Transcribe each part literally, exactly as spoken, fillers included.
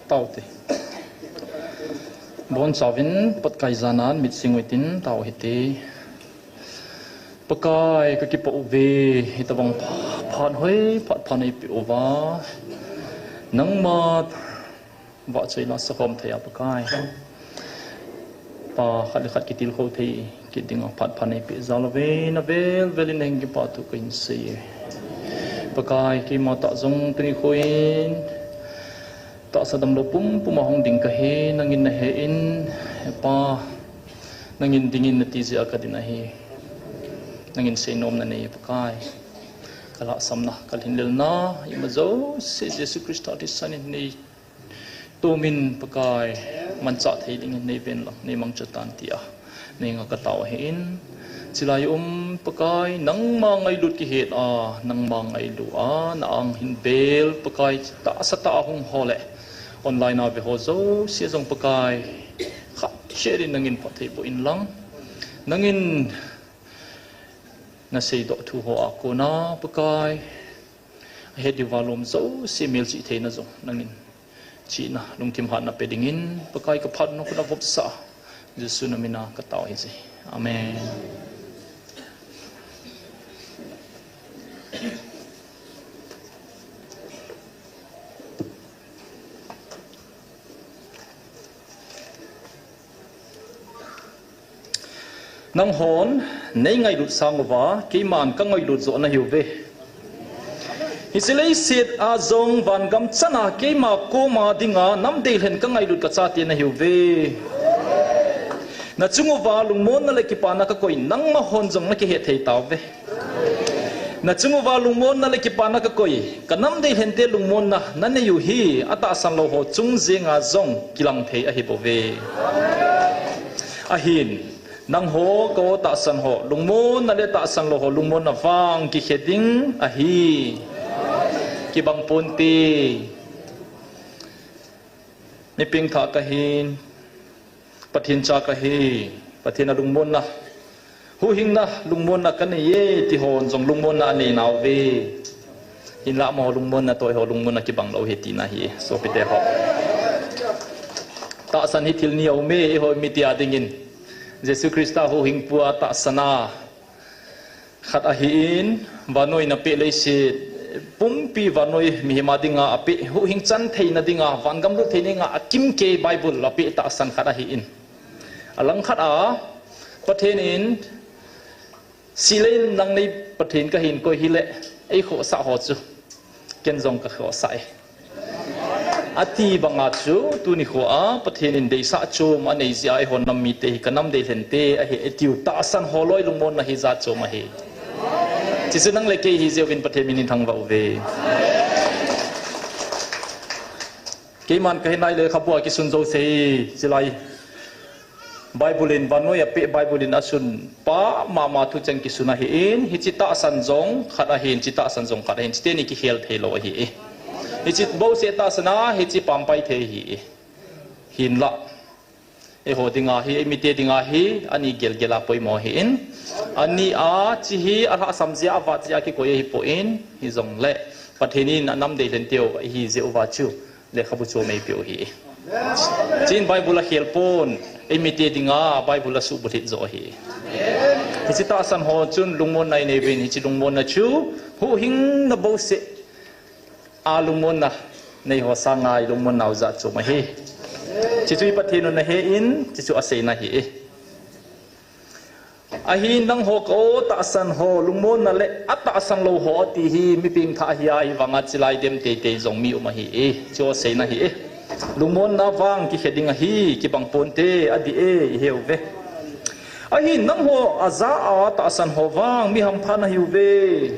Taute. Bonchauvin Pakai janan mit sing utin tao hite. Pakai, kakipah uve, hitobang pha-, phat hoi, phat pha neipeh uva. Nangma vahchoi la sakhom thei a Pakai. Pa khat le khat kitilkhou thei kit dinga phat pha neipeh jal uve, na velvel in nahung kipah thu kahin sei e. Pakai, keima tah jong tuni khoin tahsa damlou pumpum a hung ding kahi, nangin nahe in, Pa, nangin dingin nati jeh a kadin ahi. Nangin seinom nanei Pakai. Kalhahsamna, kalhinlelna, ima jouse Jesu Christa thisan in nei tomin Pakai, manchah thei dingin neiven lang, neimangcha tan tia neinga katao ahin. Chulai um Pakai, nangma ngailut kihet a, nangma ngailu a, na-ang hin vel Pakai, tahsa tah a hung ho le online a ve ho jouse jong Pakai, khat seh din nangin phatthei boh in lang. Nangin naseidoh thu ho a kona Pakai, ahet diuva lom jouse melchih theina jong nangin chihna, lungthim hatna pe dingin Pakai kaphat nung khut a vopsah Jesu na mina katao ahi. Amen. Nanghon neingailut sang uva, keiman kangailut joh nahiuve. Hiche leiset a jong vangam chana keima koma dinga namdeilhen kangailut kachate nahiuve. Nachung uva lungmonna le kipana kakoi, nangmahon jong nakihet thei tauve. Nachung uva lungmonna le kipana kakoi, kanamdeilhente lungmonna nanei u hi, atahsan lou ho chung jenga jong kilang thei ahibouve. Ahin, nangho ka-o tahsan ho lungmonna le tahsan lou ho lungmonna vang kikhe ding ahi. Kibang ponte. Mi pengthah kahin, Pathen cha kahi, Pathen a lungmonna, huhhingna lungmonna kanei e, ti hon jong lungmonna anei nauve. Hinlah amaho lungmonna toh eiho lungmonna kibang lou ahi tina ahi, sopite ho. Tahsan hi thil ni aume, eiho mite a dingin. Jesu Christa huhhingpu a tahsan a khat ahin, vannoi in apeh leiset pumpi vannoi mihem a dinga apeh, huhhing chan theina dinga, vangam lut theina dinga akimkei Bible apeh tahsan khat ahin. Alangkhat a, Pathen in, sih le nang nei Pathen kahin koi hile, eikhohsah ho chu ken jong kakhohsah e, ati banga chu tuni khoa Pathen in deisah chom anei jeh a eihon nam mite hi kanamdeilhente ahi, atiu tahsan ho loi lungmonna hi jat chom ahi. Chuchu nang le kei hijeuvin Pathen min in thangvah uve. Keiman kahinai lekhabua kisun jouse hi, chulai Bible in, vannoi apeh Bible in asunpa mama thucheng kisun ahin, hiche tahsan jong khat ahin, hiche tahsan jong khat ahin, hiche teni kikhel theilou ahi e. Hiche bouseh tahsan a, hiche pampai thei ahi e. Hinlah, eiho dinga hi, eimite dinga hi, ani gelgel a poimo ahin. Ani a, hiche hi alhahsam jeh a, avat jeh a kikoi ahipoi, hijongle Pathen in anamdeilhenteu ihi jeh uva chu lekhabu chom eipeh u ahi. Chuin Bible akhel pon, eimite dinga Bible asuhbulhit joh ahi. Hiche tahsan ho chun lungmonna inei uvin, hiche lungmonna chu huhhingna bouseh a lungmonna nei ho sanga ilungmonnau jat chom ahi. Chuchu hi Pathen in ahe in, chuchu aseina ahi e. Ahin nangho ka-o tahsan ho lungmonna le atahsan lou ho ati hi mi pengthah ahi a, ahivanga chulai dem teitei jong mi um ahi e, chu aseina ahi e. Lungmonna vang kikhe ding ahi, kibang ponte, adih e, iheuve. Ahin nangho ajah a tahsan ho vang mi hampha nahiuve.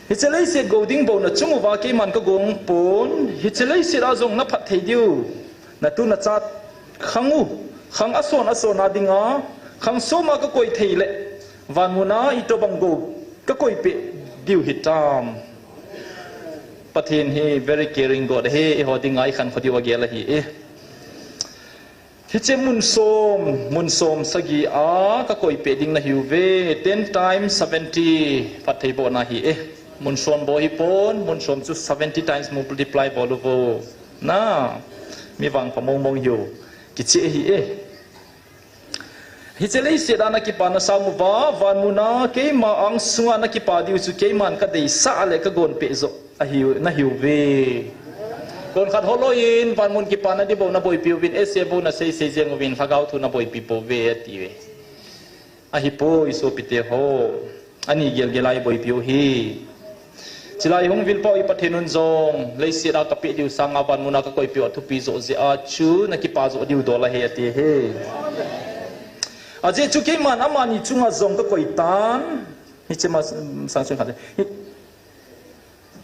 Hiche leiset gou ding bou nachung uva keiman kagong pon, hiche leiset a jong naphat thei diu. Natu nacha khang u, khang ason ason a dinga, khang soma kakoi thei le, vanmuna itobang gou kakoi peh diu hitam. Pathen hi very caring God ahi, eiho dinga ikhankho diu agel ahi e. Hiche mun som, mun som sagi a kakoi peh ding nahiuve, ten times seventy, phattheibohna ahi e. Mun som bou hipon, mun som chu seventy times multiply bol uvo. Na, mi vangpha mong mong hiu. Kiche hi e. Hiche leiset a na kipa na sang uva, van muna keima angsunga na kipa diu chu keiman ka deisah le ka gonpeh joh ahiu, na hiu ve. Kon khat holoi in, van mun kipa na di bou na boipi uvin, ese bou na sei sei jeng uvin, lhagao thu na boipi pou ve, ati ve. Ahipoi, sopite ho. Ani gel gel a i boipiu hi. Chilai hung vilpau i Pathen un jong, leiset a ka peh diu sanga van muna ka koipiu a thupi joh jeh a chu, na kipa joh diu dol ahi ati hi. Ajeh chu keiman amani chunga jong ka koi tan. Hiche ma, sang sung khat. Hi,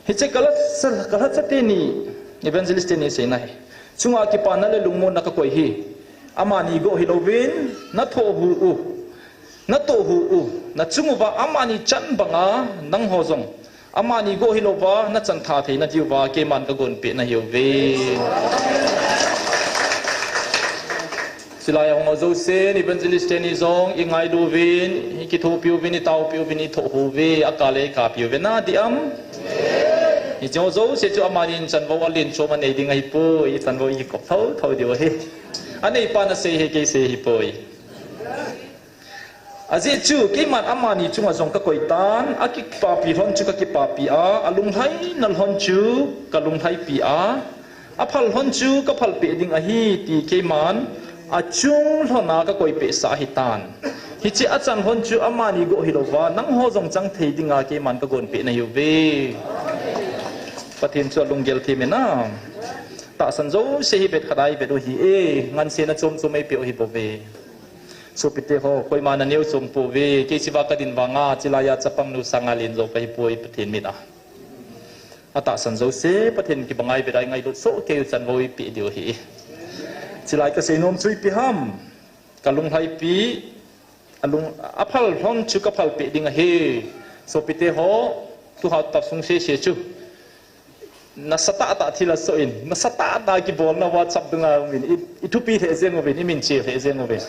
Hiche ka lhacha, ka lhacha teni, evangelist teni seina hi. Chunga kipana le lungmonna ka koi hi. Amani go hilouvin, na thoh hu u. Na thoh hu u. Na chung uva amani chan banga nangho jong. Amani go hilouva, na chan tha theina diuva, keiman ka gonpeh na hiu ve. Chilai a hung ho jousen, evangelist teni jong, i ngailu uvin, i kithopi uvin, i taopi uvin, i thoh hu uve, a kale kapi uve, na di am? Hiche ho jouse chu amani in chanvou a len chom a nei ding ahipoi, i chanvou i kop thou thou diu ahi. A neipan a sei hi kei sei ahipoi. Ajeh chu, keiman amani chunga jong ka koi tan, a kipapi lhon chu ka kipapi a, a lunglhaina lhon chu ka lunglhaipi a, a phal lhon chu ka phalpeh ding ahi, ti keiman a chung lhona ka koipeh sah ahitan. Hiche a chan lhon chu amani go hilouva, nangho jong chang thei dinga keiman ka gonpeh na hiu ve. Pathen chu a lunggel thim e na. Tahsan jouse hi vet khat a i vet u hi e, ngansena chom chom eipeh u hi bou ve. Sopite ho, koima na neo chom pou ve, kei chiva ka din vanga, chilai a chapang nu sanga len jou ka hipoi Pathen min a. A tahsan jouse, Pathen kibang a i vet a i ngailut soh kei u chanvou i peh diu ahi. Chilai ka seinom chu ipi ham, ka lunglhaipi, a lung, a phal lhon chu ka phalpeh ding ahi. Sopite ho, tu ha tah sung sese chu. Nasatah tah thil asoh in, nasatah tah kibolna WhatsApp dunga umin, i, i thupi lheh jeng uvin, i min che lheh jeng uvin.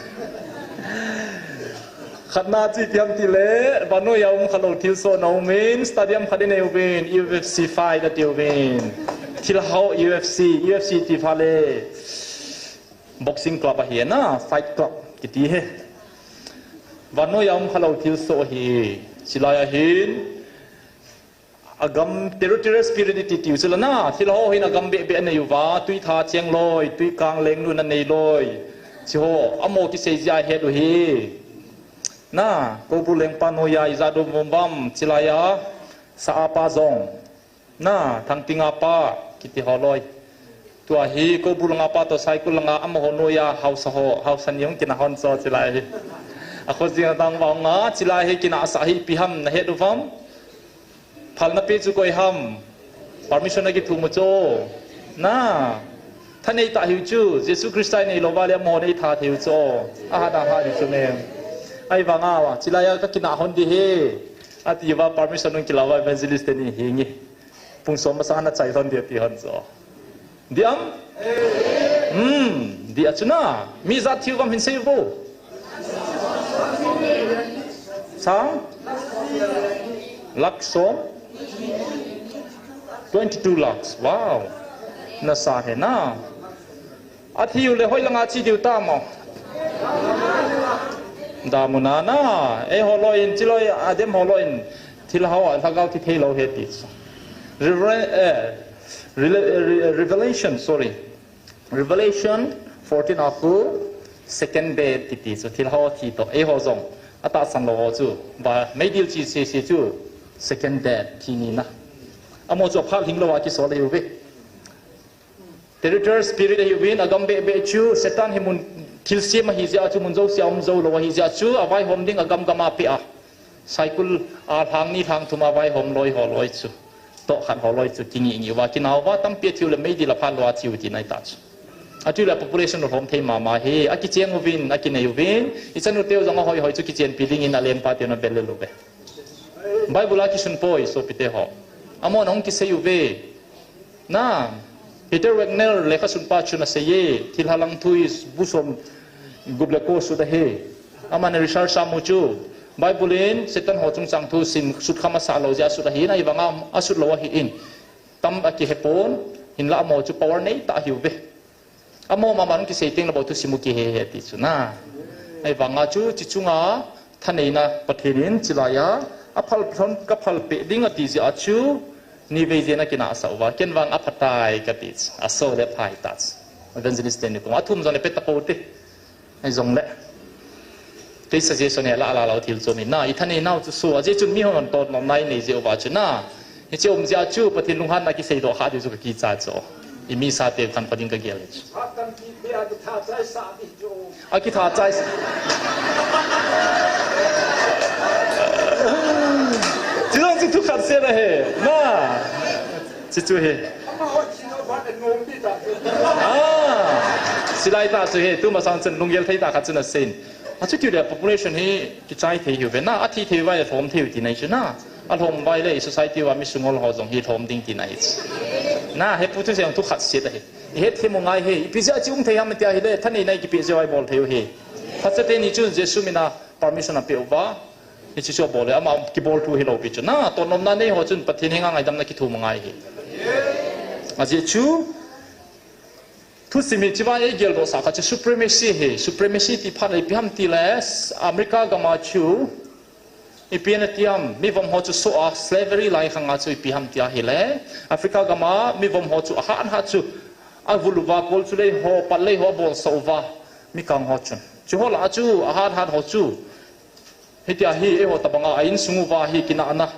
Khatna chu ipi ham tile, vannoi a um khalou thilsohna umin, stadium khat i nei uvin, U F C fight ati uvin. Thilha ho U F C, U F C ti pha le boxing club ahi na, fight club kiti hi. Vannoi a um khalou thilsoh ahi, chilai a hin, A gam territorial spirit i ti tiu chu la na, thil ho hin a gam beh beh a nei uva, tui tha cheng loi, tui kang leng nun a nei loi. Chi ho, amaho kisei jia het u hi. Na, Koubru lengpa noiya i ja dom vom vam, chilai a, Sa a pa jong. Na, Thangting a pa, kiti ho loi. Tua hi, Koubru langa pa toh Saikul langa amaho noiya, haosa ho, haosa ni hung kina hon cho chilai hi. A kho jing a tang vang a, chilai hi kina sa hi ipi ham na het u vam. Phalna pe chu koi ham? Permission a kithum u chu. Na. Thanei tah hiu chu. Jesu Christa i nei lou va le amaho nei tha thei u chu. A hat a hat hiu chu me. Ahivang a, chilai a ka kina hon di hi. Ati uva permission hung kila uva evangelist teni hi nge. Pung som masang a na chai lhon di ati hon chu. Di am? Hmm, di a chu na. Mi ijat thiu vam hin sei vo. Sang? Lakh som? Twenty-two lakhs. Wow. Nasa he na. A thiu le hoi langa chi diu ta mo. Damun a na. Eiho loi in, chi loi a dem ho loi in. Thil ho a, lhagao thi thei lou he ti. Rever-, eh, Rele-, eh, Re-, Revelation, sorry. Revelation fourteen a khu second death kiti chu thil ho thi toh. Eiho jong a tahsan lou ho chu. Va meidil chi se se chu second death thi ni na. Amaho chu a phal hing lou a kisol ahiu ve. Territorial spirit ahiuvin, a gam beh beh chu, Satan hi mun thilsem ahi jeh a chu mun jouse a um jou lou ahi jeh a chu, a vaihom ding a gam gam a pe a. Saikul a lhang ni lhang thum a vaihom loi ho loi chu. Toh khat ho loi chu, kingi ngi uva, kinau va, tampi a thiu le meidil a phat lou a thiu ti nai ta chu. A thiu le population u lhom thei mama hi, a kicheng uvin, a kinei uvin, i chanu teu jong a hoi hoi chu kichenpi ding in a lengpa teu na bel le lou ve. Bible a kisun poi, sopite ho. Amahon ahung kisei uve. Na, Peter Wagner, lekhasunpa chun asei e, thilha lang thu i bu som gup le ko sut ahi. Aman research a mu chu, Bible in Satan ho chungchang thu sim sut kham asah lou jeh a sut ahi, na, ahivang a asut lou ahi in. Tam a kihe pon, Hinlah amaho chu power nei tah ahiuve. Amaho mama hung kisei teng le bou thusim u kihe he ti chu na. Ahivanga chu chi chunga thaneina Pathen in chilai a, aphal lhon kaphal peh ding ati jeh a chu nivei jen akinahsah uva, ken vang aphatai kati chu. Aso le phai ta chu. Evangelist teni kong athum jong le peh tapou te. Ahi jongle, kei suggestion hi la la lou thil chu mi na, i thanei nau chu so, ajeh chun mihon totnomna inei jeh uva chu na. Hiche um jeh a chu Pathen lunghanna kiseidoh kha diu chu kakicha chu. I misa te khankhom ding kagel chu. Akitha chai sa. Chujong chu thu khat set ahi. Na. Chi chu hi. Ah, silai ta chu hi, tumasang chun lunggel thei ta khat chun asei in. Achuti le population hi kichai thei hiuve na, athi thei uva le lhom thei u tina ahi chu na. Alhom uva le society uva mi sungol ho jong hi lhom ding tina ahi chu. Na, hepu thusei jong thu khat set ahi. I hetthem u ngai hi, ipi jeh a chi um thei ham tia hile, thaneina i kipe jeh uva i bol thei u hi. Phacha teni chun Jesu mina permission apeh uva. Hiche chu abol le, ama kibol thu hilou pi chu. Na, totnomna nei ho chun Pathen henga ngaidamna kithum angai hi. Ajeh chu, thusim hi chiva eigeldoh sah khat chu supremacy hi. Supremacy ti phat le ipi ham ti le, America gam a chu, ipi ana ti ham, mi vom ho chu soh a, slavery lai khang a chu ipi ham ti ahile, Africa gam a mi vom ho chu ahat hat chu, avul uva, kol chu lei ho, pat lei ho abolsah uva, mi kang ho chun. Chu ho lah a chu, ahat hat ho chu, Hitia hi eiho tabanga a insung uva hi kinahna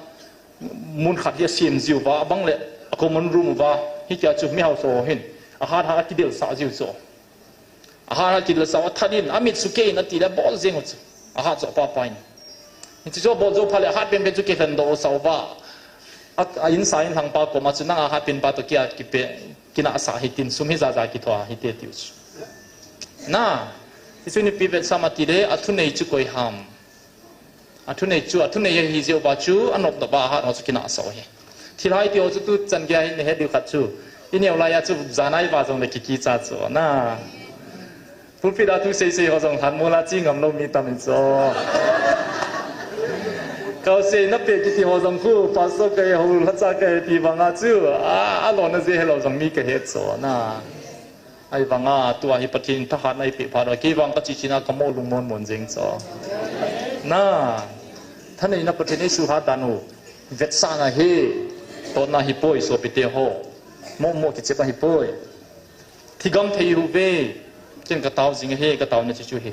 mun khat hi asem jiuva, abang le a common room uva, hitia chu mi hausa ho hin ahat hat akidelsah jiu chu. Ahat hat kidelsah u athat in, amit sukeh in ati le abol jeng u chu. Ahat chu apa pa in. Hichu chu abol jou phat le ahat penpen chu kilhendoh sah uva. A, a insa inlhangpa koma chu nang ahat penpa toh kia kipe, kinahsah hitin, sum hi jaja kithoa hite tiu chu. Na, hichu ipi vetsah ham ati le, athunei chu koi ham. Athunei chu, athunei ahi jeh uva chu, anop nop a ahat ho chu kinahsah u ahi. Thilha iti ho chu tuchan geiya hin nahet diu khat chu. Ineo laiya chu, jan a iva jongle kikicha chu. Na. Pulpit a thu seisei ho jong lhanmol a che ngam lou mi tam in chu. Kausei na pe kiti ho jong khu, pastor kahi, hou lhacha kahi ti vanga chu. A, alona jeh helou jong mi kahet chu. Na. Ahivanga, tua hi Pathen in thahatna eipeh phat uva, kei vang kache china kamo lungmon mon jeng chu. Na, thaneina Pathen in eisuhat dan u, vetsahna hi, totna hipoi, sopite ho. Momo kichep ahipoi. Thigam thei hiuve, ken katao jing ahi, kataona chu chu hi.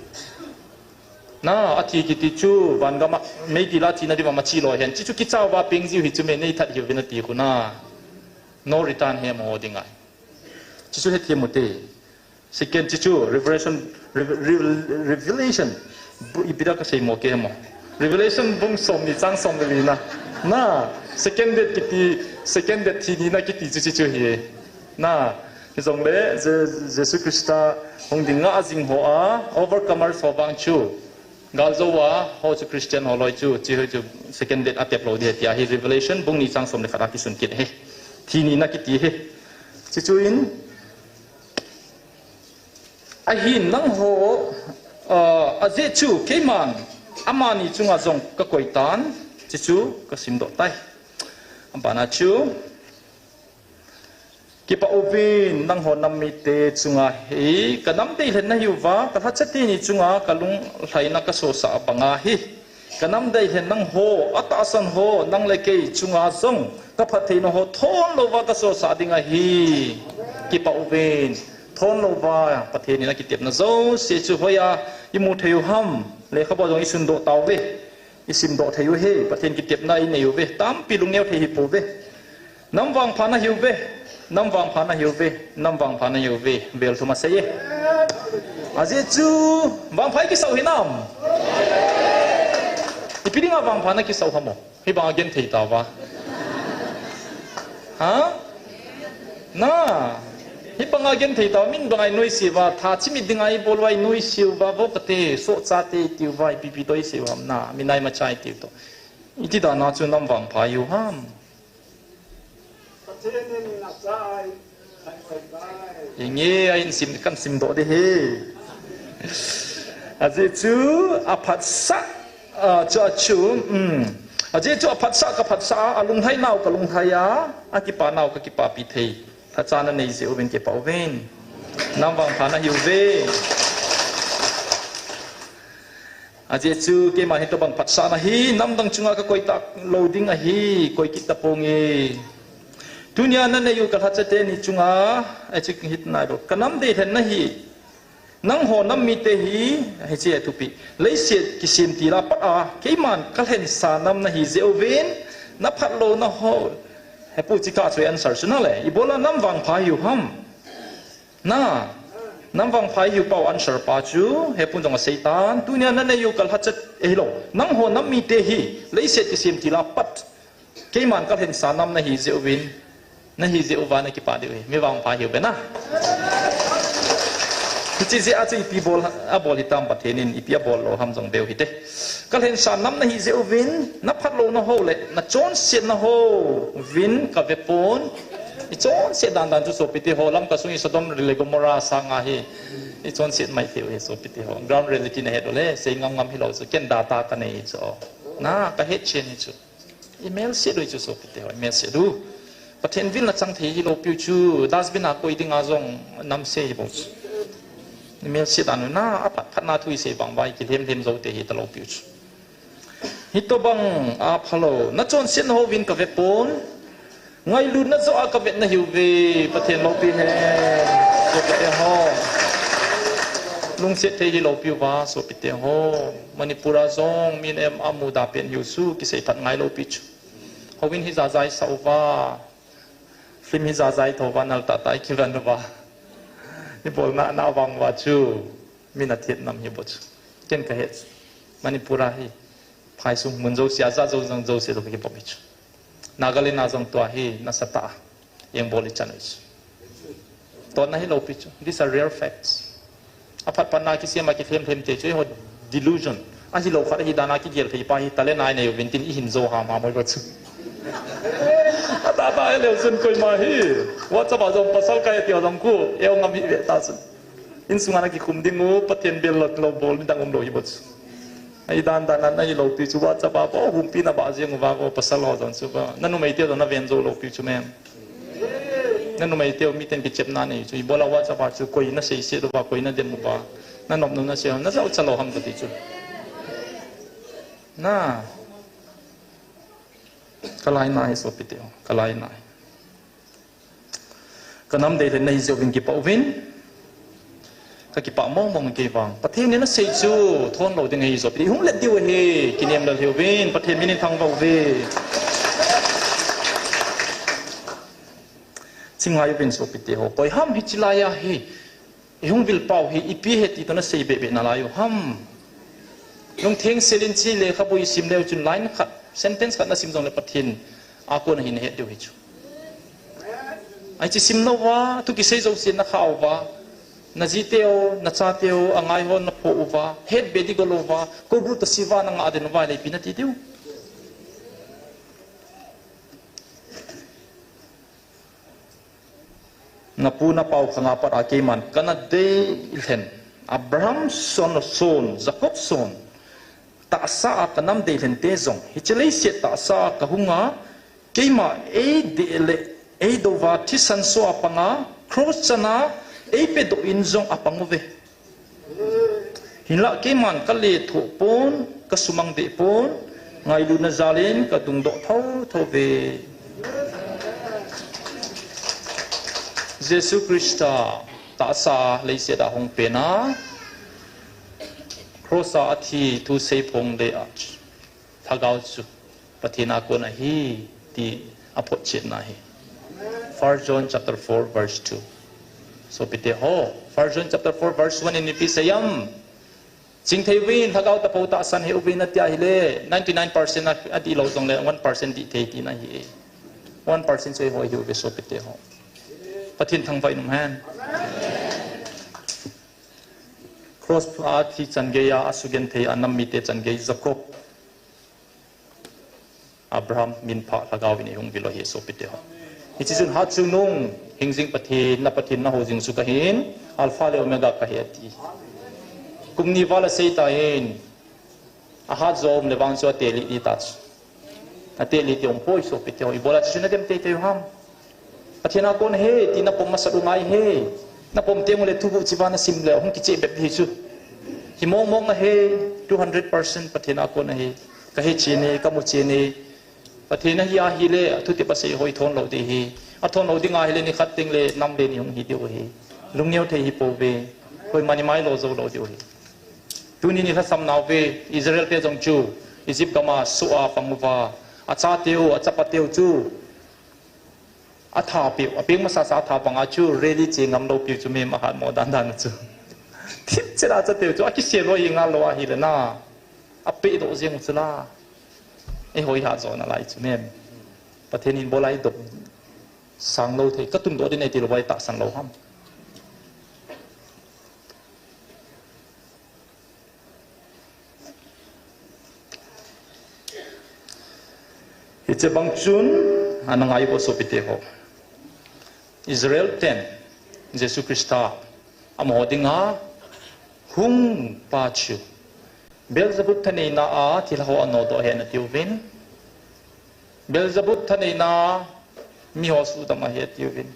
Na, athi kiti chu, van gam a, meidil a chena diuva machi loi hen. Chu chu kicha uva peng jiu hi chu me nei that hiuvin ati khu na. No return hi amaho dinga. Chuchu hethem u te. Second, chuchu Revelation, Reve-, Reve-, Revelation, bu-, ipi dia kasei mo kei mo. Revelation bung som ni chang som le li na. Na, second death kiti, second death thi nina kiti chu chuchu hi. Na, hijongle, Je-, Jesu Christa hung ding ngah jing ho a, overcomers ho vang chu. Galjou a, ho chu Christian ho loi chu, chi ho chu second death atep lou ding tia hi Revelation bung ni chang som le khat a kisun kit hi. Thi nina kiti hi. Chuchu in, ahin nangho, ah, ajeh chu keiman, amani chunga jong kakoi tan, chuchu kasimdoh tai. Abana chu, Kipah uvin, nangho nam mite chunga hi, kanam deilhen nahiuva, kalhacha teni chunga kalunglhaina kasosah banga hi. Kanam deilhen nangho, atahsan ho, nang le kei chunga jong, kaphattheina ho thon louva kasosah ding ahi. Kipah uvin, thon louva, Pathen in akitepna jouse chu hoiya imu thei u ham, lekhabu jong isundoh tauve. Isimdoh thei u hi, Pathen kitepna inei uve, tampi lungneo thei hipouve. Nam vangpha nahiuve, nam vangpha nahiuve, nam vangpha nahiuve, vel thum asei e. Ajeh chu, vangpha ikisah u hinam? Ipi dinga vangpha nakisah u ham o? Hibanga genthei tauva. Ha? Na, hibanga genthei tauva, min banga inoise uva, tha chimit dinga ibol uva inoise uva, vo kate, sohchate itiuva, ipi ipi toh isei u ham na, minai machai tiu toh. Iti dana chu nam vangpha ihiu ham? Inge, a insim, kahin simdoh ding ahi. Ajeh chu aphatsah, ah, chu, chu, um. Ajeh chu aphatsah kaphatsah a, alunglhai nau kalunglhai a, akipa nau kakipapi thei. Phatcha nanei jeh uvin kipah uvin. Nam vangpha nahiuve. Ajeh chu keima hitobang phatsahna hi namdang chunga kakoi talou ding ahi, koi kit taponge. Tunia nanei u kalhacha teni chunga, achi hit nailou. Kanam deilhenna hi. Nangho nam mite hi, hiche thupi. Leiset kisem tila pat a, keiman kalhensa nam nahi jeh uvin, naphat louna ho. Hepu chikah chu answer chu nale. Ibola nam vangpha hiu ham. Na, nam vangpha hiu pau answer pa chu, hepu jong aseitan, tunia nanei u kalhacha, eh, hilou. Nangho nam mite hi, leiset kisem tila pat. Keiman kalhensa nam nahi jeh uvin, nahi jeh uva nakipah diu ahi, mi vangpha hiu bena. Hiche jeh a chu ipi bol, abol hitam Pathen in, ipi abol lou ham jong veu hite. Kalhensa nam nahi jeh uvin, naphat louna ho le, nachonsetna ho uvin kavepon. Ichonset dandan chu sopite ho, Lamka sung hi Sodom le Gomorrah sanga hi. Ichonset mai thei uve sopite ho. Ground reality nahet uleh, sei ngam ngam hilou chu, ken data kanei chu. Na, kahet chen hi chu. Imel se doi chu sopite ho, imel se du. Pathen vilna chang thei hilou piu chu, dustbin a koi dinga jong namse hibou chu. Imel se dan na, aphat phatna thu isei vang vai, kilhem lhem jou te hitalou piu chu. Hitobang aphalou, nachonsetna ho uvin kavepon. Ngailutna joh a kavetna hiuve, Pathen loupi hen. Sopite ho. Lungset thei hilou piu va, sopite ho. Manipur a jong min em amuda pen hiu chu, kisei phat ngailou pi chu. Houin hi jajai sa uva, film hi jajai thouva, nal tah tah i kiven uva. Ibolna na vang uva chu, min athet nam hibou chu. Ken kahet chu. Manipur a hi, phai sung mun jouse a, jat jou jang jouse toh kakibom hi chu. Nagaland a jong tua hi, nasatah a. Engbol ichan u chu. Tonna hilou pi chu. These are real facts. Aphat phatna kisem a kilhem lhem te chu eiho delusion. Ahilou khat ahi dan a kigel thei pa hi talent a inei uvin tin ihin jou ham ham oi ba chu. Atah tah a leu chun koima hi. WhatsApp a jong pasal kahe ti ho jong khu. Eu ngam hi ve ta chun. Insunga nakikhum ding u, Pathen bel lou, lou bol ni dang umlou hibou chu. Ahi dan dan a nahilou pi chu WhatsApp a, ba humpi naba jeng uva, ba pasal ho jong chu ba. Nanumei te jong naven jou lou pi chu mem. Nanumei teu miten kichepna nei chu. Ibola WhatsApp a chu koi nasei se uva, koi nadem uva. Nanop nom nasei, najao cha lou ham kati chu. Na. Kalai nai sopite ho. Kalai nai. Kanam deilhenna hi jeh uvin kipah uvin. Kakipah mong mong kei vang. Pathen in asei chu thon lou ding ahi sopite. Hung let diu ahi, kinem lel hiuvin, Pathen min in thangvah uve. Chingai uvin sopite ho. Koi ham hiche lai a hi. Ihung vil pau hi, ipi ahi ti toh nasei bebe nalai u ham. Lungtheng sel in hiche lekhabu isim leu chun line khat, sentence khat nasim jongle Pathen a kona hi nahet diu hi chu. Ahi chu sim lou va, thu kisei jouse nakha uva. Naji teu, nacha teu, angai ho naphoh uva. Het be di go lou va, kobru toh siva nanga den uva le ipi nati diu. Napu napau khanga pat a keiman kana deilhen. Abraham son, son, Jacob son. Tahsa a kanam deilhen te jong. Hiche leiset tahsa a kahunga. Keima eidei le eidou va thisan so a panga. Cross chana eipedoh in jong apang uve. Hinlah keiman kalethuh pon, kasumang deh pon, ngailutna jal in kadungdoh thotho ve. Jesu Christa tahsa leiset a hung pen a, cross a athi thusei phong le a. Lhagao chu Pathen a kon ahi ti aphotchetna ahi. First John chapter four verse two. Sopite ho, First John chapter four verse one in ipi asei em? Chingthei uvin, Lhagao Tapo tahsan hih uvin ati ahile, ninety-nine percent a, adih lou jongle, one percent dih thei tina ahi. One percent chu eiho ihiuve sopite ho. Pathen thangvah in um hen. Cross a thi chan gei a, asugenthei a nam mite chan gei Jacob. Abraham minpha Lhagao in eihung vil u ahi sopite ho. Hiche chun hatchungnung, hingjing Pathen, na Pathen nahou jing chu kahin, Alpha le Omega kahi ati. Kum ni val asei tan, ahat jo um le vang chu atelih ding ahi ta chu. Atelih ding um poi sopite ho, ibola chu nadem teitei u ham. Pathen a kon ahi, ti napom masat u ngai ahi. Napom teng ule thuguh chiva nasim le, hung kicheh bep hi chu. Hi mong mong ahi, two hundred percent Pathen a kon ahi. Kahe chen e, kamu chen e. Pathen ahi ahile, athu tep asei hoi thon lou ding ahi. Athon lou ding ahile, nikhat teng le, nam le ni hung hi diu ahi. Lungneo thei hi pouve. Koima ni mai lo jou lou diu ahi. Tuni ni lhasam nauve, Israel te jong chu, Egypt gam a soh a pang uva. Achateu, achapateu chu. Atha peh u, apeng masasa atha panga chu, rally che ngam lou piu chu mem ahat mo dan dan chu. Thip chera chateu chu, akisel lou hi ngal lou ahile na. Apeh doh jeng u chu la. Eiho ihat jo nalai chu mem. Pathen in bol a idop sang lou thei, katundoh ding ahi ti lou vai tahsan lou ham. Hiche bang chun, ana ngai uvo sopite ho. Israel ten, Jesu Christa, amaho dinga, hung pa chu. Beelzebub thaneina a, thilha ho anodoh ahi atiuvin. Beelzebub thaneina, miho sudam ahi atiuvin.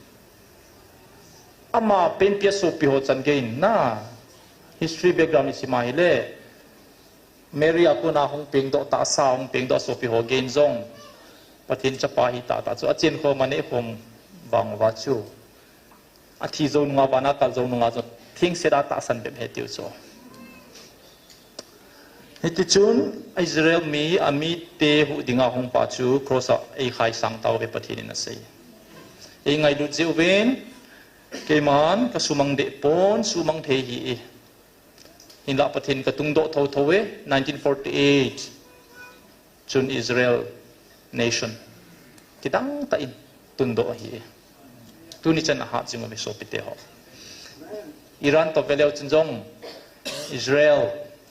Ama penpi a sopi ho chan gei in na. History background isim a hile. Mary a kona hung pengdoh tahsa, hung pengdoh sopi ho gei in jong. Pathen chapa hi tah tah chu. Achen khom aneh khom vang uva chu. Athi jou nunga vana kal jou nunga chu. Thengset a tahsan bep ahi tiu chu. Hitichun Israel mi, amite huh dinga hung pa chu cross a eikhai sang tauve Pathen in asei. Eingailut jeh uvin, keiman kasumang deh pon, sumang thei hih e. Hinlah Pathen katungdoh thotho e, nineteen forty-eight. Chun Israel nation. Kidang tah in tundoh ahi. Tuni chan ahat jing uve sopite ho. Iran toh veleu chun jong Israel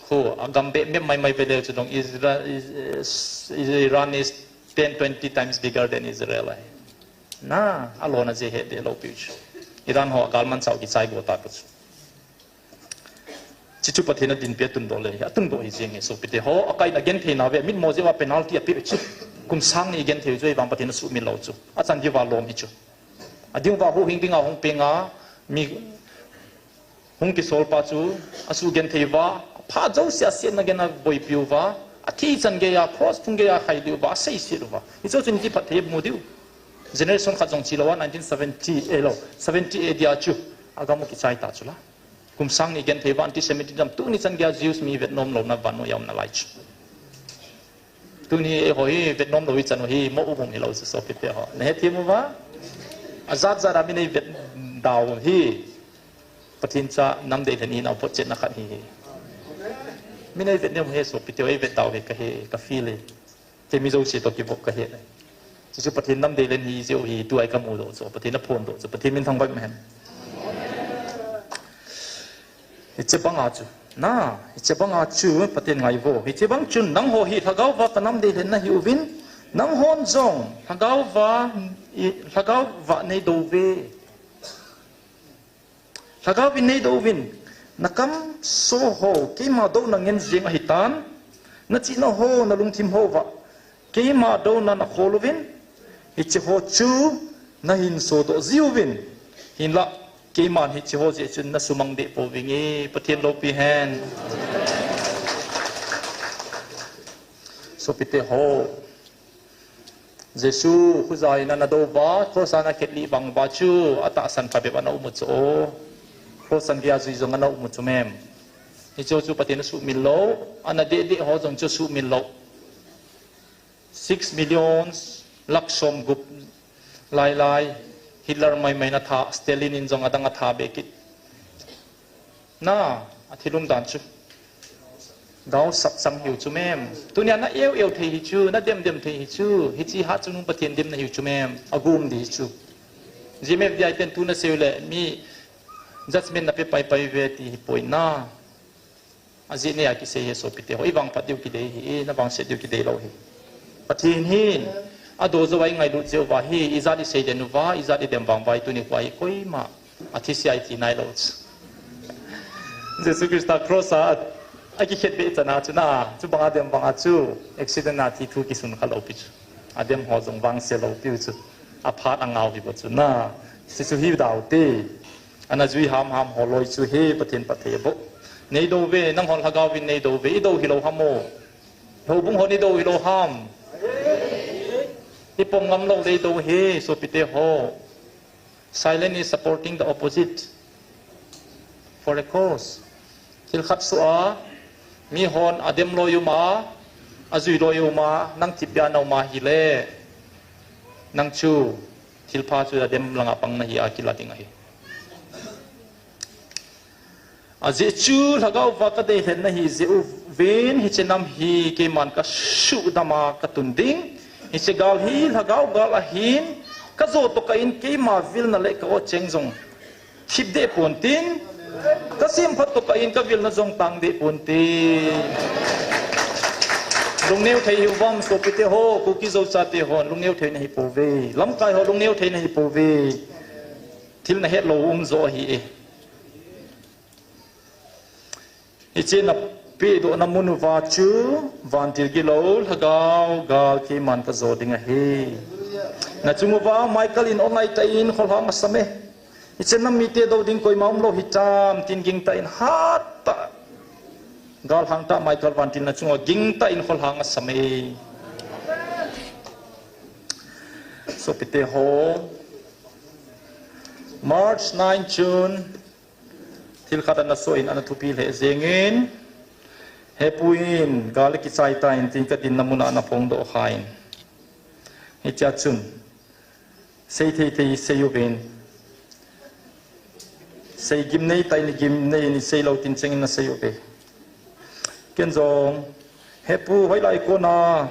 khu agam beh mep maimai veleu chun jong Isra-, is, is, Iran is ten, twenty times bigger than Israel ahi. Na, alona jeh he de lou piu chu. Iran ho agalmanchah u kichai go ta chu. Chuchu Pathen a dinpi a tundoh le, atundoh hi jeng e sopite ho, akaina genthei nauve, mitmo jeh uva penalty apeh chu. Kum sang ni genthei u chu, ahivang Pathen a sumil lou chu. Achan diuva lom hi chu. Ading uva huhhing dinga hung penga, mi hung kisol pa chu, asugenthei uva, phat jouse a setna gei in aboipi uva, athi chan gei a, cross phung gei a khai diu uva, aseiset uva. Hichu chu niti phatthei mu diu. Generation khat jong chi lou a, nineteen seventy, eh lou, seventy A D a chu, agam u kichai ta chu la. Kum sang ni genthei uva antisemitism tuni chan geiya Jews mi vetnom louna vannoi a um nalai chu. Tuni eiho hi vetnom lou ichan u hi mo u hung hilou chu sopite ho. Nahethem uva? Ajat jat a min eivet dau hi. Pathen cha namdei lheh hinau photchetna khat hi hi. Min eivet nom hi sopite ho eivet dau hi kahe, ka feel e. Kei mi jouse toh kivop kahi. Chuchu Pathen namdei lheh hi jeh u hi, tua hi kamudoh chu, Pathen aphondoh chu, Pathen min thangvah hen. Hiche banga chu, na, hiche banga chu, Pathen ngaivo. Hiche bang chun, nangho hi, lhagao va kanamdei lheh nahiuvin, nanghon jong, lhagao va, i, lhagao va neidoh uve. Lhagao vin neidoh uvin, nakamso ho, keima douna ngen jeng ahitan, nachihna ho, nalungthim ho uva, keima douna nakhol uvin, hiche ho chu nahin sodoh jiuvin, hinlah, keiman hiche ho jeh chun nasumang deh pouvinge, Pathen loupi hen. Sopite ho. Jesu, khuja in ana dou uva, cross a ana khetlih vang uva chu, atahsan phabep ana um u chu. Cross a ana jui jong ana um u chu mem. Hiche chu Pathen asuhmil lou, ana deh deh ho jong chu suhmil lou. Six millions, lakh somgup, lai lai, Hitler maimai in atha, Stalin in jong adang atha be kit. Na, athilum dan chu. Gaosap chang hiu chu mem. Tunia na eu eu thei hi chu, na dem dem thei hi chu. Hiche hat chungnung Pathen dem nahiu chu mem. Agum ding hi chu. G M F D I ten tu nasei u le, mi judgment nape pai pai uve ti hi poi na. Ajeh neiya kisei hi sopite ho. Ivang phat diu kidei hi, navangset diu kidei lou hi. Pathen hin, adoh jou a ingailut jeh uva hi, ijat isei den uva, ijat idem vang uva hi, tuni khoa hi koima. Athi sia iti nailou chu. Jesu Christa cross a, akikhet be chana chu na, chubanga dem banga chu, accident a thi thu kisun kha lou pi chu. Adem ho jong vangse lou piu chu. Aphat angau hi bou chu na. Hichu hi dau te. Ana jui hamham ho loi chu hi Pathen phatthei bou. Nei dou ve, nangho lhagao vin nei dou ve, i dou hilou ham o. Houbung hon i dou hilou ham. I pom ngam lou le i dou hi, sopite ho. Silence is supporting the opposite. For a cause. Thil khat soh a, mihon adem loi um a, ajui loi um a, nang thipbeh a na um a hile, nang chu thilpha chu adem langa pang nahi a kila ding ahi. Ajeh chu lhagao va ka deilhen nahi jeh uvin hiche nam hi keiman ka suhdam a ka tun ding. Hiche gal hi lhagao gal ahin, ka jo tokah in keima vilna le ka o cheng jong thip deh pon tin, ka semphat tokah in ka vilna jong tang deh pon tin. Lungneo thei hiu vem sopite ho, Kuki Zo chate hon lungneo thei nahi pouve, lamkai ho lungneo thei nahi pouve. Thil nahet lou um jo ahi e. Hiche na pehdohna mun uva chu vantil gilou lhagao gal keiman ka jo ding ahi. Na chung uva Michael in o ngai tah in kholhang asam e. Hiche nam mite dou ding koima um lou hitam tin gingtah in hat tah. Galhang tah Michael vantil na chung uva gingtah in kholhang asam e. Sopite ho, March nine chun thil khat ana soh in ana thupi lheh jengin, Hepu in gal akichai tan tin ka dinna mun a ana phongdoh khan. Hichea chun, sei thei thei sei uvin, sei gimnei tah in gimnei in, sei lou tin chengin na sei uve. Ken jong, Hepu, hoilai kona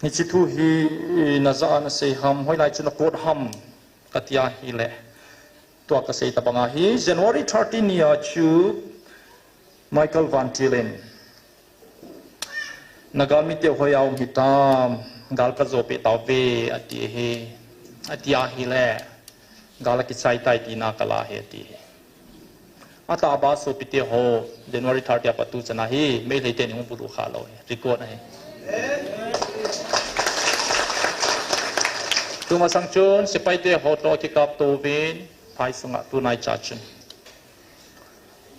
hiche thu hi na jah a na sei ham, hoilai chu na kot ham, ka ti ahile, tua ka sei tabang ahi, January thirteen nia chu Michael Vantil in, na galmi te hoi a um hitam, gal ka jo peh tauve, ati hi, ati ahile, gal akichai tai tina ka la hi, ati hi. Atah a ba sopite ho, January thirty a pat tu chan ahi, Meitei te ni hung bulu kha lou hi, record ahi. Tumasang chun, sepai te ho toh kikap tou vin, phai sunga tunai cha chun.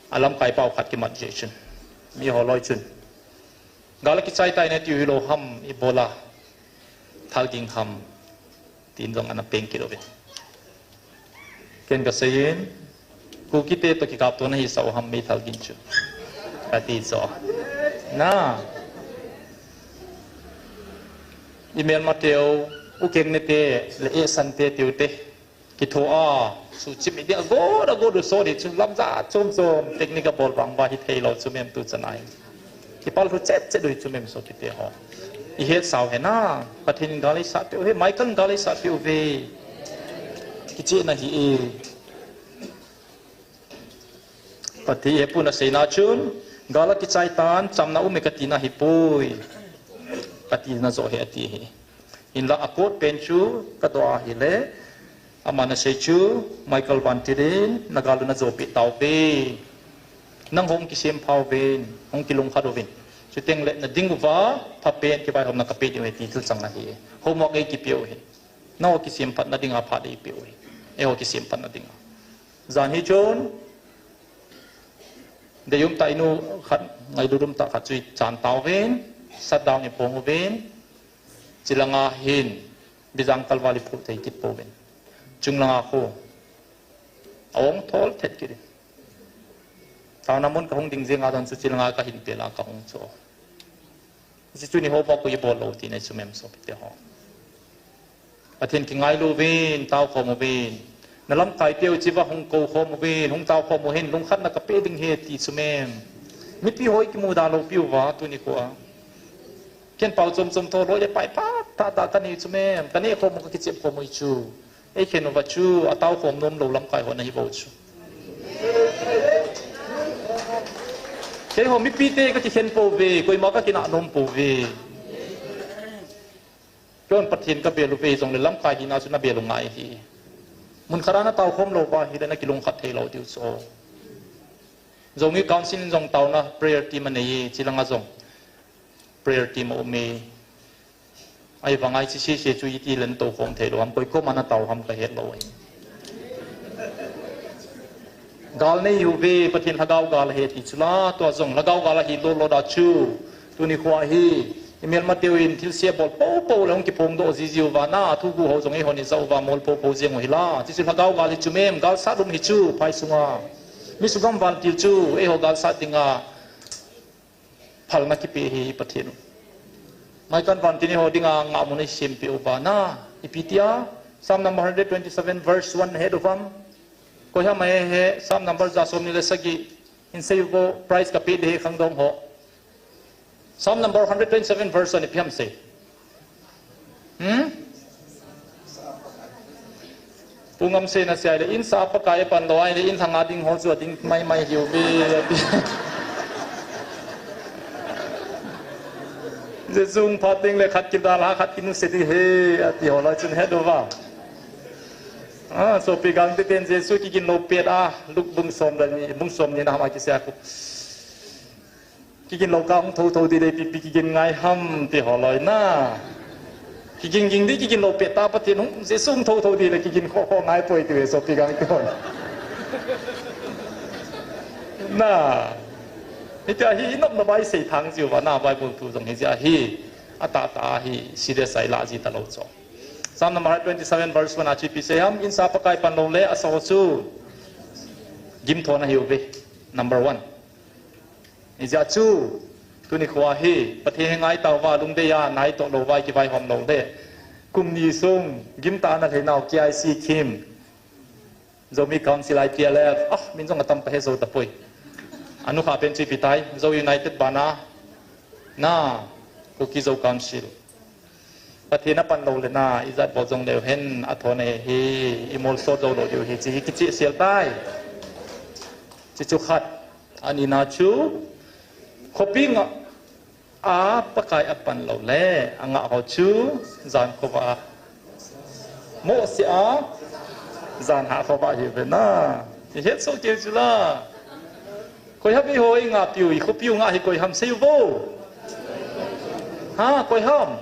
Alamkai pau khat kimat jeh chun. Mi ho loi chun. Gal akichai tai na tiu hilou ham ibola. Thal ging ham. Tin jong ana peng kit uvin. Ken ka seiyin. Kukite toh kikap tou na hi sao ham meithal ging chu. Ka ti jo. Na. I melma teu, u keng ne te, le e san te teu te. Kitho a, suchim i ding a, agot, agot u so di chu lamjat chom chom, technique a bol vang va hi thei lou chu mem tu chan ahi. Kipal thu chet chet u chu mem sopite ho. I het sao he na, Pathen in gal eisah peh u he, Michael in gal eisah peh uve. Kicheh na hi e. Pathen hepu na seina chun, gal akichai tan, chamna um e ka tina hi poi. Ka tina jo he ati hi. Hinla a kot pen chu ka doh ahile, ama na sei chu, Michael Vantil in, na gal u na jo peh tauve. Nang hung kisem pha uvin, hung kilungkhat uvin. Chuteng le na ding uva, pha pen kivaihomna ka pe ding uve ti thil chang ahi. Homework ei kipe u hi. Nangho kisemphatna dinga phat eipeh u hi. Eiho kisemphatna dinga. Jan hi chun, deium tah inu khat, ngailut um tah khat chu i chan tauvin, shutdown i phong uvin, chulanga hin, Bijang kalval i phu thei kit pouvin. Chunglanga khu, a ong thol thet kit in. Taona mun ka hung ding jeng a don chu chulanga ka hin pel a ka hung chu. Hiche chu ni ho bou koi bol lou ti nei chu mem sopite ho. Pathen kingailu vin, tao khom uvin. Na lamkai teu chiva hung kou khom uvin, hung tao khom uhin, lungkhatna ka pe ding ahi ti chu mem. Mipi hoi kimu da lou piu va, tuni khoa. Ken pau chom chom tho loi le pai pha, tha tha ka nei chu mem. Ka nei khom u ka kichep khom u chu. Ei khen uva chu, a tao khom nom lou lamkai ho na hi bou chu. Keiho mipi te ka kikhen pouve, koima ka kinah nom pouve. Keihon Pathen ka bel uve, jong le lamkai hina chu na bel u ngai hi. Mun khat a na tao khom lou va hile na kilungkhat thei lou diu chu. Jong i council in jong taona prayer team a nei e, chulanga jong prayer team a um e. Ahivanga hiche sese chu iti len tou khom thei lou ham, koi koma na tao ham ka het lou ahi. Gal nei hiuve, Pathen lhagao gal ahi ti chu la, tua jong lhagao gal ahi lou lou da chu. Tuni khoa hi, i melmateu in thilse bol popo le hung kiphongdoh jijiu va na, thugu ho jong eihon i jao uva mol popo jeng u hi la. Chuchu lhagao gal hi chu mem, gal sat um hi chu, phai sunga. Mi sugam vantil chu, eiho gal sat dinga phalna kipe hi Pathen u. Maikan vantil eiho dinga ngahmun eisem peh uva na, ipi tia, Psalm number hundred twenty-seven verse one het uvem. Koi ham ahe he, Psalm number ja som ni le sagi, in sei uvo, prize ka pe de he khangdong ho. Psalm number hundred twenty-seven verse one ipi ham sei. Hmm? Pu Ngamsei na sei le, in sa Pakai pan lou ahile, in lhanga ding ho chu ading maimai hiuve, ati. Jesu hung phat ding le khat kidalha, khat kinuse ding ahi, ati ho lai chun het uva. Ah, sopi gangte ten Jesu kigin lou pet a, Luke bung som le ni, bung som ni na ham a kisei a khu. Kigin lou ka hung thotho di le ipi ipi kigin ngai ham ti ho loi na. Kigin ging di kigin lou pet ta Pathen hung Jesu hung thotho di le kigin kho kho ngai poi ti ve sopi gang ti ho. Na. Hitia hi i nopna bai sei thang jiu va na Bible thu jong hijeh a hi. Atah tah a hi serious a i lah ji talou chu. Psalm number twenty-seven verse one a chu ipi sei ham, in sa Pakai pan lou le asa ho chu gimthona hiuve. Number one. Hijeh chun, tuni khoa hi, Pathen hi ngai tauva, lungdei a, nai toh louva, i kivaihom lou le. Kum ni sung, gimtah a na lhei nau K I C Kim. Zomi Council I T L F, ah, min jong atam ta he zo tapoi. Anu kha pen chu ipi tai, Zo United bana, na, Kuki Zo Council. Pathen apan lou le na, ijat bol jong leu hen, athon ahi hi, i molso jou lou diu hi, chi hi kicheh sel tai. Chi chu khat, ani na chu, khopi nga, a Pakai apan lou le, angah ho chu, jan khovah a. Mohseh a, jan hah khovah hi ve na. Hi het so keu chu la. Koi ham eiho i ngahpiu, i khopiu ngah hi koi ham sei uvo. Ha, koi ham.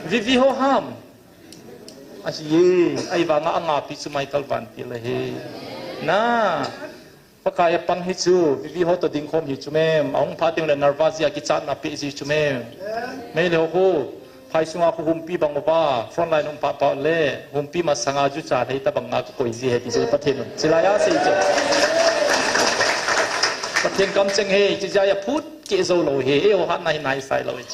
Vivi ho ham. Ahi, ahivanga angahpi chu Michael Vantil ahi. Na. Pakai apang hi chu, Vivi ho toh ding khom hi chu mem. Ahung phat teng le nervous jeh a kichatna pe ji chu mem. Meilhei ho khu. Phai sunga khu humpi bang uva, frontline um pahpah le, humpi masanga jucha lhei tabang a kakoi ji ahi ti chu Pathen un. Chilai a sei chu. Pathen kamcheng ahi, chijeh a phut keh jou lou ahi, eiho hatna hi naisai lou ahi.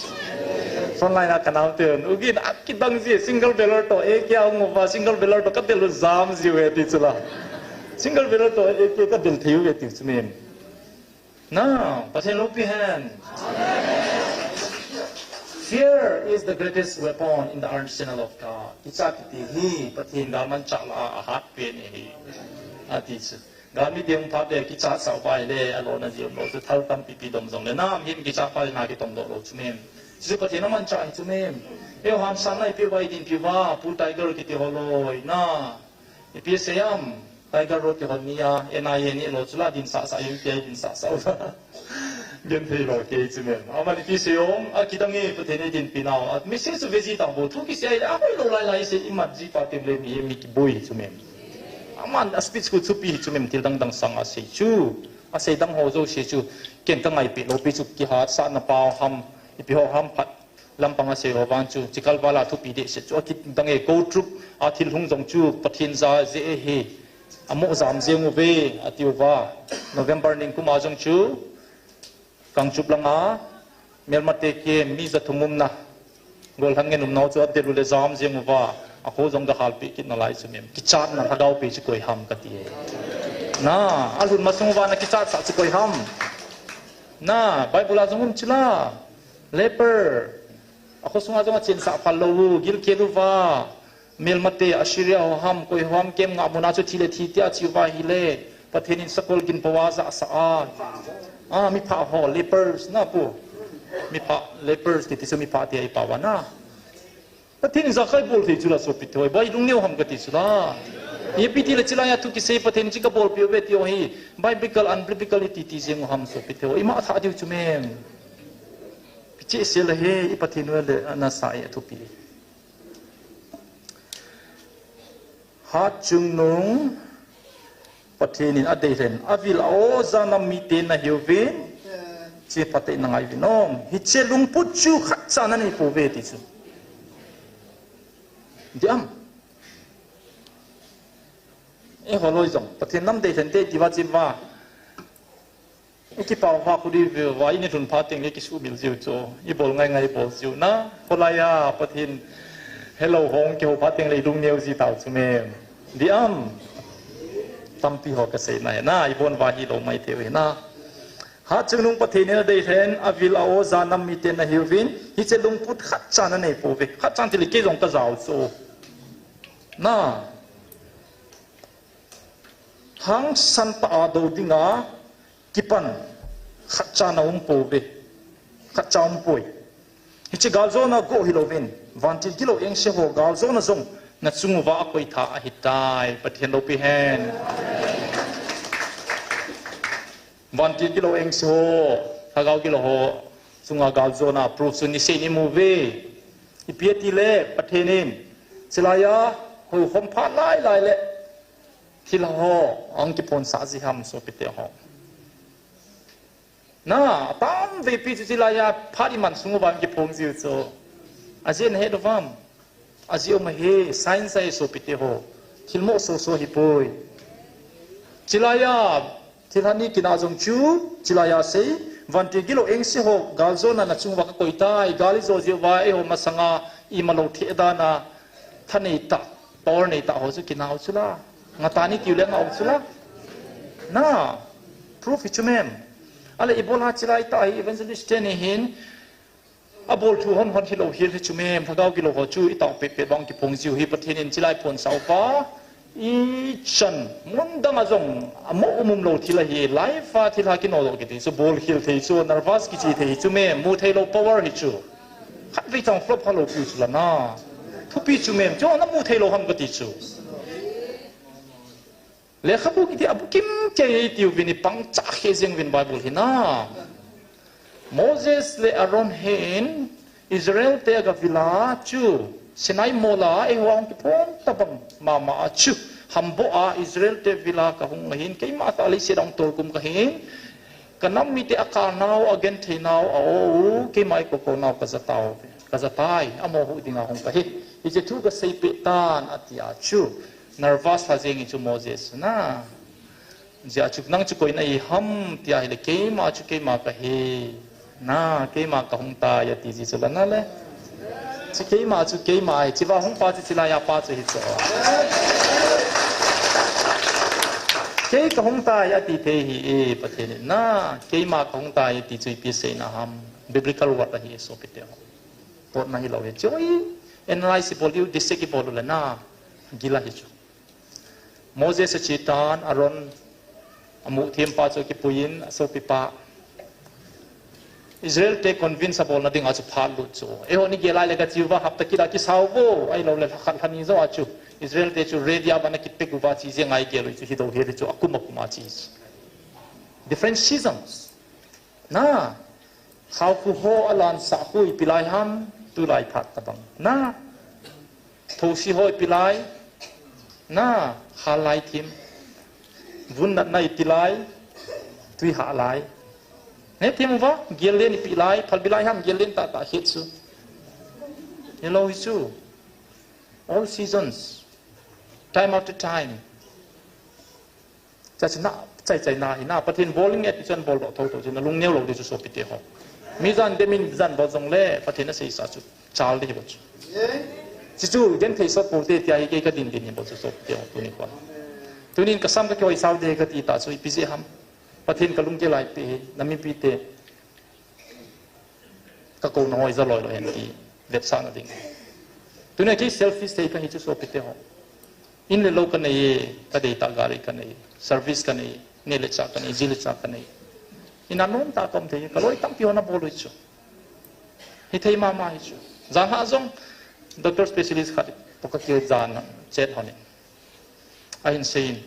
Frontline a kanao ten, ugin akidang ji, single barrel toh, A K a hung uva, single barrel toh kadel u jam jiu ahi ti chu la. Single barrel toh, A K kadel thei u ahi ti chu mem. Now, Pathen loupi hen. Fear is the greatest weapon in the arsenal of God. Kichat kiti hi Pathen galmanchah lah a ahat pen ahi. Ati chu. Galmi ding phat le kichat sah uva ahile alona jeh um lou chu thal tampi pi dom jong le nam hin kichat phat le na kitong doh lou chu mem. Chu Pathen amanchah hi chu mem. Eiho hamsatna ipi uva i dinpi uva, Pu Tiger kiti ho loi na. Ipi sei am, Tiger Road kihon ni a, N I A ni lo chu la dinsah sah, U P I dinsah sah u. Genthei lou kei chu mem. Aman ipi sei am, akidang e, Pathen in eidinpi nau. A message chu ve ji tang bou, thu kisei a, ahoilou lai lai sei, imat ji pa teng le mi, mi kiboi chu mem. Aman a speech khu thupi hi chu mem, thil dang dang sang a sei chu. Asei dang ho jouse chu, ken kangaipi lou pi chu kihatsahna pa ham, ipi ho ham phat. Lampang asei ho vang chu, chikal val a thupi dehset chu, akidang e, Kou Trup a thil hung jong chu, Pathen ja jeh ahi, amoh jam jeng uve, ati uva. November ningkum a jong chu, Kangchup langa, melmate kem, mi jathum umna, gollhang ngen umna u chu adel u le jam jeng uva, akho jong gahalpeh kit nalai chu mem. Kichatna lhagao pe chu koi ham kati e. Na, alhun masang uva na kichatsah chu koi ham. Na, Bible a jong um chu la. Leper. Akho sunga jong achensah phal lou u, gilkel uva. Melmate Assyria ho ham, koi ho ham kem ngah muna chu thi le thi tia chi uva ahile. Pathen in sakol gin poa jahsah a. Ah, mipha ho, lepers na pu. Mipha, lepers kiti chu mipha tia ipao a na. Pathen in jakhai bol thei chu la sopite ho. Bai lungneo ham kati chu la. Ipi ti le chilai a thu kisei Pathen in chi kabolpeh uve ti ho hi. Biblical, unbiblical iti ti jeng u ham sopite ho. Ima thah diu chu mem. Chihsel ahi, i Pathen u le ana sa i athupi. Hatchungnung Pathen in adei lhen, avil a-o janam mite nahiuvin, hiche phatah in nangai uvin o. Hiche lungput chu khatcha nanei pouve ti chu. Diam. Eiho loi jong, Pathen nam dei lhente iti uva chun uva. I kipah uva, khu di ve uva, i ni lhun phat teng le kisuhmil jiu chu. I bol ngai ngai bol jiu na. Kholai a, Pathen helou hung kihou phat teng le i lungneo ji tau chu mem. Diam. Tampi ho kasei nai na, i bon uva hilou mai thei u hi na. Hatchungnung Pathen in adei lhen, avil a-o janam mite nahiuvin, hiche lungput khatcha nanei pouve. Khatcha ti le kei jong kajao chu. Na. Hangsan tah a dou dinga kipan khatcha naum pouve. Khatcha umpoi. Hiche galjona go hilouvin, vantil gilou engse ho galjona jong nachung uva akoitha ahitai. Pathen loupi hen. Vantil gilou engse ho, lhagao gilou ho chunga galjona proof chu niseh in imu uve. Ipi ati le, Pathen in, chulai a, houkhom phat lai lai le, thilha ho ahung kiphonsah ji ham sopite ho. Na, atam veipi chu chulai a phat iman sung uva ahung kiphong jiu chu. Ajeh nahet uvam? Ajeh um ahi, science ahi sopite ho. Thil moh soso ahipoi. Chulai a, thilha ni kin a jong chu, chulai a sei, vantil gilou engse ho galjona nachung uva kakoitai, gal ijo jeh uva eiho masanga imalou theh dan a, thanei tah, power nei tah ho chu kinau chula. Ngatan itiu le ngau chula. Na, proof hi chu mem. Ahile ibola chulai tah hi evangelist teni hin, abol thu hon hon hilou hel hi chu mem, lhagao gilou ho chu itao pet pet bang kiphong jiu hi Pathen in chulai phonsah uva. Ichan, mun dang a jong, amoh um um lou thil ahi, life a thilha kino lou kiti chu, bol khel thei chu, nervous kichi thei hi chu mem, mu theilou power hi chu. Khatvei chang flop halou pi chu la na. Thupi chu mem, chu namu theilou ham kati chu. Lekhabu kiti abu kim kei tiuvin ipang cha khe jeng uvin Bible hi na. Moses le Aaron hin Israel te agavil a chu Sinai mol a eiho ahung kiphong tabang mama a chu. Hamboh a Israel te vil a kahung ahin keima tah leiset a hung tolkhum kahin. Kanam mite akah nau, agenthei nau, a-o u, keima eikou kou nau kaja tauve. Kaja tai, amaho huh dinga hung kahi. Hiche thu kasei peh tan, ati a chu. Nervous lha jeng in chu Moses na. Hijeh a chu, nang chu koi nahi ham, tia ahile, keima chu keima kahi. Na, keima kahung tai, ati ji chu la na le. Chu keima chu keima ahi, chua hung pa chu chulai a pa chu hi chu. Kei kahung tai, ati thei ahi e, Pathen in. Na, keima kahung tai, ati chu ipi seina ham. Biblical word ahi, sopite ho. Potna hilou hi. Chu hi, analyze ibol diu, dissect ibol u le na. Gil ahi chu. Moses ache tan, Aaron amu thempa chu akipuiyin, asopipa. Israel te convince abol na dinga chu phat lut chu. Eiho ni gel lai le kachi uva hapta kit a kisau vo, ahilou le lha khat lha ni jou a chu. Israel te chu ready a ban akipek uva che jeng a igel u chu hilou hel chu akum akum a che. Different seasons. Na, khaokhu ho alansah khu ipi lai ham, tulai phat tabang. Na, thousi ho ipi lai, na, hal lai thim. Vun natna ipi lai, tui hah lai. Hethem uva, gel len ipi lai, phalbi lai ham, gel len tah tah het chu. Hilou hi chu. All seasons. Time after time. Cha chu na, chai chai na hi na, Pathen bol inge ti chun bol doh thotho chu, nalung neo lou ding chu sopite ho. Mi jan demin jan bol jongle, Pathen aseisa chu, chal ding hi bol chu. Chuchu, genthei sot poute tia hi kei kadin din hi bol chu sopite ho, tuni kho. Tunin kasam kakihoi sao ding kati ta chu, ipi jeh ham. Pathen kalunggel a eipeh hi, namipite. Kakou na hoi ja loi loi hen ti vetsahna ding. Tunia kei selfish thei kahi chu sopite ho. In le lou kanei e, kadeitah gari kanei, service kanei, neh le chah kanei, ji le cha kanei. In a nomtah a kaum thei, kaloi tampi hon abol u chu. Hithei mama hi chu. Jan lhah jong, doctor specialist khat, toh kakijan chet honin. Ahin seiyin.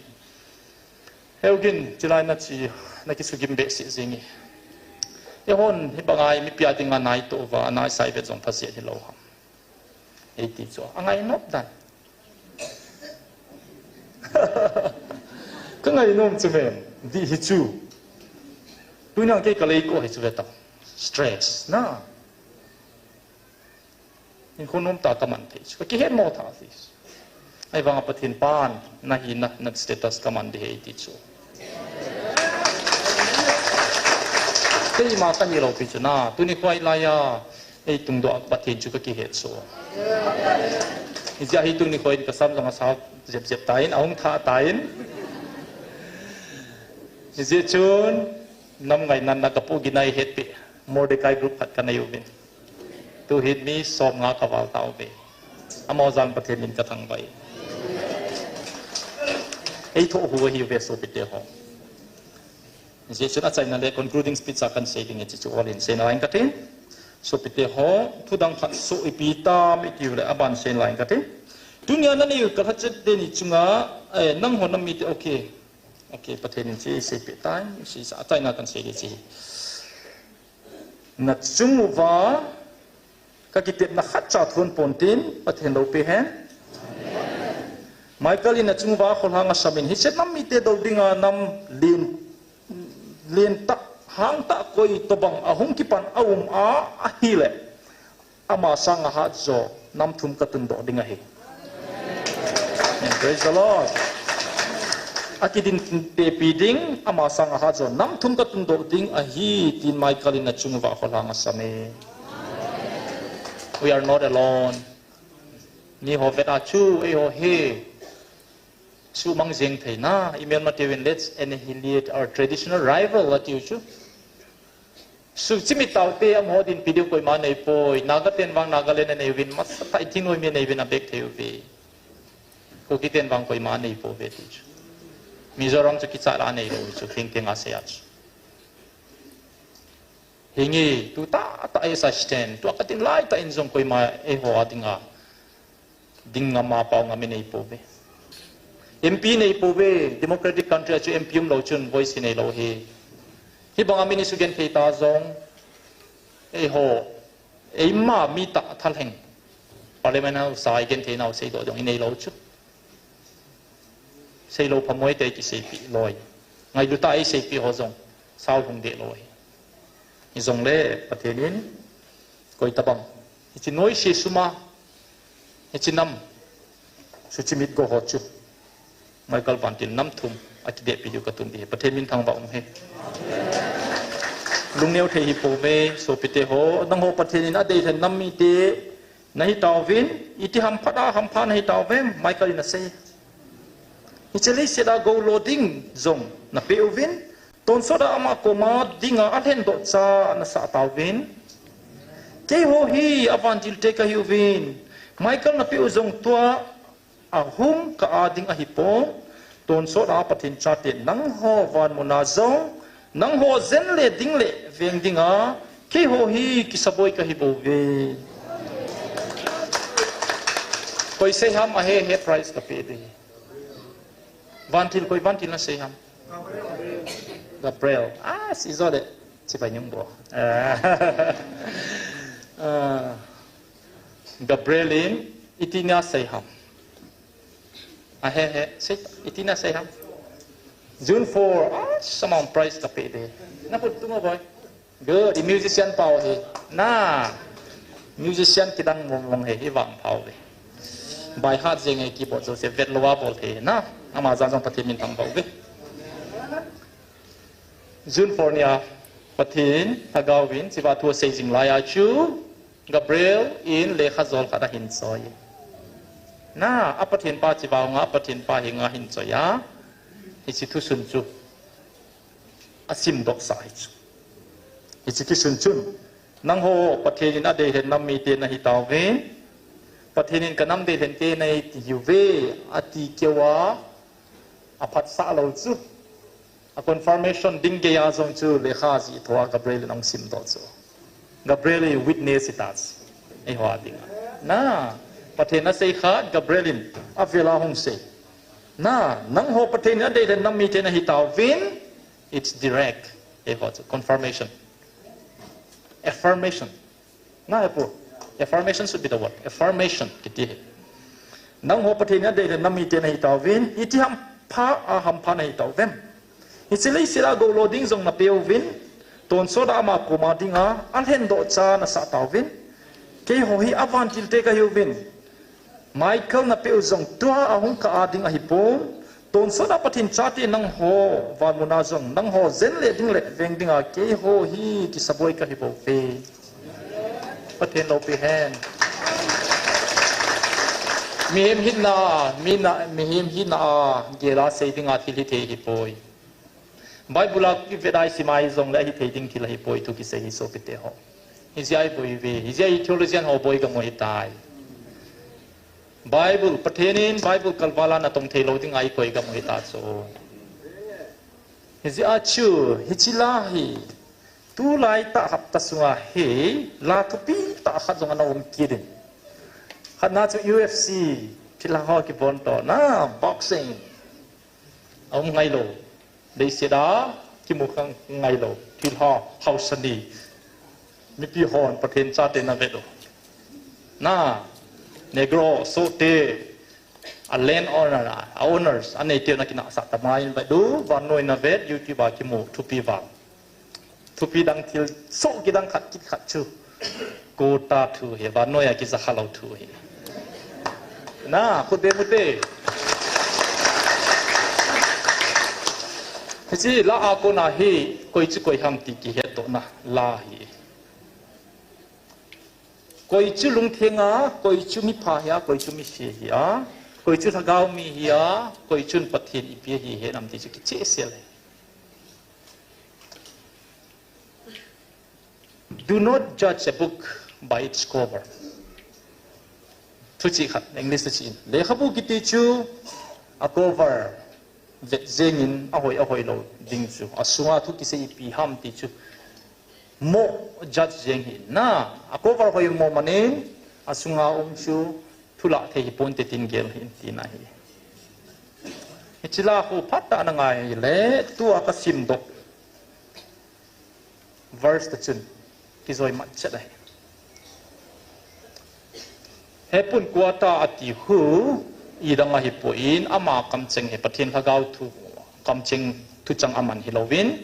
Heu gin, chulai nache, nakisugim behseh jenge. Eihon, hibanga mipi a dinga naito uva, naisai vet jong phaset hilou ham. Eiti chu, angai nop dan. Ka ngai nom chu mem, di hi chu. Tunia kei ka lei ko hi chu ve ta. Stress, na. Hinkho nom tah ka man thei chu. Ka kihet mo tha si. Ahivanga Pathen pan, na hina, na status ka man ding ahi ti chu. Keima ka hilou pi chu na, tuni khoi laiya, ei tungdoh Pathen chu ka kihet chu. Hijeh a hi tuni khoi in ka sam jong asao jep jep tan, ahung thah tan. Hijeh chun, nam ngaina na ka pu ginai het pi, Mordecai group khat ka nei uvin. Tuhin mi som nga ka val tauve. Amaho jal Pathen min ka thangvah e. Ei thoh hu ahi ve sopite ho. Hijeh chun achaina le concluding speech a kan sei ding e ti chu ol in sei nalai ka tin. Sopite ho, thudang khat soh ipi tam iti u le aban sei nalai ka tin. Tunia na nei u ka lhachet teni chunga, eh, nangho nam mite, okay. Okay, Pathen in chu eisei peh tai, sei sa achaina kan sei ding chu. Na chung uva, ka kitepna khatcha thon pon tin, Pathen lou pe hen. Michael in na chung uva kholhang asam in, hiche nam mite dou dinga nam len, len tah, hang tah koi tobang ahung kipan aum a, ahile. Ama sanga hatjo, nam thum ka tundoh ding ahi. Praise the Lord. Akidin tepi ding, ama sanga hatjo, nam thum ka tundoh ding ahi, tin Michael in na chung uva kholhang asam e. We are not alone. Miho vet a chu, eiho hi. Sumang jeng thei na, i Myanmar te uvin, let's annihilate our traditional rival, ati u chu. Suchimit taute, amaho dinpi diu koima nei poi, Naga ten vang Nagaland anei uvin, masatah in thingnoi mi anei uvin abek thei uve. Kuki ten vang koima nei pouve ti chu. Mizoram chu kicha la nei lou chu, thing thing a sei a chu. Hinge, tu tahtah a extent, tua ka tin laitah in jong koima eiho a dinga. Ding ngam a pao ngam i nei pouve. M P nei pouve, democratic country a chu M P umlou chun voice i neilou hi. Hibanga min i sugenthei ta jong, eiho, eima mi tah thalheng. Parliament hausa i genthei nau seidoh jong i neilou chu. Seilou phamoi te kiseipeh loi. Ngailut a eiseipeh ho jong, sao lhung deh loi. Hijongle, Pathen in, koi tabang. Hiche noise sum a, hiche nam, suchimit go ho chu. Michael Van Til nam thum, akidehpi diu ka tun ding ahi. Pathen min thangvah u hen. Lungneo thei hi pouve, sopite ho, nangho Pathen in adeilhen nam mite, nahi tauvin, iti hamphat a, hampha nahi tauve, Michael in asei. Hiche leiset a gou lo ding jong napeh uvin, tonsot a ama koma dinga alhendoh cha nasah tauvin. Keiho hi avantil te kahiuvin, Michael napeh u jong tua ahung ka a ding ahipon, tonsot a Pathen chate nangho van muna jong, nangho jen le ding le veng dinga, keiho hi kisaboi kahi bouve. Koi sei ham ahe he prize kapeh ding. Vantil, koi vantil nasei ham? Gabriel. Ah, si jo de. Chibai nyung bo. Ah. Ah. Gabriel in, iti nasei ham? Ahe, he, sei, iti nasei ham? June four, ah, samang prize kapeh ding. Nakhut tung o boy. Good, i musician pau hi. Na, musician kidang mong mong hi, hi vang pau hi. By heart jeng hi keyboard jouse vet lou a bol thei na. Ama jal jong Pathen min thangvah u ve. June four nia, Pathen, Lhagao vin, chiva thu asei jing laiya chu, Gabriel in lekha jol khat ahin choi. Na, a Pathen pa chiva nga, a Pathen pa hi nga hin choi a. Hiche thusun chu. Asim doh sa hi chu. Hiche kisun chun. Nangho Pathen in adeilhen nam mite nahi tauvin. Pathen in ka nam deilhen te nahi ti hiuve, ati keu a. Aphatsah lou chu. A confirmation ding geiya jong chu lekha jih tho a Gabriel in ahung sim doh chu. Gabriel in witness i ta chu. Eiho a dinga. Na, Pathen asei khat Gabriel in avel a hung sei. Na, nangho Pathen in adeilhen nam mite nahi tauvin, it's direct. Eiho chu, confirmation. Affirmation. Na he pu. Affirmation should be the word. Affirmation kiti hi. Nangho Pathen in adei le nam mite nahi tauvin, iti hampha a hampha nahi tauvem. Hiche leiset a goulo ding jong napeh uvin, tonsot a ama koma dinga alhendoh cha nasah tauvin. Keiho hi avantil te kahiuvin. Michael napeh u jong tua ahung kah a ding ahipon, tonsot a Pathen chate nangho, vanmun a jong nangho jen le ding le veng dinga keiho hi kisaboi kahi bouve. Pathen loupi hen. Mihem hinna, mina, mihem hinna a gel a sei dinga thil hithei hipoi. Bible a kivet a isim a ijong le ahithei ding thil ahipoi thu kisei hi sopite ho. Hijeh a iboi uve, hijeh a i theologian ho boi gam u ahitai. Bible, Pathen in Bible kalval a natong thei lou dinga ikoi gam u ahita chu. Hijeh a chu, hiche la hi, tulai tah hapta sunga hi, la thupi tah khat jong ana um kit in. Khatna chu U F C, thilha ho kibon to na, boxing. Aum ngailou. Leiset a kimu kha ngailou. Thilha, haosa ni. Mipi hon Pathen chate navet u. Na, Negro, Sote, a land owner, a owners, aneite u nakinahsah tama in vet u, vannoi navet, YouTube a kimu, thupi vang. Thupi dang thil, soh kidang khat kit khat chu. Quota thu hi, vannoi a kija khalou thu hi. Na, khut beng ute. Hiche la a kona hi, koi chu koi ham ti kihetdohna la hi. Koi chu lungtheng a, koi chu mipha hi a, koi chu misi hi a, koi chu lhagao mi hi a, koi chun Pathen ipi ahi hetnam ti chu kichehsel ahi. Do not judge a book by its cover. Thuchih khat, English thuchih in. Lekhabu kiti chu a cover vet jengin ahoi ahoi lou ding chu. Asunga thu kisei ipi ham ti chu. Mo judge jeng hih in na. A cover hoi mo manin, asunga um chu thulah thei hiponte tin gel hih in tina ahi. Hiche la khu phatah a na ngai le, tua kasimdoh verse ta chun kijoi mat chet ahi. Hepun quota ati hu, idang ahipoi in, ama kamcheng hi Pathen lhagao thu, kamcheng thuchang aman hilouvin,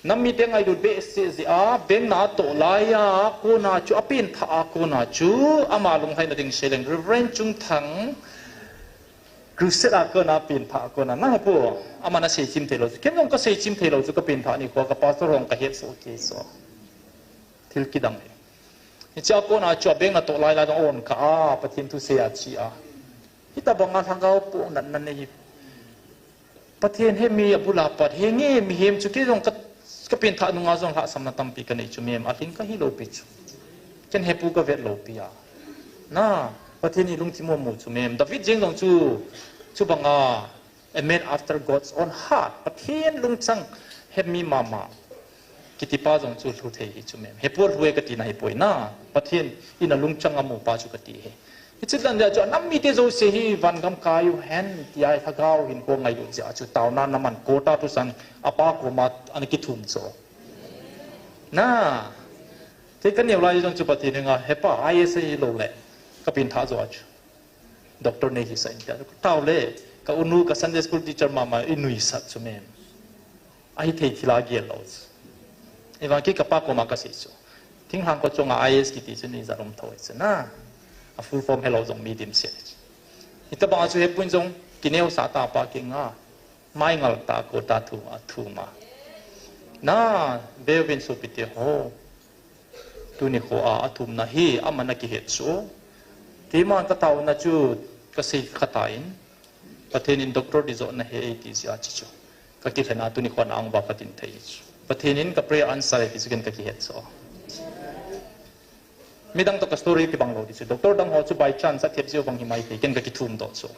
nam mite ngailut behseh jeh a, bengna atoh laiya, kona chu apenthah a, kona chu ama lunglhaina ding seileng Reverend Chungthang, Crusade a kona penthah a kona, na hepu, aman asei chim theilou chu. Ken jong kasei chim theilou chu kapenthah nikho, ka pastor hon kahet soh kei chu. Thil kidang hi. Hichea kona chu abengna toh lai lai jong aon kha a, Pathen thu sei a chi a. Hitobanga lhagao pohnatna nei hi. Pathen he mi abul a pat, henge mihem chu kei jong ka, kapenthah nunga jong lhahsamna tampi kanei chu mem, alhing kahilou pi chu. Ken hepu kavet lou pi a. Na, Pathen in lungthim amu chu mem. David jeng jong chu, chubanga, a man after God's own heart. Pathen lungchang hemi mama. Kitipa jong chu lhu thei hi chu mem. Hepu lhu e katina hipoi na. Pathen in alungchang amupa chu kati hi. Hiche dan jeh chu anam mite jouse hi vangam kai uhen tia lhagao hinkho ngailut jeh chu taona naman quota thuchang apa koma ana kithum chu. Na. Kei kaneo lai jong chu Pathen henga hepa I A S ahilou le. Kapenthah jo a chu. Doctor nei hisah in tia. Taole, ka unu, ka Sunday school teacher mama, inuisat chu mem. Ahithei thila gel lou chu. Ahivang kei kapa koma kasei chu. Thinglhang kho chunga I A S kiti chu nijat um thou chu na. A full form helou jong mi dimset chu. Hitobanga chu hepun jong kineosah tapa kinga. Maingal tah quota thu athum a. Na, veuvin sopite ho. Tuni khoa athumna hi aman akihet chu. Keiman kataona chu kasei khatai. Pathen in doctor ding joh nahe eiti jeh a chi chu. Kakilhena tuni khoa na-ang uva katin thei chu. Pathen in ka prayer answer e ti chu ken kakihet chu. Midang toh ka story kibang lou ti chu. Doctor dang ho chu by chance athep jeh u vang himaithei ken kakithum doh chu.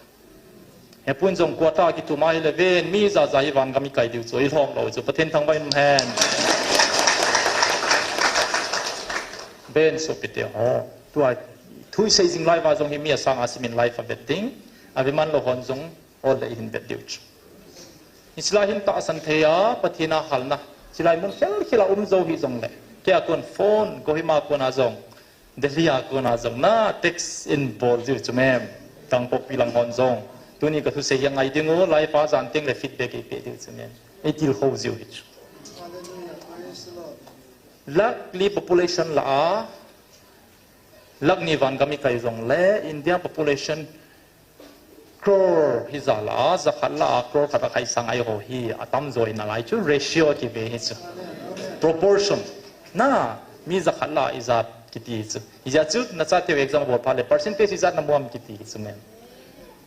Hepun jong quota kithum ahile ven, mi jaja hi vangam ikai diu chu, ilhom lou chu, Pathen thangvah in umhen. Ven sopite ho. Tua, thu isei jing lai uva jong hi mi asanga simin life avet ding. Aveman lou hon jong, ol le ihin vet diu chu. Hiche lai hin tahsan thei a, Pathen a halna. Hiche lai mun khel khel a um jou hih jongle. Kei a kon phone, Kohima a kon a jong, Delhi a kon a jong, na text in bol jiu chu mem. Kangpokpi lang hon jong. Tuni ka thusei hi ngai ding u, live a jan teng le feedback ei pe diu chu mem. Ei tilkhou jiu hi chu. Lakh li population la a, lakh ni van gam i kai jong le, India population crore hi ja la, ja khat la a crore khat a khai sang ai ho hi, a tam jo in a lai chu ratio ki ve hi chu. Proportion. Na, mi ja khat la i ja kiti hi chu. Hi ja chu, na cha te exam bol pha le, percentage i ja na muam kiti hi chu mem.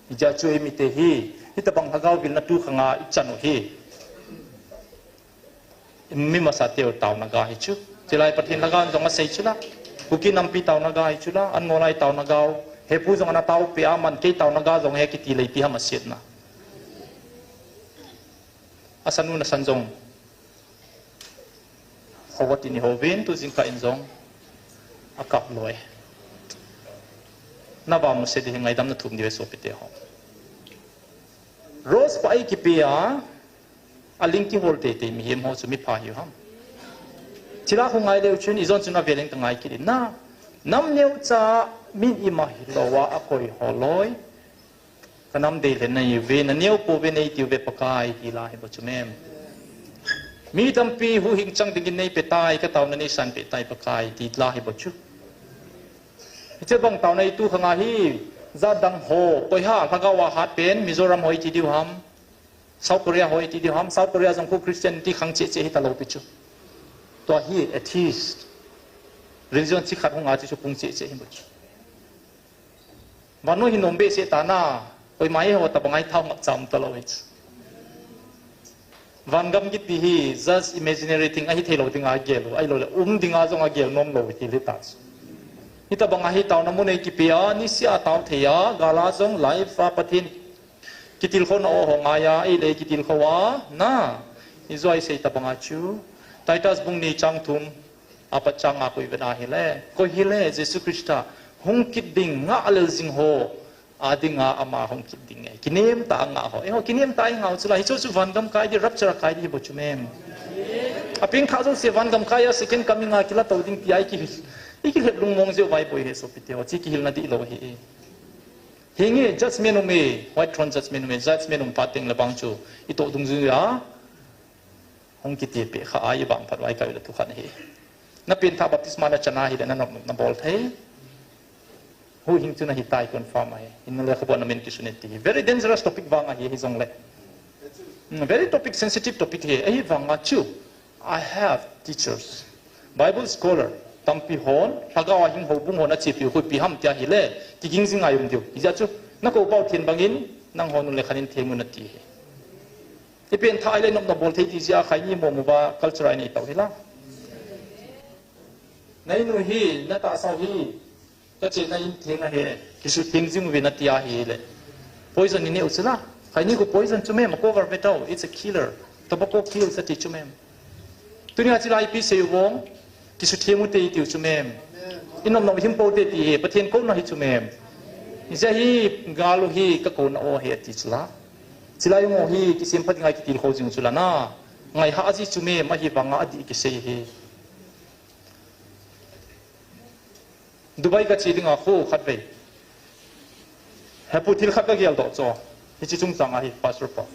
Hi ja chu ei mi te hi, hi tabang lhagao vil na tu khanga i chan u hi. Mi masa teu tauna ga hi chu. Chilai Pathen lhagao jong a sei chu la. Kuki nampi tauna ga hi chu la. An ngolai tauna ga. He pu jong ana tau pe a man kei tauna ga jong he kiti lei pi ham a siet na. A sanu na san jong. Ho ti ni ho vin tu jing ka in jong. A kap loi. Na va mu se di ngaidam na thum di ve so pi te ho. Rose pa ai ki pe a. A ling kihol teitei mihem ho chu mi pha hiu ham. Chila khu ngai leu chun i jon chun a veleng ka ngai kit in na. Nam neu cha min i ma hi lo a a koi ho loi. Ka nam dei le nei ve na neo po ve nei tiu ve Pakai ti la hi bo chu mem. Mi tampi hu hing chang dingin nei pe tai ka tau na nei san pe tai Pakai ti la hi bo chu. Hiche bang tau nei tu khanga hi za dang ho koi ha lhagao a hat pen Mizoram hoi ti diu ham. South Korea hoi ti diu ham, South Korea jong khu Christianity khang che che hi ta lo pi chu. Tua hi atheist. Religion chi khat hung a chi chu pung che che hi bo chu. Vannoi hi nom be se ta na, koi mai ho ta bangai thau ngap cham ta lo hi chu. Van gam kiti hi, just imaginary thing, ahi thei lo ding a gel u, ahi lo le, um ding a jong a gel nom lo hi li ta chu. Hi ta bang ahi tau na mu nei ki pe a, ni si a tau thei a, gala jong life a Pathen Kitilkhouna o ho ngai a, ei le kitilkhou a, na. I joi sei ta banga chu. Titus bung ni chang thum, a pat chang a koi vet a hile. Koi hile, Jesu Christa, hung kit ding ngah lel jing ho, a dinga ama hung kit ding e. Kinem ta ngah ho. E ho, kinem ta i ngah chu la, hi chu chu van gam kai di, rapture kai di, hi bo chu mem. A ping kha jo se van gam kai a, second coming a kila to ding ti ai ki hil. I ki hep lung mong jeu vai boi he so pi te ho, chi ki hil na di lo hi e. Hinge judgment um e, white throne judgment um e, judgment um pha teng le bang chu, i toh dungjui a, hung kiti pe kha a i bang phat vai kai le thu khan hi. Na pen tha baptisma na chana hi le na nop na bol thei. Hu hing chu na hi tai confirm a hi. In le khabon na men ki sunet ti hi. Very dangerous topic vang a hi, hi jong le. Mm, very topic, sensitive topic hi. Ahi vang a chu. I have teachers. Bible scholar. Tampi hon. Lhagao a hing ho bung hon a chi pi hui pi ham tia hi le. Ki ging jing a um diu. Ija chu. Na ko pau thien bangin. Nang hon le khanin theng un a ti hi. I pen tha ai le nop na bol thei ti jia khai ni mo mo ba culture ai nei tau hi la. Nei nu hi. Na ta sau hi. Ka che na in theng a he, kisu theng jing uvin a tia hi le. Poison ni neu chila. Khai ni ko poison chu mem, a cover ve tau. It's a killer. Tobacco kills a ti chu mem. Tuni a chila ipi sei u vong, kisu theng u te i tiu chu mem. I nom nom him po te ti he, Pathen ko na hi chu mem. I ja hi, galu hi, ka ko na o he ti chila. Chila yung o hi, kisim phat ngai kitil kho jing chula na. Ngai ha a ji chu mem, a hi vanga a di kisei hi. Dubai ka che dinga khu khat vei. Hepu thil khat ka gel doh cho. Hichi chungchang a hi passport pa.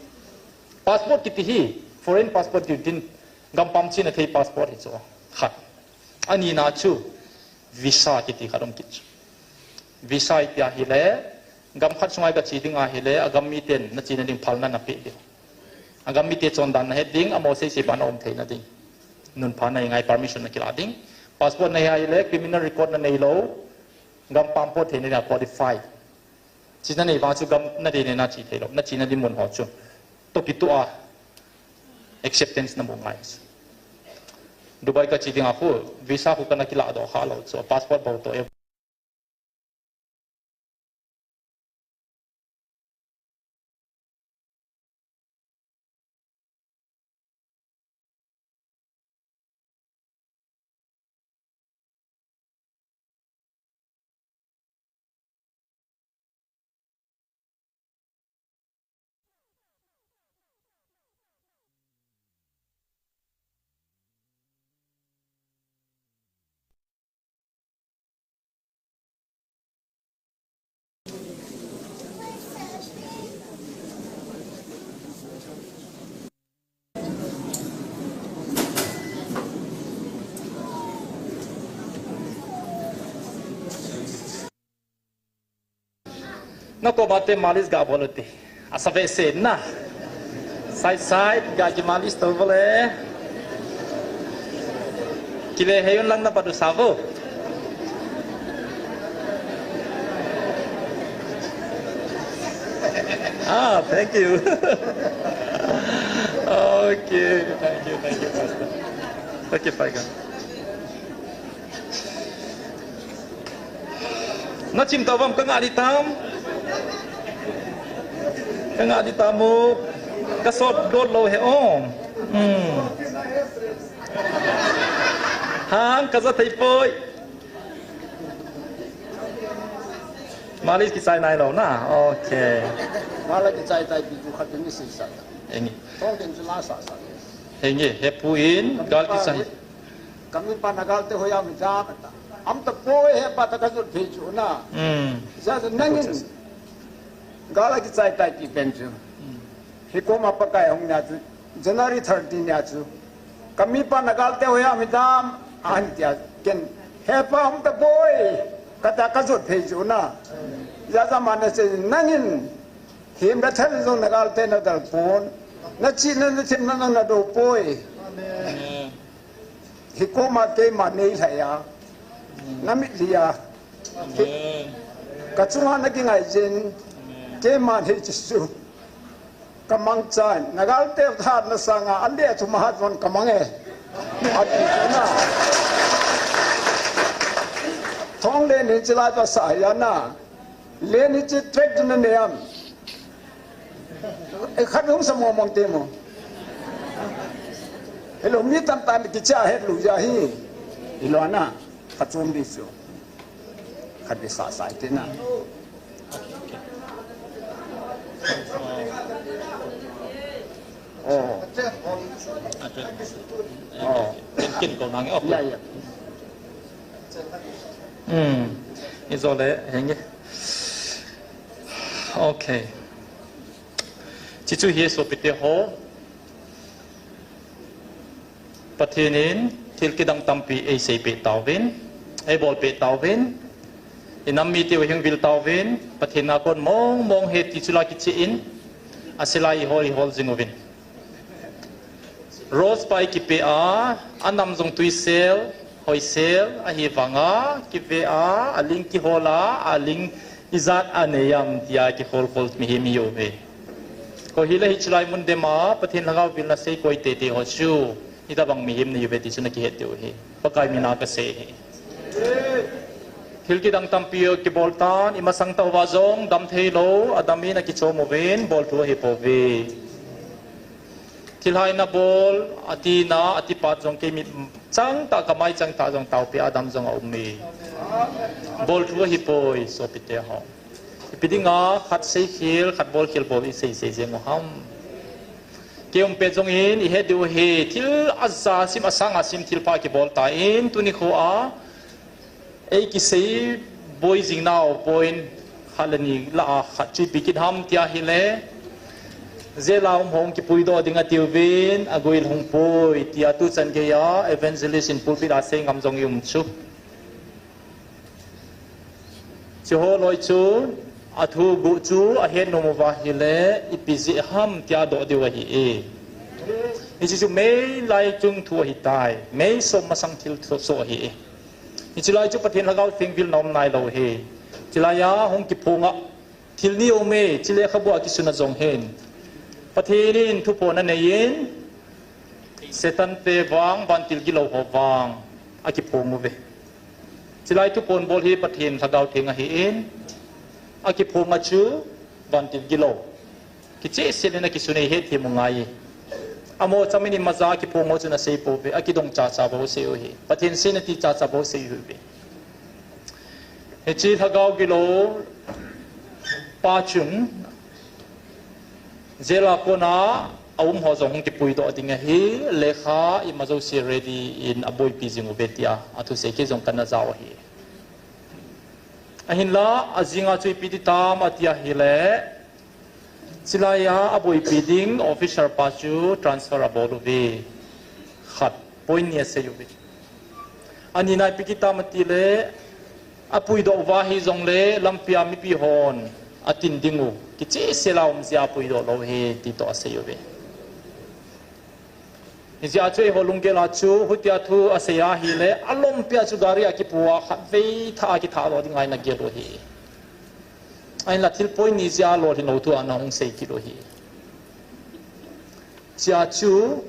Passport kiti hi foreign passport diu din gampam china thei passport hi cho. Khat. Ani na chu visa kiti khat um kit chu. Visa itia hi le gam khat sungai ka che dinga hi le a gam mi ten na china ding phalna na pe ding. A gam mite chondan na het ding, a mo sei sei pa na um thei na ding. Nun pha na ngai permission na kila ding. Passport na hi le criminal record na nei lo. Gam pam po thei na qualify. Chi na nei vang chu gam na dei ne na chi thei lo. Na chi na ding mun ho chu. To ki to a acceptance na mu ngai. Dubai ka che ding a khu visa khu ka na kila do kha lo chu passport bo to e Koma te malis ga bol u te. Asa ve se na. Side side ga ki malis to bol e. Kile he yun lang na padu savo. Ah, thank you. Okay, thank you, thank you, Pastor. Okay, fine. Na chim ta vam ka nga di tam. Ka nga di tam mo. Ka sot dot lo he om. Hmm. Hang ka za thei poi. Malis ki chai nai lo na. Okay. Malis ki chai tai pi tu khat ni si sa. Engi. Tong ken chu la sa sa. Engi, he pu in, gal ki chai. Kami pa na gal te hoya mi ja kata. Am ta poi he pa ta ka jot phei chu na. Hmm. Ja ja nangin. Gal a ki chai tai ti pen chu. Hmm. Hi koma Pakai hung nia chu. January thirteen nia chu. Kami pa na gal te hoya mi dam. An tia ken. He pa am ta poi. Kata ka jot phei chu na. Ja ja ma na se nangin. Him da thal jong na gal te na dal pon. Na chi na na thim na na do poi. Amen. Hi koma keima nei lhai a. Na mit lia. Amen. Ka chunga na ki ngai jin. Amen. Keima nei chi su. Ka mang chan. Na gal te tha na sanga a le chu ma hat von ka mang e. A ti chu na. Thong le ni chi lai pa sa ya na. Le ni chi trek na ne am. E khat hung sa mo mong te mo. Hello, mi tam tam ki cha het lu ja hi. Ilo na, khat chom di su. Khat di sa sai te na. Oh. Oh. Kin ko nang, okay. Ya, ya. Hmm. Izo le, henge. Okay. Chichu hi sopite ho. Pathen in thil kidang tampi ei sei pe tauvin, ei bol pe tauvin, i nam mite u hing vil tauvin, Pathen na kon mong mong he ti chula kichi in, a silai i hol i hol jing uvin. Rose pai kipe a, a nam jong tuisel, hoisel, ahi vanga, kive a, a ling kihol a, a ling ijat a nei am tia kihol hol mihem i uve. Ko hile hi chulai mun dema, Pathen lhagao vilna sei koi tete ho chu, itabang mihem nei uve ti chu na kihet diu hi. Pakai mina ka sei hi. Thil kidang tampi kibol tan, i masang tauva jong, dam thei lo, a dam in a kichom uvin, bol thu ahi pouve. Thilhai na bol, a tina, a tipat jong kei mit chang ta, ka mai chang ta jong taupi a dam jong a um e. Bol thu ahi poi, sopite ho. Ipi dinga, khat sei khel, khat bol khel bol i sei sei jeng u ham. Kei um pet jong in, i het diu hi, thil a ja sim, a sang a sim, thil pha kibol ta in, tuni kho a, ei kisei boi jing nau point khat le ni la a khat chu ipi kit ham tia hile, jail a um ho kipui doh ding a tiuvin, a guil hung pui tia tu chan gei a evangelist in pulpit a sei ngam jong i um chu. Chi ho loi chu a thu gu chu a het nom uva hile, ipi jeh ham tia doh diu ahi e. Hichi chu mei lai chung thu ahi tai, mei som masang thil thu so ahi e. Hichi lai chu Pathen lhagao theng vil nom nai lo hi. Chi lai a hung kiphong a thil ni um e, chi lekhabu a kisun a jong hin. Pathen in thuphon a nei in, Satan te vang, vantil gilou ho vang, a kiphong uve. Chi lai thuphon bol hi Pathen lhagao theng ahi in, a kiphong a chu vantil gilou. Kicheh sel in a kisun ei het hi mu ngai. Amo chamin imacha a kiphong ho chu na sei pouve, a kidong cha cha bou sei u hi. Pathen seina ti cha cha bou sei u hi. Hichi lhagao gilou pa chun jail a kona a um ho jong hung kipui doh ding ahi, lekha ima jouse ready in a boipi jing uve tia a thusei kei jong kana jao ahi. Ahinla, a jinga chu ipi ti tam a tia hile, chi lai a a boipi ding officer pa chu transfer a bol uve. Khat, point ni a sei uve. A nina ipi ti tam a ti le, a pui doh uva hi jong le, lampi a mipi hon atin ding u kichehsel a um jeh a puidoh lou ahi ti toh asei uve. Hijeh a chu eiho lunggel a chu hitia thu asei ahile, alompi a chu gari a kipu a khatvei thah a kithahdoh ding a ana gel u ahi. Ahinla thil point ni jeh a lolhing lou thu ana hung sei kit u ahi. Hijeh a chu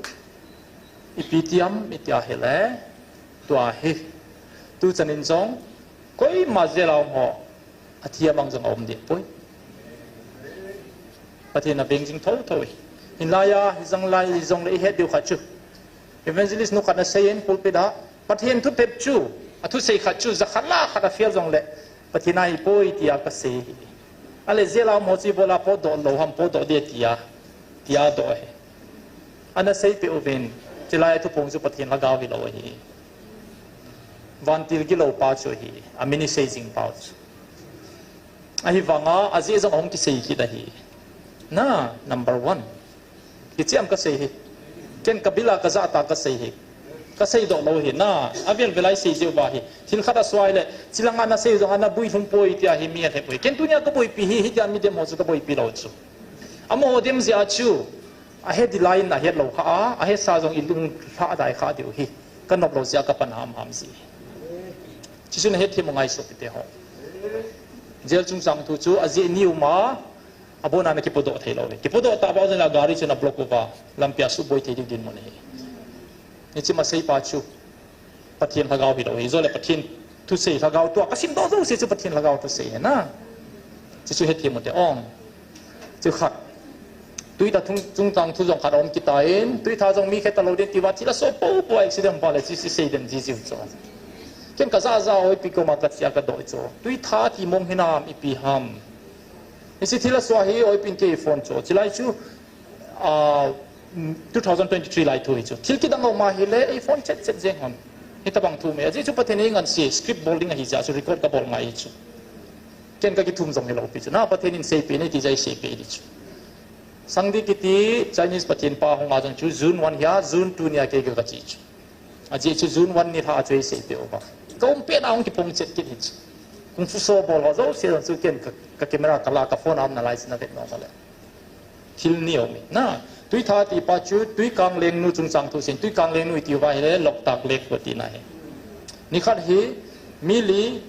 ipi ti ham iti ahile, tua hi tuchan in jong koima jail a um ho athi a mang jong aum deh poi. Pathen in aveng jing thotho e. Hinlai a hijong lai jongle ihet diu khat chu, evangelist nu khat in asei in pulpit a, Pathen thutep chu, athusei khat chu jakhat lah khat a fail jongle Pathen a ahipoi tia kasei ahi. Ahile jail a um ho chu ibola potdoh lou ham, potdoh ding tia, tia doh ahi. Ana seipeh uvin, chulai a thuphong chu Pathen Lhagao hilou ahi. Vantil gilou pa chu ahi, amin isei jing pau chu. Ahivanga ajeh jong ahung kisei kit ahi. Na, number one. Hiche ham kasei hi. Ken kabil a kajah tah kasei hi. Kaseidoh lou hi. Na, avel vel a isei jeh uva hi, thil khat asei le, chulang a nasei jong ana boilhung poi tia hi mi alhep u hi. Ken tunia kaboipi hi, hitia mi dem ho chu kaboipi lou chu. Amaho dem jeh a chu, ahe ding lai in ahet lou kha a, ahesa jong ilung lhadai kha diu hi. Kanop lou jeh a kapan hamham ji. Chuchu nahet them u ngai sopite ho. Jail chungchang thu chu ajeh ni um a, abon a ana kipodoh thei lou hi. Kipodoh tah uva jong le gari chu ana block uva, lampi a suboi thei diu dinmun ahi. Hiche masei pa chu Pathen Lhagao hilou hi. Jole Pathen thusei Lhagao tua kasimdoh jouse chu Pathen Lhagao thusei ahi na. Chuchu hethem ute ong. Chu khat. Tuitha chungchang thu jong khat aum kit tan, tuitha jong mi khe talou ding tia thil aso popo accident pa le chu isei den jiu chu. Ken kajah jah a ipi koma kache a kadoh chu. Tuitha ti mong hinam ipi ham. Hiche thil aso hi ipi in kei phone chu. Chulai chu, ah, two thousand twenty-three lai thu hi chu. Thil kidang aum ahile eiphone chet chet jeng hon. Hitabang thu me. Ajeh chu Pathen in eingansei, script bol ding ahi jeh a chu record kabol ngai hi chu. Ken kakithum jong hilou pi chu. Na Pathen in seipeh in eiti jeh a iseipeh ding chu. Sangdi kiti Chinese Pathen pa hung a jong chu June one hi a, June two ni a kei kache chu. Ajeh chu June one ni lha a chu eiseipeh uva. Kaum pet a hung kiphong chet kit hi chu. Kung fu show bol ho jouse jong chu ken ka, ka camera kala ka phone a um nalai chu navet nom le. Thil ni aum e. Na, tuitha ti pa chu, Tuikang Lengnu chungchang thu seiyin, Tuikang Lengnu iti uva ahile, Loktak Lake tina ahi. Nikhat hi, mi li,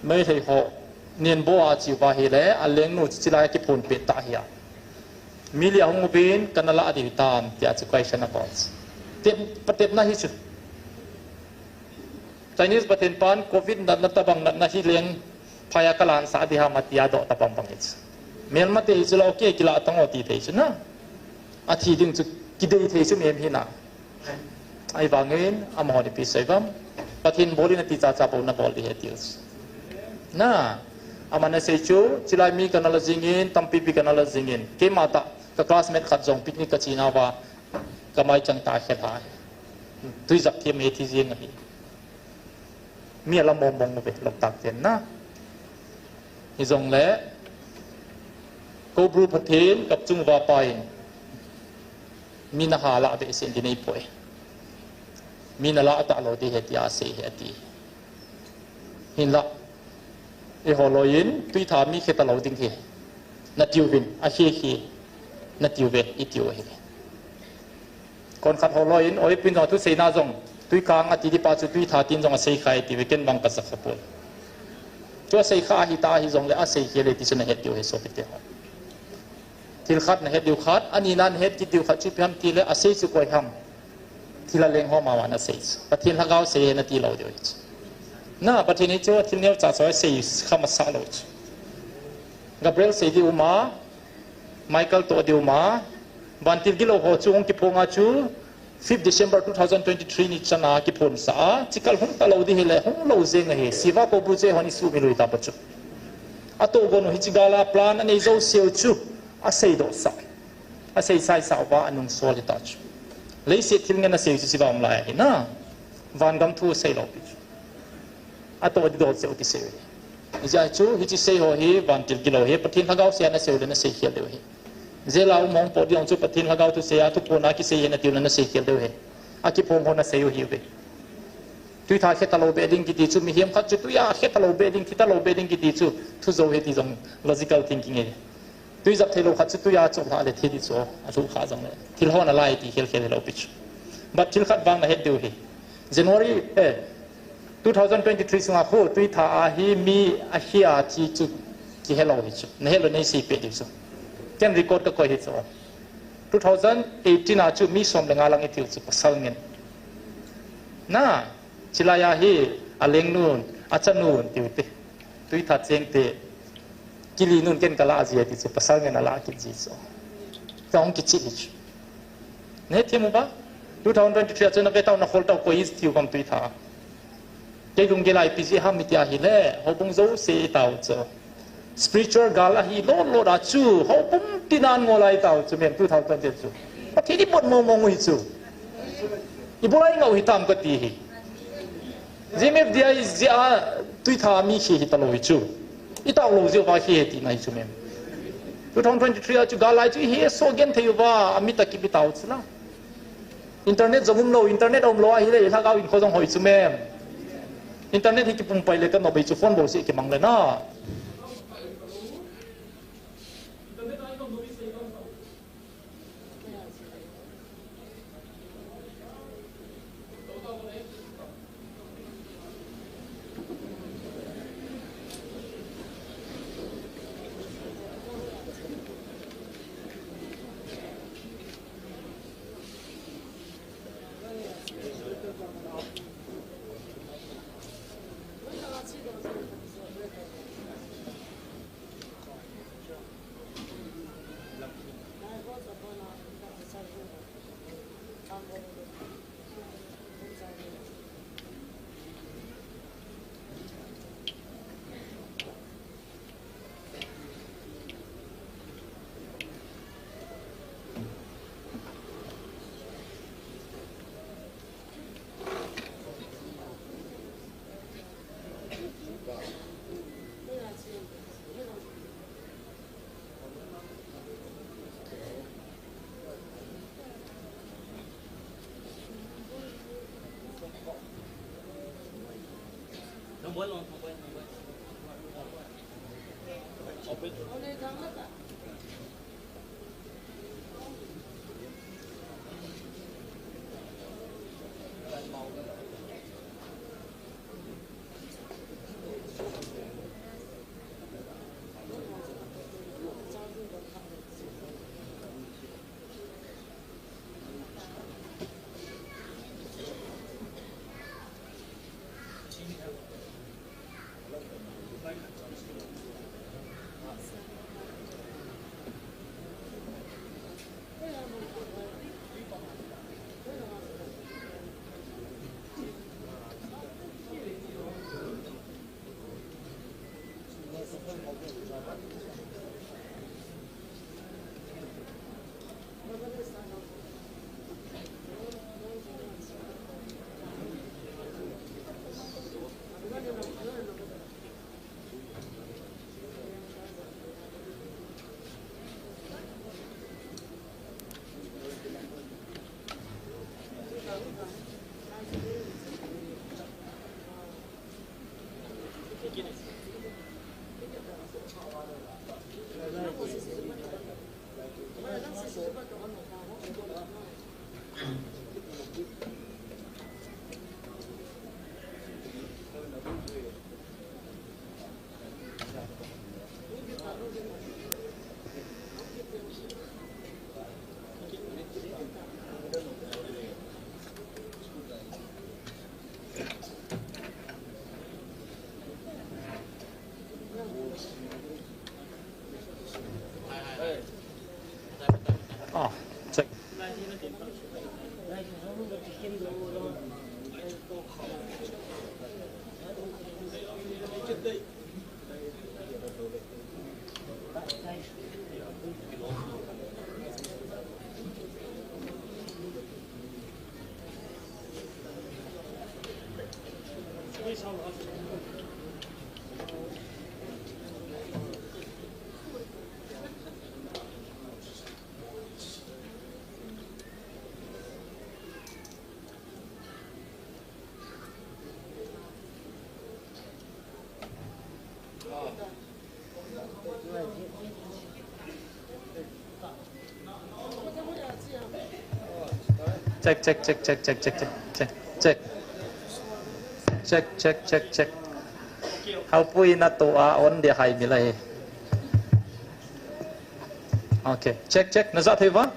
Meitei ho, Nenbo a chi uva ahile, alengnu chu chulai a kiphon pet tah ahi a. Mi li ahung uvin, kana lah diu hitam, tia chu question abol. Tep, patepna hi chu. Chinese Pathen pan covid natna tabang natna hi leng phai a kalansah ding ham atia doh tabang bang hi chu. Melmate hi chu lou kei kilah tang o ti thei chu na. Athi ding chu kidei thei chu mi em hi na. Ahivangin amahon ipi sei uvam. Pathen bol in ati chacha bou nabol ding ahi tiu chu. Na, aman asei chu, chulai mi kana la jingin, tampi pi kana la jingin. Keima tah, ka classmate khat jong picnic kache nauva, kamai chang tah a khelha. Tuijat thim ahi thi jing ahi. Mi ala mong mong uve, Loktak ten na. Hijongle, Koubru Pathen, kap chung uva pa in, mi naha lah behseh in ti neipoi. Mi nalah talou ding ahi tia asei ahi ati. Hinlah, eiho loi in, tuitha mi khe talou ding ahi. Natiuvin, akhe khe, natiuve, itiu ahi. Konkhat ho loi in, oi pin jong thuseina jong, Tuikang ati ding pa chu tuitha tin jong asei kha e tiuve, ken vang kasa kha poi. Chu asei kha ahita hijongle asei khel e ti chu nahet diu ahi sopite ho. Thil khat nahet diu khat, anina nahet kit diu khat chu ipi ham tile asei chu koi ham. Thil a leng ho mama nasei chu. Pathen Lhagao sei ahi nati lou diu ahi chu. Na, Pathen hi chu thil neocha chu asei kha masa lou chu. Gabriel sei diu ma, Michael toh diu ma, vantil gilou ho chu hung kiphong a chu, fifth December two thousand twenty-three ni chan a kiphonsah a, chikal hung talou ding ahile, hung lou jeng ahi, Siva Koubru chu eihon isumil u ahi tapa chu. Atoh gon u hiche gal a plan anei jouseu chu, aseidoh sah. Asei saisah uva anungsol hita chu. Leiset thil ngen asei u chu Siva um lai ahi na. Vangam thu asei lou pi chu. Atoh ding dol cheh u kisei u ahi. Hijeh a chu, hiche sei ho hi, vantil gilou hi, Pathen Lhagao sei a nasei u le nasei khel diu ahi. Jail a um hung pot ding chu Pathen Lhagao thusei a, thuphon a kisei ahi natiu le nasei khel diu ahi. Akiphong ho nasei u ahiuve. Tuitha khe talou be ding kiti chu, mihem khat chu tuiya khe talou be ding, thi talou be ding kiti chu, thu jou ahi ti jong logical thinking ahi. Tui jap theilou khat chu tuiya chu lha le thi di chu, alhu kha jong le. Thil hon alai ti khel khel lou pi chu. But thil khat vang nahet diu ahi. January, eh, two thousand twenty-three sunga khu, tuitha a hi mi akhia thi chu kihelou ahi chu. Nahet lou nei sei pe diu chu. Ken record kakoi ahi chu. Two thousand eighteen a chu mi som le nga lang itiu chu pasal ngen. Na, chilai a hi aleng nun, acha nun tiu te. Tuitha cheng te. Kili nun ken kala ji ti chu pasal ngen ala kit ji chu. Tong kichi hi chu. Nahet thei mo ba? Two thousand twenty-three a chu nave tau nakhol tau koi is tiu kam tuitha. Kei lunggel a ipi jeh ham itia ahile, houbung jouse itao chu. Spiritual gal ahi lou lou a chu, houbung tina ngol a itao chu, mem two thousand twenty chu. Pathen ibot mong mong u hi chu. Ibola ingah u hitam kati hi. G M F D I jeh a tuitha mi khi hitalou hi chu. Itao lou jeh uva khi hi tina hi chu mem. Two thousand twenty-three a chu gal a chu ihesoh genthei uva, amit a kibit tao chu la. Internet jong umlou, internet umlou ahile, lhagao in kho jong hoi chu mem. Internet hi kipumpai le kanop bei chu phone bou seh kimang le na. Ah, check. Check, check, check, check, check, check, check, check. Check, check, check, check. Haopui na to a on de hai mi lai. Okay, check, check. Na za thei va?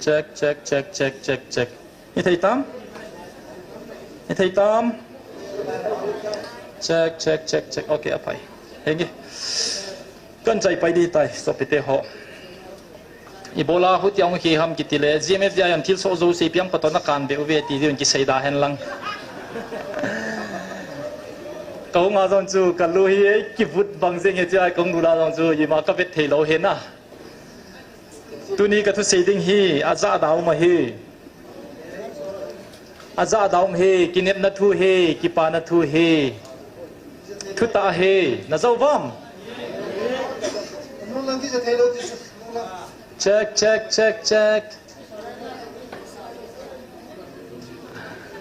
Check, check, check, check, check, check. Ni thei tam? Ni thei tam? Check, check, check, check. Okay, apai. Henge. Kan chai pai di tai, sopite ho. Ibola hutia hung hi ham kiti le, G M F dia yan thil so zo sei piang pato na kan be uve ti diun kisei da hen lang. Ka hung a zong chu, ka lu hi, kivut bang zeng he chia, ka hung lu la zong chu, ima ka vet thei lo he na. Tuni ka thusei ding hi, a za da um ahi. A za da um hi, kinepna thu hi, kipana thu hi. Thu ta hi, na zo vam? Check, check, check, check.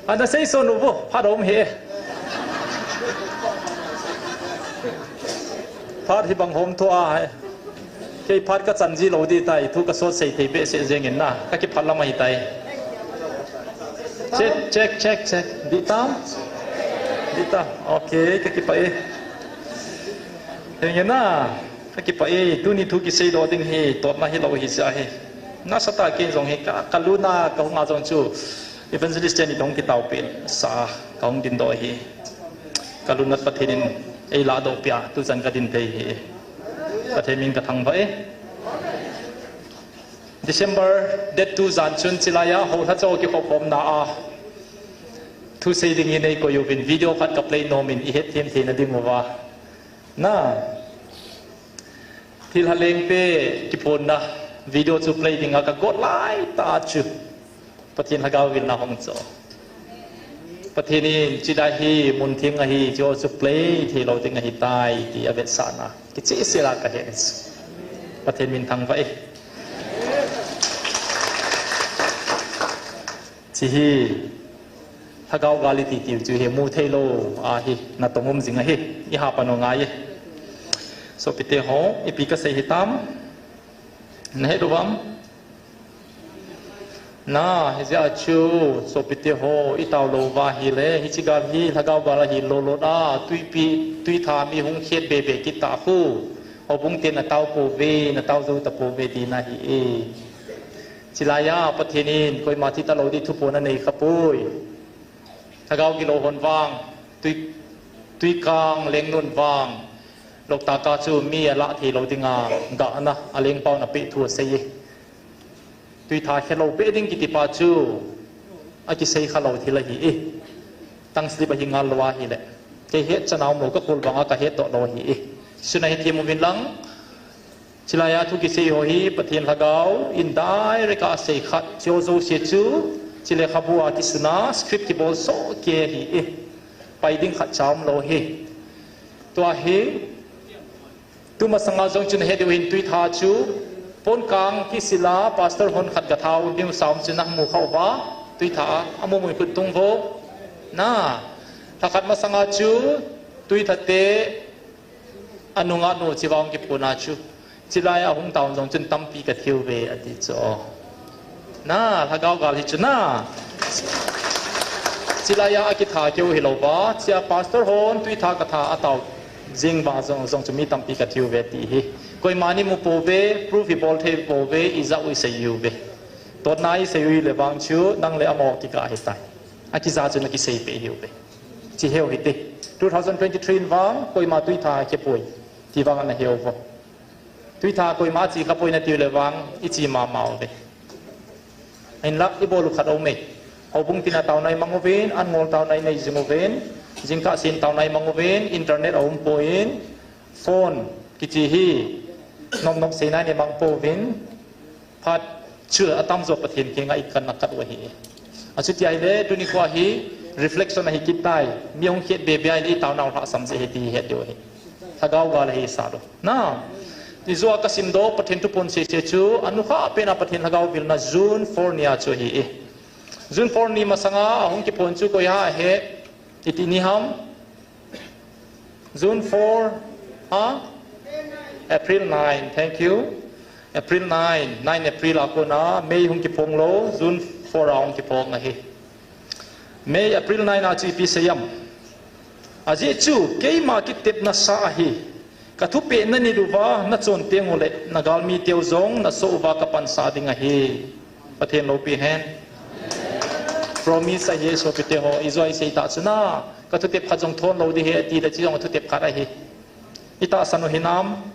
Ana sei so nu vo, phat um he. Phat hi bang hom tho a hai. Kei phat ka chan ji lo di tai, thu ka sot sei thei behseh zeng in na, ka kiphat lam ahi tai. Check, check, check, check. Di tam? Di tam. Okay, ka kipah e. Henge na, ka kipah e, tuni thu kisei lo ding hi, totna hi lo hi sia hi. Nasa ta ken zong hi, ka, ka lu na, ka hung a zong chu. Evangelist Jenny dong kitao pin sa ka hung din do hi. Ka lunat Pathen in ei la do pia tu chan ka din thei hi. Pathen min ka thang va e. December date two zan chun chilai a ho hla cho ki khop khom na a. Thu sei ding in ei ko yu vin video khat ka play nom in i het them thei na ding uva. Na. Thil ha leng pe ki phon na video chu play ding a ka got lai ta chu. Pathen lhagao vil na hong cho. Pathen in chida hi mun thing ahi cho chu play thei lo ding ahi tai ti a vet sa na. Ki chi sila ka he. Pathen min thang va e. Chi hi. Lhagao gal i ti tiu chu hi mu thei lo a hi na tong um zing ahi. I ha pa no ngai e. Sopite ho, i pi ka sei hi tam. Na he do vam. Na, hi zia chu, sopite ho, i tau lo va hi le, hi chi gal hi, lhagao gal hi lo lo da, tui pi, tui tha mi hung khiet be be ki ta khu. Ho bung te na tau po ve, na tau zo ta po ve ti na hi e. Chilai a, Pathen in, koima thi ta lo di thu po na nei kha poi. Lhagao ki lo hon vang, tui, tui kang leng nun vang. Lok ta ka chu mi a la thei lo ding a, ga na, a leng pau na pe thu a sei e. Tui tha khe lo pe ding kiti pa chu a ki sei kha lo thil ahi e. Tang slip ahi ngal lo ahi le. Kei het chana um lo ka kul bang a ka het to lo ahi e. Suna hi thiam uvin lang. Chilai a thu ki sei ho hi Pathen lhagao in direct a sei khat chio zo se chu. Chile khabu a ki suna script ki bol so ke hi e. Pai ding khat cha um lo hi. Tua hi. Tuma sanga zong chun he deuh hin tui tha chu pon kang kisila pastor hon khat ka thau niu saum chun a mu khau va tui tha a mu mui khut tung vo na tha khat masanga chu tui tha te anunga nu chivang ki puna chu chilai a hung taun zong chun tampi ka thiu ve a ti chu. Na, lhagao gal hi chu na. Chilai a kitha keu hi lo va, chia pastor hon tui tha ka tha a tau zing va zong zong chu mi tampi ka thiu ve ti hi. Koima ni mu po ve, proof hi bol thei po ve, i za ui sei u ve. Tot na i sei ui le vang chu, nang le amo ki ka hi tai. A ki za chu na ki sei pe hi u ve. Chi heu hi te. Two thousand twenty-three in vang, koima tui tha ke poi. Ti vang na heu vo. Tui tha koima chi kha poi na tiu le vang, i chi ma mau ve. Ahin la, i bolu khat om e. Ho bung tina tau nai mang uvin, an ngol tau nai nei zing uvin, zing ka sin tau nai mang uvin, internet a um poin, phone kichi hi, nom nom sei nai nei mang po uvin, phat chu a tam zo Pathen ke ngai kan na kat u ahi. A chu ti ai le, tuni ko ahi, reflection ahi kit tai, mi hong khiet be be ai le, i tau nau hla sam se he ti he deu ahi. Lhagao gal hi sa lo. Na, Ijeh a kasimdoh Pathen thuphon sese chu, anukha pena Pathen Lhagao vilna June four nia chu ahi e. June four ni masanga ahung kiphon chu koi ham ahe, iti ni ham? June four, ha? April nine, thank you. April nine, nine April a kona, May hung kiphong lou, June four a hung kiphong ahi. May, April nine a chu ipi seiyam? Ajeh chu, keima kitepna sa ahi. Kathupeh nani luva, nachon teng uleh, nagalmi teu jong, nasoh uva kapansah ding ahi. Pathen loupi hen. Promise ahi sopite ho, ijeh a isei tah chu na. Kathutep khat jong thon lou ding ahi, ati le chu jong kathutep khat ahi. Itahsan u hinam?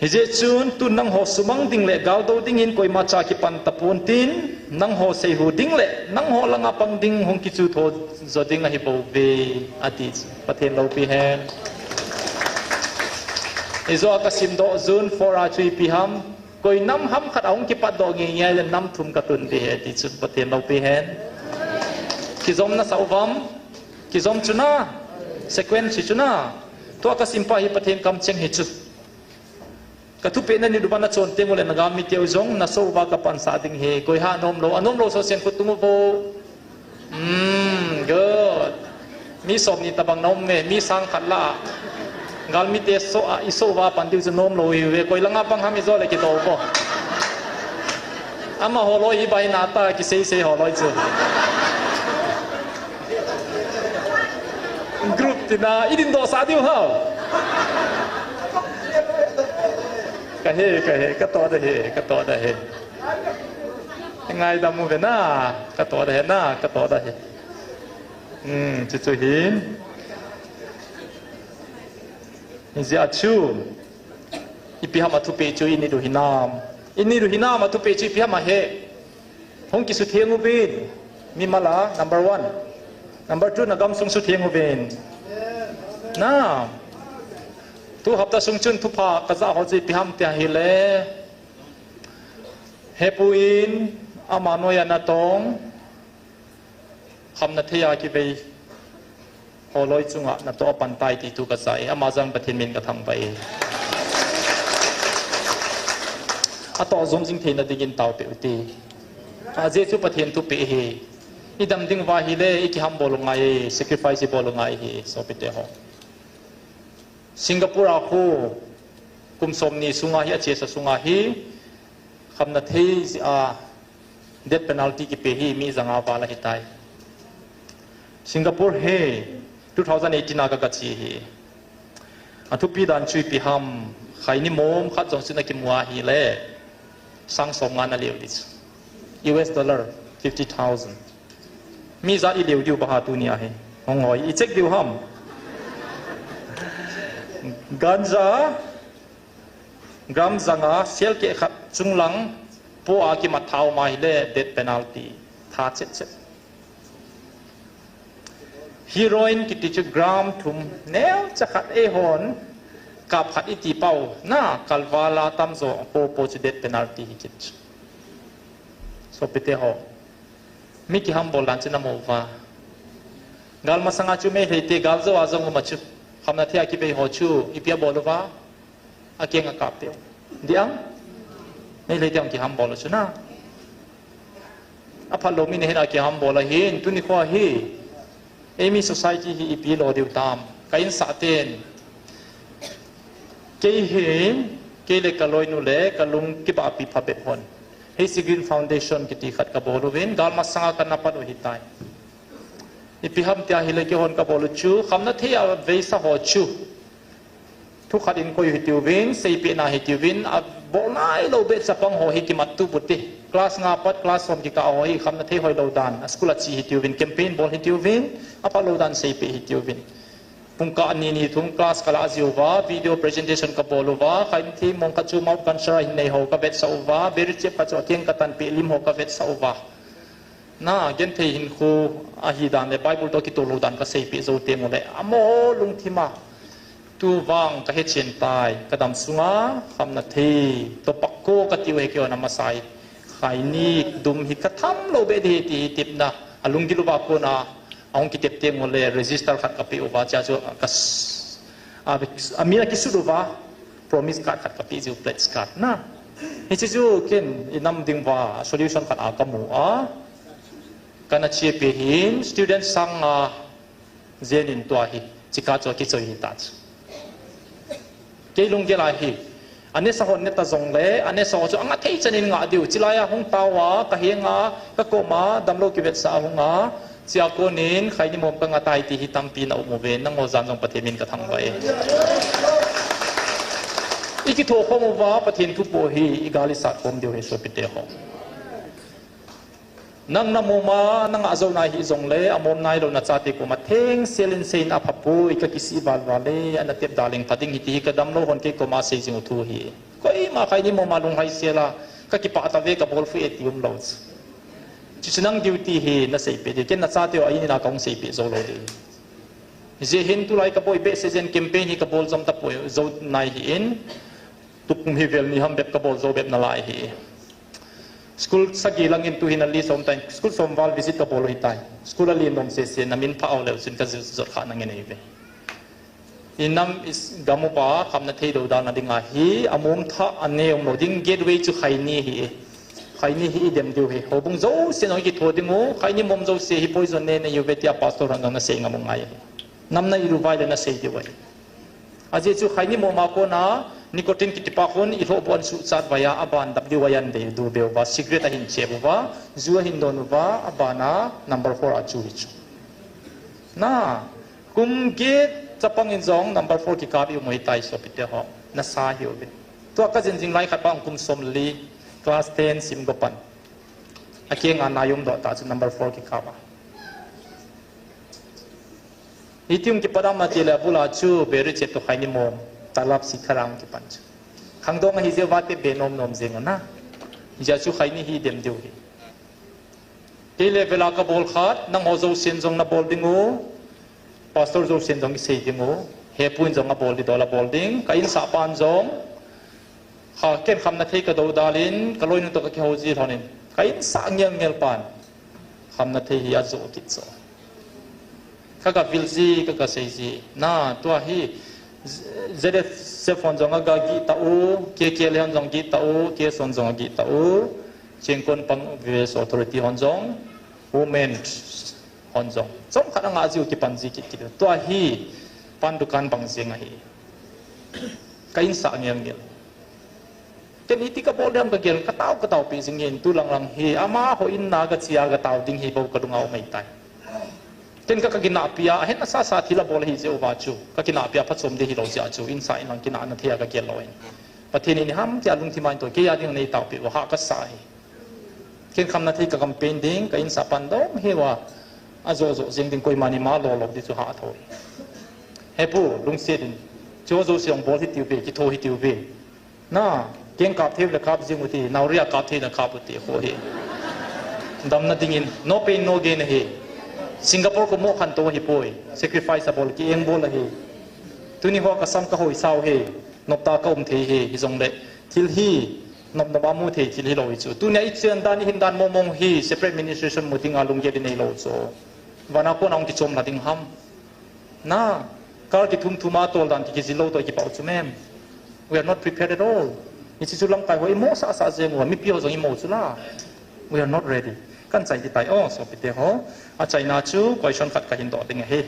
Hijeh chun, tun nangho sumang ding le galdo dingin koima cha kipan tapon tin, nangho seihu ding le, nangho langa pang ding hung kichu tho jo ding ahi bouve, ati chu. Pathen loupi hen. Ijeh a kasimdoh June four a chu ipi ham, koi nam ham khat ahung kipatdoh ngeingei le nam thum katun ding ahi, ati chu. Pathen loupi hen. Kijom nasah uvam? Kijom chu na, sequence chu na. Tua kasimpa hi Pathen kamcheng hi chu. Kathupeh nani luva nachon teng uleh nagalmi teu jong nasoh uva kapansah ding ahi. Koi ha anom lou, anom lou soh sen khut tung uvo. Hmm, good. Mi somni tabang na um e, mi sang khat lah a. Galmite soh a, isoh uva pan diu chu nom lou hiuve, koi langa pang ham ijou le kidou uvo. Amaho loi hi bai nata kisei sei ho loi chu. Group tina, idin dohsah diu ham. Kahe, kahe, katoh da he, katoh da he. Ngaidam uve na, katoh da he na, katoh da he. Hmm, chuchu hi. Hijeh a chu, ipi ham athupeh chu init u hinam? Init u hinam athupeh chu ipi ham ahe? Hung kisutheng uvin. Mimal a, number one. Number two, nagamsung sutheng uvin. Na. Tu hapta sung chun thupha kajah ho chu ipi ham tia ahile. Hepu in, ama noiya natong. Khamna thei a kivei ho loi chunga natoh apan tai ti thu kajah e, ama jong Pathen min kathangvah e. Atoh jom jing theina dingin taopeh ute. Ajeh chu Pathen thupeh ahi. Idam ding uva ahile, ikihambol u ngai e, sacrifice ibol u ngai ahi, sopite ho. Singapore a khu, kum somni sunga hi, achesa sunga hi, khamna thei jeh a death penalty kipe hi mi janga val ahitai. Singapore hi two thousand eighteen a kagache hi. Athupi dan chu ipi ham, khaini mom khat jong chu nakimu ahile, sang somnga naleo ding chu. U S dollar fifty thousand. Mi ijat ileo diu baha tunia hi. Hung hoi, icheck diu ham. Ganja, gram janga, sel keh khat chunglang, po a kimat tha um ahile, death penalty. Tha chet chet. Heroin kiti chu gram thum, neocha khat eihon, kap khat iti pau, na, kalval a tamjo, po po chu death penalty hi kit chu. Sopite ho. Mi kihambol dan chu namu uva? Gal masanga chu Meitei te gal jou a jong um a chu. Khamna thei a kivei ho chu, ipi abol uva? Akeng akap teu. Diam? Meitei te hung kihambol u chu na. Aphat lou mi nahin akihambol ahin, tuni kho hi. Eimi society hi ipi lo diu tam. Ka insah ten. Kei hi, kei le kaloinu le, kalung kibahpi phabep hon. Hasey Green Foundation kiti khat kabol uvin, gal masanga kana pat u ahitai. Ipi ham tia ahile keihon kabol u chu, khamna thei a veisa ho chu. Thu khat in koi u hitiuvin, seipehna hitiuvin, abol nailou beh chapang ho hi kimat tup ute. Class nga pat, class som kikah ho hi, khamna thei hoilou dan, a school a che hitiuvin, campaign bol hitiuvin, aphat lou dan seipeh hitiuvin. Pungkah ni ni thum class kalah jiu va, video presentation kabol uva, khamna thei mong khat chu mouth cancer a hin nei ho kavetsah uva, beri chep khat chu akeng katan peh lim ho kavetsah uva. Na, genthei hinkho ahidan le Bible toh kitoh lou dan kaseipeh jou teng uleh, amaho lungthim a. Tu vang kahechen tai, kadam sunga, khamna thei, tobacco katiu hi keihon amasa hi. Khaini dum hi katham lou beh ding ahi ti hi tepna, alunggil uva kona, ahung kitep teng uleh, register khat kapeh uva, chea chu ka s-, A, a min akisut uva, promise card khat kapeh jiu, pledge card na. Hiche chu ken inam ding uva solution khat a kamu a, kana chepi hin student sang a jen in tua hi, chika chu akichoi hita chu. Kei lunggel a hi, anesa hon neta jongle, anesa ho chu anga thei chan in ngah diu, chilai a hung tao a, kahenga, kakoma, damlou kivetsah a hunga, chia konin, khaini mom kanga tai ti hi tampi na um uve, nangho jan jong Pathen min kathangvah e. Ikitho khom uva, Pathen thu po hi, igal isat khom diu hi sopite ho. Nang namom a, nanga jou nai hijongle, amom nailou nachate koma thengsel in seiyin aphapoi, kakisih valval e, ana tep daleng pha ding hi ti hi kadamlou hon kei koma sei jing u thu hi. Koima khaini mom a lunghaisel a, kakipah tave, kabol phui e ti umlou chu. Chuchu nang duty hi naseipeh ding, ken nachateu a in in a kahung seipeh joulou ding. Hijeh hin tulai kaboi behseh jeh in campaign hi kabol jom tapoi, jou nai hi in, tukum hi vel ni ham bep kabol jou bep nalai hi. School sagi langin tuhin ali som tai, school som val visit kabol u hitai. School ali nom sese, namin pha u leu chun kajot kha nange neive. Inam is gam upa khamna thei doudal na dinga hi, amom tha ane umlou ding, gateway chu khaini hi e. Khaini hi idem diu hi. Houbung jouse nong kitho ding u, khaini mom jouse hi poison ne neiuve tia pastor hon jong nasei ngam u ngai hi. Nam na ilu vai le nasei diu ahi. Ajeh chu khaini mom a kona, nicotine kitipa khun, ilhoh bu an suhchat vai a, aban W I an dei du beu va, cigarette ahin chep uva, ju ahin don uva, abana number four a chu hi chu. Na, kum get chapang in jong number four kikap i um u hitai sopite ho, nasa hiuve. Tua kajin jing lai khat pa kum som li, class ten sim go pan. Akenga nai umdoh ta chu number four kikap a. Hiti hung kipat a mati le abul a chu beri chep to khaini mom, talap sikha a hung kipan chu. Khangdong ahi jeh uva te be nom nom jeng u na. Hijeh chu khaini hi dem diu hi. Kei level a kabol khat, nangho jousen jong nabol ding u, pastor jousen jong isei ding u, hepu in jong abol ding dol abol ding, ka insah pan jong, kha ken khamna thei kadoudal in, kaloinu toh kakihou ji lhon in, ka insah ngel ngel pan, khamna thei hi ajoh kit chu. Ka, kavil ji, ka, kasei ji. Na, tua hi, Z S F hon jong agagih ta u, K K L hon jong gih ta u, K S hon jong agih ta u, Chengkon pang V S authority hon jong, women hon jong. Chomkhat anga jiu kipan ji kit kit. Tua hi, pan dukan bang jeng ahi. Ka insah ngel ngel. Ken iti kabol dem kagel katao katao pi jing in tu lang lang hi. Amaho in na kachia katao ding hi bou kalunga um ahitai. Ken ka, kakinahpi a, ahin asasa thil abol ahi jeh uva chu. Kakinahpi a phachom ding hilou jeh a chu. Insah in lang kinahna thei a kagel lou in. Pathen in ham tia lungthim a in to kei a ding nei taopi uva ha kasa hi. Ken khamna thei ka campaign ding, ka insah pan dong hi uva. Ajo jo jeng ding koima ni ma lo lo di chu ha tho. Hepu, lungset in. Chu jo siang bol hi tiu ve, kitho hi tiu ve. Na, keng kap thei le kap jing u ti, naoria kap thei le kap u ti, ho hi. Damna dingin, no pain, no gain ahi. Singapore ko mo khan to hi poi, sacrifice abol ki eng bol ahi. Tuni ho kasam kahoi sao hi, nopta kaum thei hi, hijongle, thil hi, nop nop a mu thei thil hilou hi chu. Tunia ichen dan, ihin dan mo mong hi, separate administration mu dinga lunggel inei lou chu. Vana kona hung kichom la ding ham. Na, kal kithum thum a tol dan kikijil lou toh kipau chu mem. We are not prepared at all. Hiche chu lamkai ho imo sah sah jeng uva, mipi ho jong imo chu la. We are not ready. Kan chai ti tai o, sopite ho. Achaina chu question khat kahin doh ding ahi.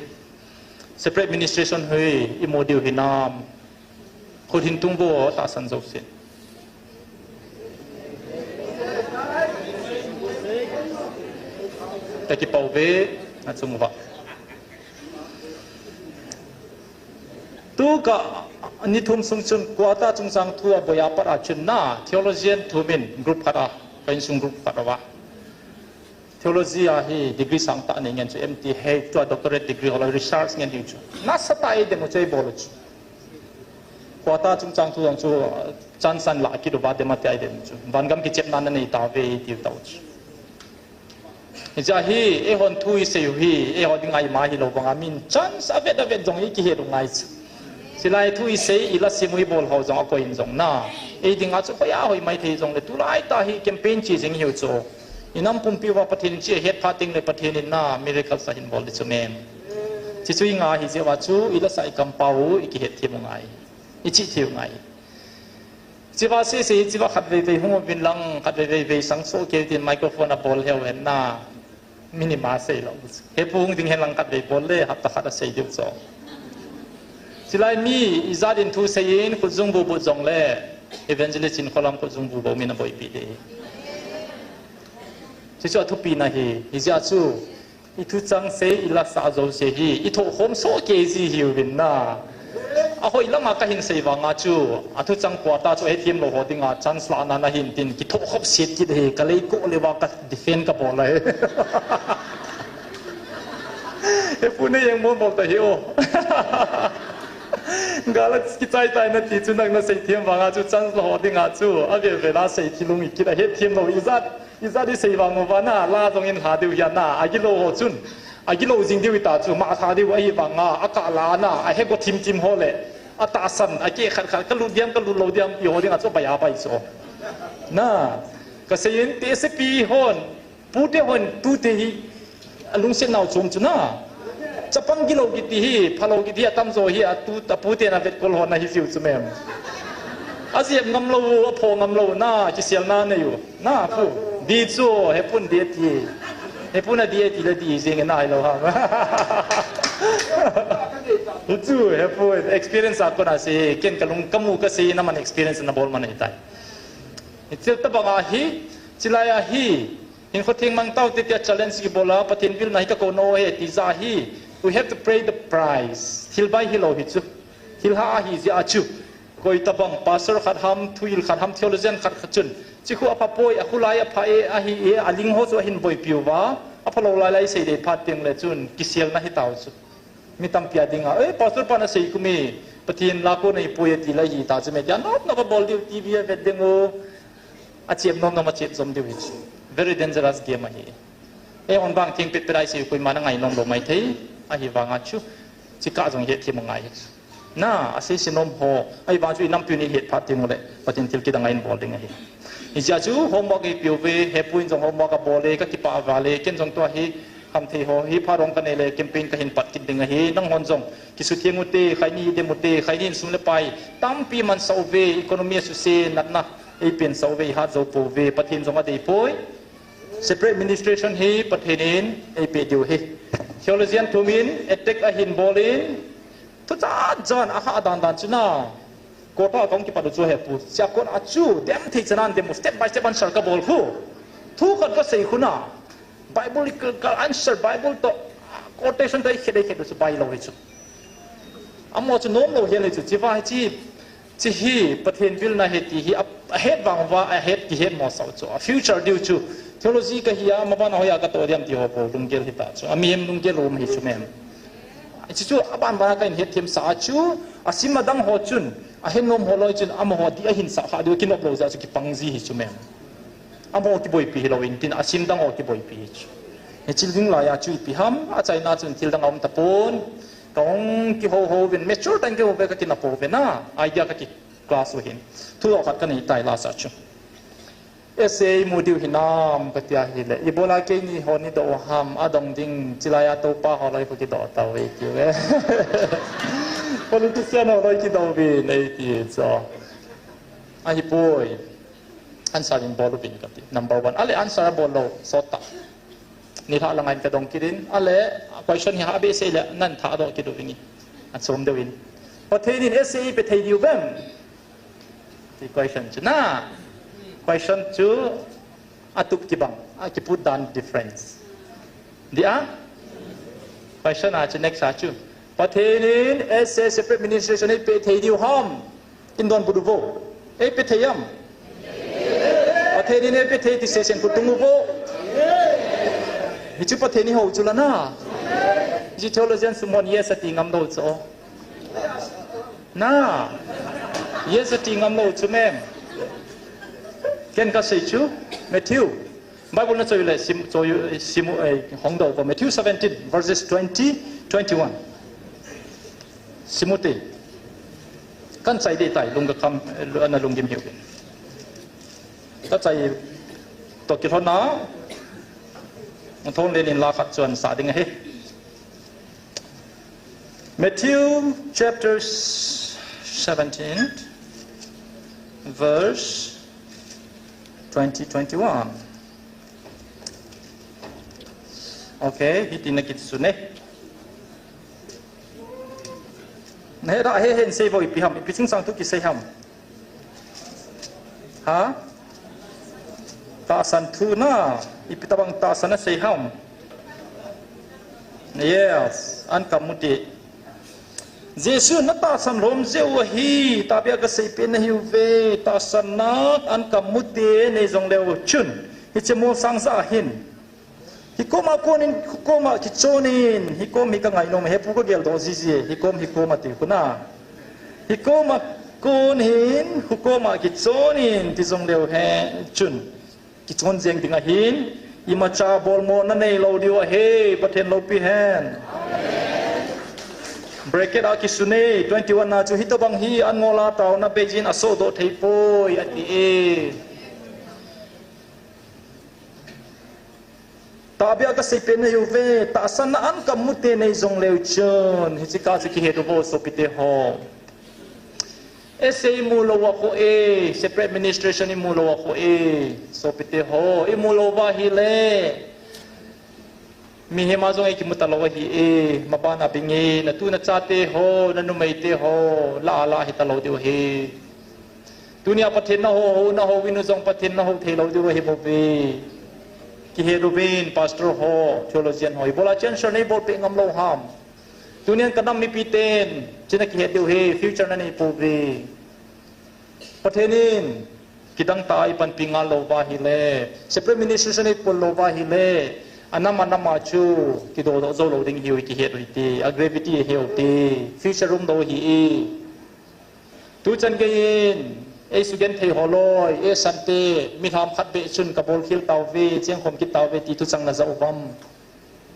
Separate administration hi imo diu hinam. Khut hin tung vo tahsan jousen. Ka kipau ve, achung uva. Tu ka ni thum sung chun quarter chungchang thu aboi a pat a chun na, theologian thum in group khat a, ka insung group khat a va. Theology a hi degree sangtah nei ngen chu M T hei, tua doctorate degree ho la research ngen hiu chu. Nasatah a eidem u chu eibol u chu. Quarter chungchang thu jong chu, uh, chance an la kit uva dem a tia eidem u chu. Vangam kichepna nanei tauve eitiu tau chu. Hijeh a hi, eihon thu isei u hi, eiho dinga ima hilou vanga min chance avet avet jong ikihet u ngai chu. Chulai thu isei, ila sim u ibol ho jong akoi in jong na. Ei dinga chu hoiya hoi maithei jongle, tulai tah hi campaign che jing hiu chu. Inam pumpi uva Pathen in che het phat tengle Pathen in na miracle sa hin bol di chu mem. Chuchu i nga hi jeh uva chu, i lasa i kampau, i kihet thim u ngai. I chih thim u ngai. Chuva sese hi chuva khat vei vei hung uvin lang, khat vei vei vei sang soh kei tin microphone a bol heu hen na. Minima sei lo. He pu hung ding hen lang khat vei bol le, hapta khat a sei diu chu. Chulai mi, i jat in thu sei in, khut jung bu bu jong le, evangelist in kholam khut jung bu bu min a boipi de. Chuchu a thupi na hi, hi jeh chu, i thuchang sei, i lasa jouse hi, i thoh khom soh kei ji hiuvin na. A hoi lama ka hin sei vanga chu, a thuchang pua ta chu, he thim lo ho dinga, chance la na na hin tin, ki thoh khop set kit hi, ka lei ko le va ka defend ka bol a hi. He pu ne yang mo mo ta hi o. Gala ki chai tai na ti chu nang na sei thim vanga chu, chance lo ho dinga chu, a ve ve la sei thilung i kit a he thim lo i jat. I jat i sei vang uva na, la jong in lha diu hi a na, a gilo ho chun. A gilo jing diu i ta chu, ma tha diu ahi vanga, a kah la na, a he go thim thim ho le. A tahsan, a ke khat khat, ka lut diam, ka lut lo diam, i ho ding a chu, bai a bai chu. Na, ka sei in, te se pi hon, pu te hon, tu te hi, a lungset nau chom chu na. Chapang gilo kiti hi, phalo kiti hi, a tam jo hi, a tu, a pu te na vet kol hon na hi jiu chu mem. A jep ngam lo, a pho ngam lo, na, kisel na nei u. Na, pu, di chu, he pun di ti. He pun a di ti le di jing na hi lo ha. Hu chu, he pu, experience a kona sei, ken ka lung, ka mu ka sei, na man experience na bol man hi tai. Hi chil ta bang a hi, chilai a hi, Hinkho theng mang tau te tia challenge ki bol a, Pathen vil na hi ka ko no he ti ja hi. We have to pay the price. Thil bai hi lo hi chu. Thil ha a hi jeh a chu. Koi tabang, pastor khat ham, thuhil khat ham, theologian khat khat chun. Chi khu a pha poi, a khu lai a pha e, a hi e, a ling ho chu a hin boipi uva. A pha lo lai lai sei dei phat teng le chun, kisel na hi tau chu. Mi tampi a dinga, "Eh, pastor pa na sei kum e, Pathen la ko nei poi," ti la hi ta chu me tia, nop nop a bol diu, T V a vet ding u, a chep nom nom a chep jom diu hi chu. Very dangerous game ahi. Ei hon vang theng pet pet a i sei u koima na ngai nom lo mai thei, ahi vanga chu, chi kah jong het thim u ngai hi chu. Na, a sei se nom ho, ahi vang chu i nampiu in i het phat ding u le, Pathen thil kidang a in bol ding ahi. Hi jeh a chu homework ei piu ve, he pu in jong homework a bol e, ka kipah val e, ken jong tua hi, Khamthei ho hi pharong ka nei le campaign ka hin pat kit ding ahi. Nanghon jong kisutheng ute, khaini dem ute, khaini in sum le pai tampi mansah uve, economy a suse, natna ei pensah uve, i hat jou pouve, Pathen jong adei poi. Separate administration hi Pathen in ei pe diu ahi. Theologian thum in attack ahin bol in, Thu chat chan a hah dan dan chu na. Kota kong kipat u chu he pu. Sia kon a chu dem thei chan an dem u step by step answer ka bol khu. Thu khat ka sei khu na. Biblical answer, Bible to quotation to i khet i khet u chu bai lo hi chu. Amo chu nom lo hial hi chu. Chi va hi chi. Chi hi Pathen vilna hi ti hi a, a het vang uva, a het kihet mo sau chu. A future diu chu. Theology ka hi a, ma ban a hoiya ka to diam ti ho po, lunggel hi ta chu. A mihem lunggel um hi chu mem. Chi chu a ban ban a ka in het them sa a chu, a sim a dang ho chun, a het nom ho loi chun, amaho di a hin sa kha diu kinop lo ja chu kipang ji hi chu mem. Amaho kiboipi hi lo in tin, a sim dang ho kiboipi hi chu. Hi chil ding lai a chu ipi ham, a chaina chun thil dang a um ta pon. Kong kiho ho vin, mature tang kiho ve ka kina po ve na, idea ka ki class u hin. Thu lo khat ka nei tai la sa chu. Essay mu diu hinam ka tia hi le. Ibola keini ho ni do ham, a dong ding, chilai a topa ho loi ko kido ta ve ki ve. Politician ho loi kido ve nei ti cho. Ahi poi. Answer in bol u vin ka ti. Number one. Ale answer a bol lo, sot ta. Ni lha langa in ka dong kit in, ale, question hi ha be sei le, nan tha do kit u vin i. An som deu in. Pathen in essay pe thei diu vem? Ti question chu na. Question chu a tup kibang, a kiput dan difference. Dia? Question a chu next a chu. Pathen in essay separate ministration ei pe thei diu ham? Kin don budu vo. Ei pe thei am? Pathen in ei pe thei ti sesen ku tung u vo. Hi chu Pathen i ho chu la na. Hi chu theologian sumon yes ati ngam lo chu. Na. Yes ati ngam lo chu mem. Ken ka sei chu. Matthew. Bible na choi le sim, choi, sim, eh, hong do ko Matthew seventeen, verses twenty, twenty-one. Simute. Kan chai de tai, lung ka kam, eh, na lung gim hiu. Ka chai to ki thon na. Thon le nin la khat chuan sa ding he. Matthew chapter seventeen, verse twenty, twenty-one. Okay, hiti na kit sune. Nahe da he hen sei vo ipi ham, ipi sing sang tu ki sei ham. Ha? Tahsan thu na, ipi tabang tahsan na sei ham. Yes, an kamu te. Jesu na tahsan lom jeh u ahi, tahbeh a kasei pen nahiu ve, tahsan na an kamu te nei jong leu chun. Hiche molsang sa hin. Hikoma konin, hikoma kichonin, hikom hi ka ngainom, hepu ka geldoh jiji, hikom, hikoma ti kuna. Hikoma konin, hikoma kichonin, ti jong leu he chun. Kichon jeng ding ahin, imacha bolmo na nei lou diu ahi, Pathen loupi hen. Bracket a kisune, twenty-one na chu hitobang hi an ngola taona beijin asodoh thei poi, ati e. Tahbeh a kasei pen nahiu ve, tahsan na an kamu te nei jong leu chun, hiche ka chu kihe diu vo sopite ho. Ei sei mu lou a kho e, separate administration imu lou a kho e, sopite ho, imu lou va hile. Mihem a jong ei kimu talou ahi e, maban a bing e, na tu na chate ho, na numei te ho, la a la hi talou diu ahi. Tunia Pathen na ho, ho, na ho, vinu jong Pathen na ho thei lou diu ahi bou ve. Kihe diu vin, pastor ho, theologian ho, ibola change nei bol pe ngam lou ham. Tunian ka nam mipi ten, china kihe diu ahi, future na nei pou ve. Pathen in, kidang ta a ipanpi ngal lou va hile, separate ministration ipul lou va hile, anam anam a chu, kidodoh jou lou ding hiu kihe diu ahi ti, a gravity ahiu ti, future um lou ahi e. Tuchan geiyin, ei sugenthei ho loi, ei sante, milham khat beh chun kabol khel tauve, chengkhom kit tauve, ti thuchang najah uvam.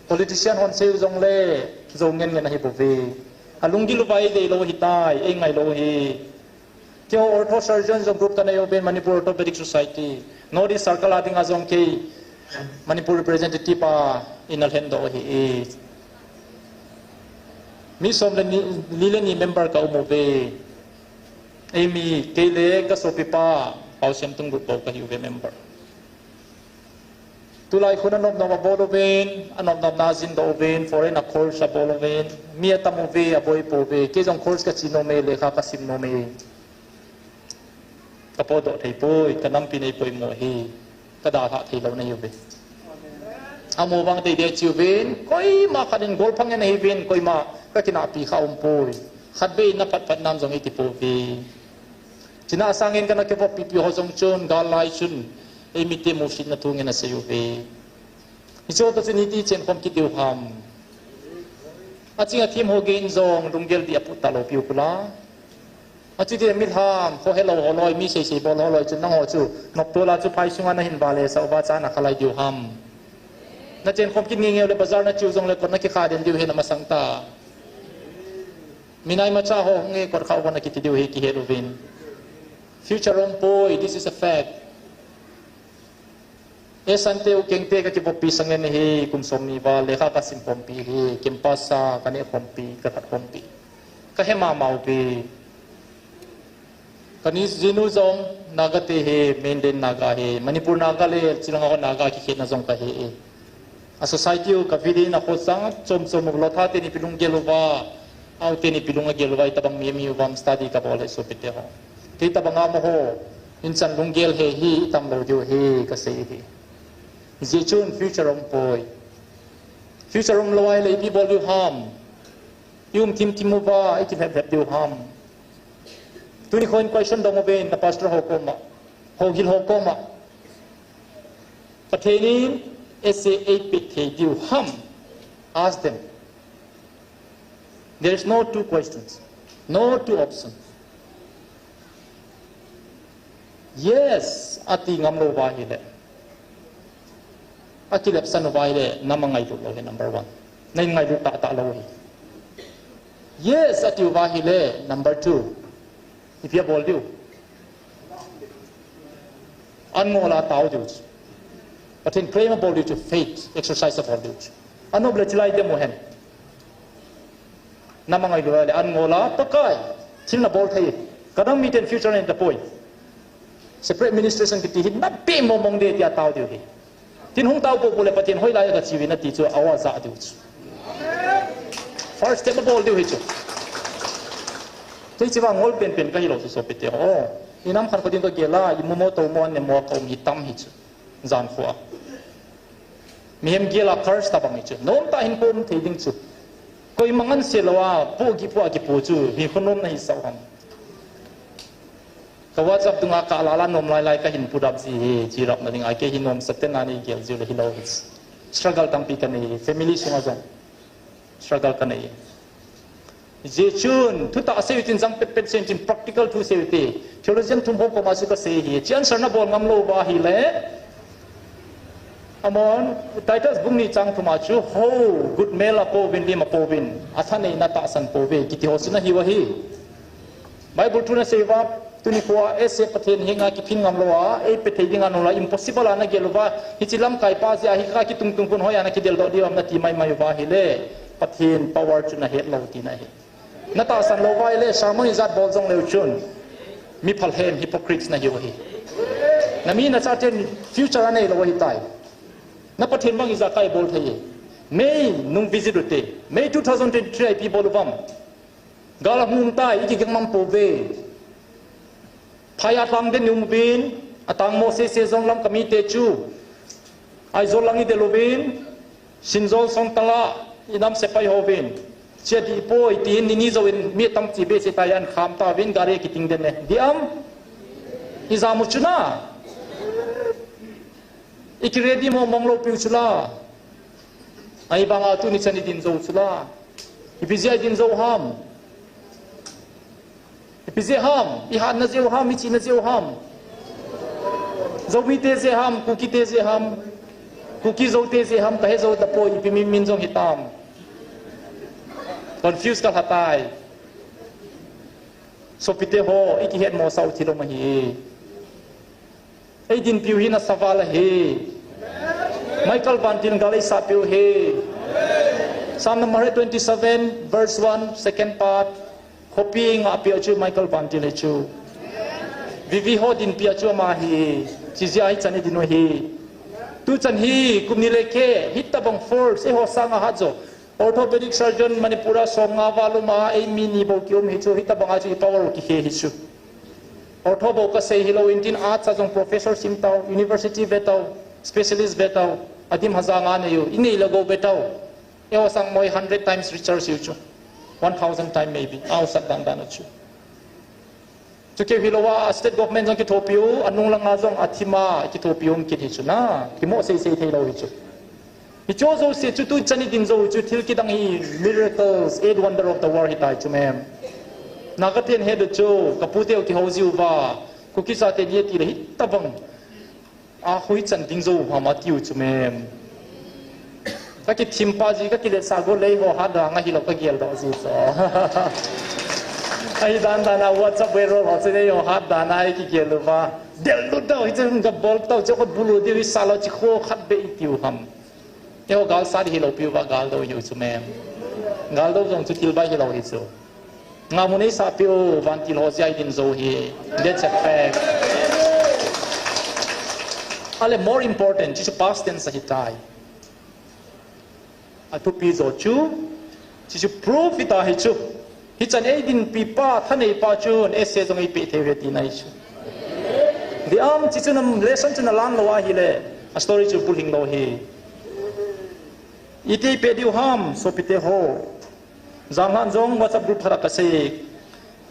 Politician hon sei u jongle, jou ngen ngen ahi bouve. Alunggil uva eidei lou ahitai, eingai lou ahi. Keiho ortho surgeon jong group kanei uve, Manipur Orthopedic Society. North East Circle a dinga jong kei, Manipur representative a, ina lhendoh ahi. Mi som le ni, li le ni member ka um uve. Eimi, kei le ka sopipa, Paosiamtung group bou kahi uve member. Tulai khun anop nop abol uvin, anop nop na ajin doh uvin, foreign a course abol uvin, mi atam uve, aboi pouve, kei jong course kache nom e, lekha kasim nom e. Kapodoh thei poi, kanampi nei poimo hi, kadalhah thei lou nahi uve. Amu vang teitei ache uvin, koima khat in golphang in ahiuvin, koima kakinahpi kha um poi. Khatvei na phat phat nam jong iti pouve. Chuna asangin kana kivoppi pi ho jong chun, gal lai chun, eimite musetna thu ngen asei uve. Hiche ho toh chun iti chenkhom kit diu ham. Aching athem ho geiyin jong lunggel dih aput talou piu kula. Achuti milham, khohelou ho loi, mi seisei bol ho loi chun nangho chu, noptol a chu phai sunga nahin vale sah uva cha nakhalai diu ham. Nachenkhom kit ngeingei ule bazar nache u jongle kot nakikha den diu hi namasang ta. Minai macha ho hung e kot kha uva nakiti diu hi kihet uvin. Future um poi, this is a fact. Eisante ukengte kakivoppi sangen ahi, kum somni val, lekha kasim khompi hi, campus a kaneh khompi, kakhat khompi. Kahe mama uve. Kani jinu jong Naga te ahi, mainland Naga ahi, Manipur Naga le chilanga ho Naga kikhetna jong kahe e. A society u kavet in akhohsang chom chom u Lotha teni ipi lunggel uva, Ao teni ipi lung agel uva, itobang mi ami uvam study kabol e sopite ho. Kei tobang amaho, inchan lunggel he hi, itam lou diu ahi, kasei ahi. Hijeh chun future um poi. Future um lou ahile ipi bol diu ham. I um thim thim uva, ikilhep lhep diu ham. Tuni kho in question dong uvin, na pastor ho koma, houhil ho koma. Pathen in S A A pe thei diu ham. Ask them. There is no two questions, no two options. Yes, ati ngam lou uva ahile. Akilepsan uva ahile, nam angailut lou ahi number one. Nangailut tahtah lou ahi. Yes, ati uva ahile, number two. Ipi abol diu. An ngol a tao diu chu. Pathen claim abol diu chu, faith exercise abol diu chu. Anop le chulai demo hen. Namangai lou le an ngol a, Pakai, thil nabol thei. Kadam miten future nei tapoi. Separate administration kiti hi nape mong mong de tia tao diu hi. Tin hung tao popo le Pathen hoilai a kachiu vin ati chu awa ja diu chu. First step abol diu hi chu. Kei chi vang ngol penpen kahi lou chu sopite ho. Inam khat kho ding kagel a, imu mo to mo an ne mo a kaum hi tam hi chu. Jan kho a. Mihem gel a curse tabang hi chu. Nom tah hin kaum thei ding chu. Koima ngansea lou a, po gi po a kipo chu. Hi kho nom na hi sao ham. Ka WhatsApp dunga ka lala nom lai lai kahin put up ji hi, chi rap na ding a kei hi nom sat ten a nei gel jiu le hilou hi. Struggle tampi kanei, family sunga jong. Struggle kanei. Jeh chun, thutah seiyu tin jang pet pet seiyu tin practical thu seiyu te. Theologian thum ho koma chu kasei hi. Chi answer nabol ngam lou va hile. Amon, Titus bung ni chang thum a chu, ho, good meal apouvin, lim apouvin. Atha neina tahsan pouve, kiti ho chu nahiu ahi. Bible thu nasei uva, tuni khoa, essay Pathen henga kiphin ngam lou a, eipe thei dinga nula, impossible a nagel uva, hichi lamkai pa jeh a, hi kha kitung tung khun hoiya nakidel doh diu ham nati mai mai uva hile, Pathen power chu nahet lou tina ahi. Natahsan lou uva hile, sermon ijat bol jong leu chun, mi phalhem, hypocrites nahiu ahi. Nami nachaten future anei lou ahitai. Na Pathen bang ijakai bol thei e. May nung visit ute. May two thousand twenty-three a ipi bol uvam. Gal ahung tai, ikigeng mang pouve. Phai a tlang den i um uvin, atang mo sese jong Lamka mite chu. Aizawl lang idel uvin, Sinzawl Songtal a, inam sepai hovin. Chia dih poi, tin nini jouvin, mi atam chi behseh tai an kham tauvin, gari kiting den e. Dih am? Ijam u chu na. Iki ready mong mong lou piu chu la. Ahivanga tuni chan idin jou chu la. Ipi jeh a idin jou ham. Ipi jeh ham, ihatna jeh u ham, ichihna jeh u ham. Zomi te jeh ham, Kuki te jeh ham. Kuki Zo te jeh ham, kahe jou tapoi, ipi min min jong hitam. Confuse kalha tai. Sopite ho, ikihet mosah u thil um ahi. Eidinpiu hi nasa val ahi. Michael Vantil gal eisahpiu hi. Psalm number twenty-seven, verse one, second part. Khopi ngahpi a chu Michael Vantil hi chu. Vivi ho dinpi a chu ama hi. Chijeh a hichan idin u hi. Tuchan hi kum ni le keh, hitabang force, eiho sanga hat jo. Orthopedic surgeon Manipur a som nga val uma, eimi ni bou kium hi chu, hitabanga chu i power u kikhe hi chu. Ortho bou kasei hilou in tin, arts a jong professor sim tau, university ve tau, specialist ve tau, adim haza nga nei u, inei le gou ve tau. Eiho sang moi hundred times richer siu chu. One thousand time maybe, ausat dan dan u chu. Chukeu hilouva, state government jong kithopiu, anung langa jong athima kithopiu um kit hi chu na, kimo sei sei theilou hi chu. Hicho jouse chu tuchan idin jou chu thil kidang hi miracles, eighth wonder of the world hitai chu mem. Naga ten hedu chu, kaputeu kihou jiuva, Kuki chate ni atile hitabang. A hoichan ding jou ham atiu chu mem. Kakithim pa ji, kakiletsah go lei ho hat dang ahilou kagel doh ji chu. Ahi dan dan a WhatsApp viral ho chu nei ho hat dan a ikigel uva. Del lut dau hichu kabol tau chu kabulu diu isah lou chu kho khat beh itiu ham. Eiho gal sat hilou piuva gal dou hiu chu mem. Gal dou jong chu thil bai hilou hi chu. Ngamu nei sahpiu, vantil ho jeh a idin jou hi. That's a fact. Ale more important, chuchu past tense ahitai. Athupi jo chu, chuchu proof ita hi chu. Hichan eidinpi pa, thanei pa chun, essay jong eipeh thei uve tina hi chu. Diam, chuchu nam lesson chu nalan lou ahile, a story chu bulhing lou hi. Iti peh diu ham, sopite ho. Janlhah jong WhatsApp group thara kasei.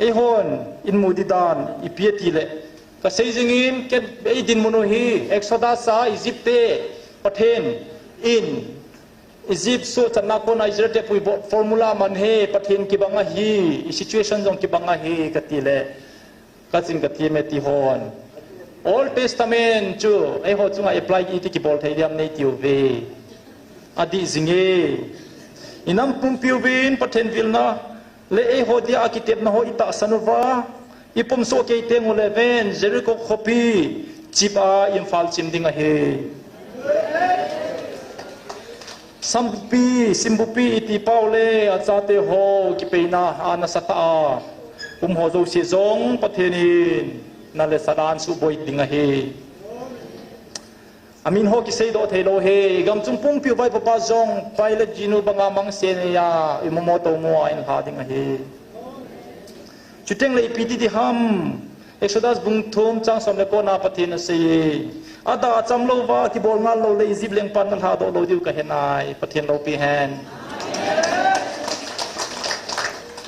Eihon, inmu di dan, ipi atile. Kasei jingin, ken, eidinmun u hi, Exodus a, Egypt te, Pathen, in, Egypt sohchatna kona Israel te puidoh formula man hi, Pathen kibang ahi, i situation jong kibang ahi, katile. Kachin kathim e ti hon. Old Testament chu, eiho chunga apply iti kibol thei diam nei tiu ve. Adih jing e. Inam pumpiuvin Pathen vilna, le eiho dia akitepna ho itahsan uva. Ipum soh kei teng ule ven, Jericho khopi, chip a Imphal chim ding ahi. Sambupi, Simbupi iti pau le achate ho kipeina a nasatah a um ho jouse jong Pathen in nalhahsam a suboi ding ahi. Amin ho kiseidoh theilou ahi, gamsung pumpi u vaipapa jong pilot jinu banga mangse neiya, imomo tomo a inlha ding ahi. Chuteng le ipi ti diham, Exodus bung thum chang som le ko na Pathen in asei e. Adah achamlou va, kibol ngal lou le Egypt lengpan nalhadoh lou diu kahe nai, Pathen loupi hen.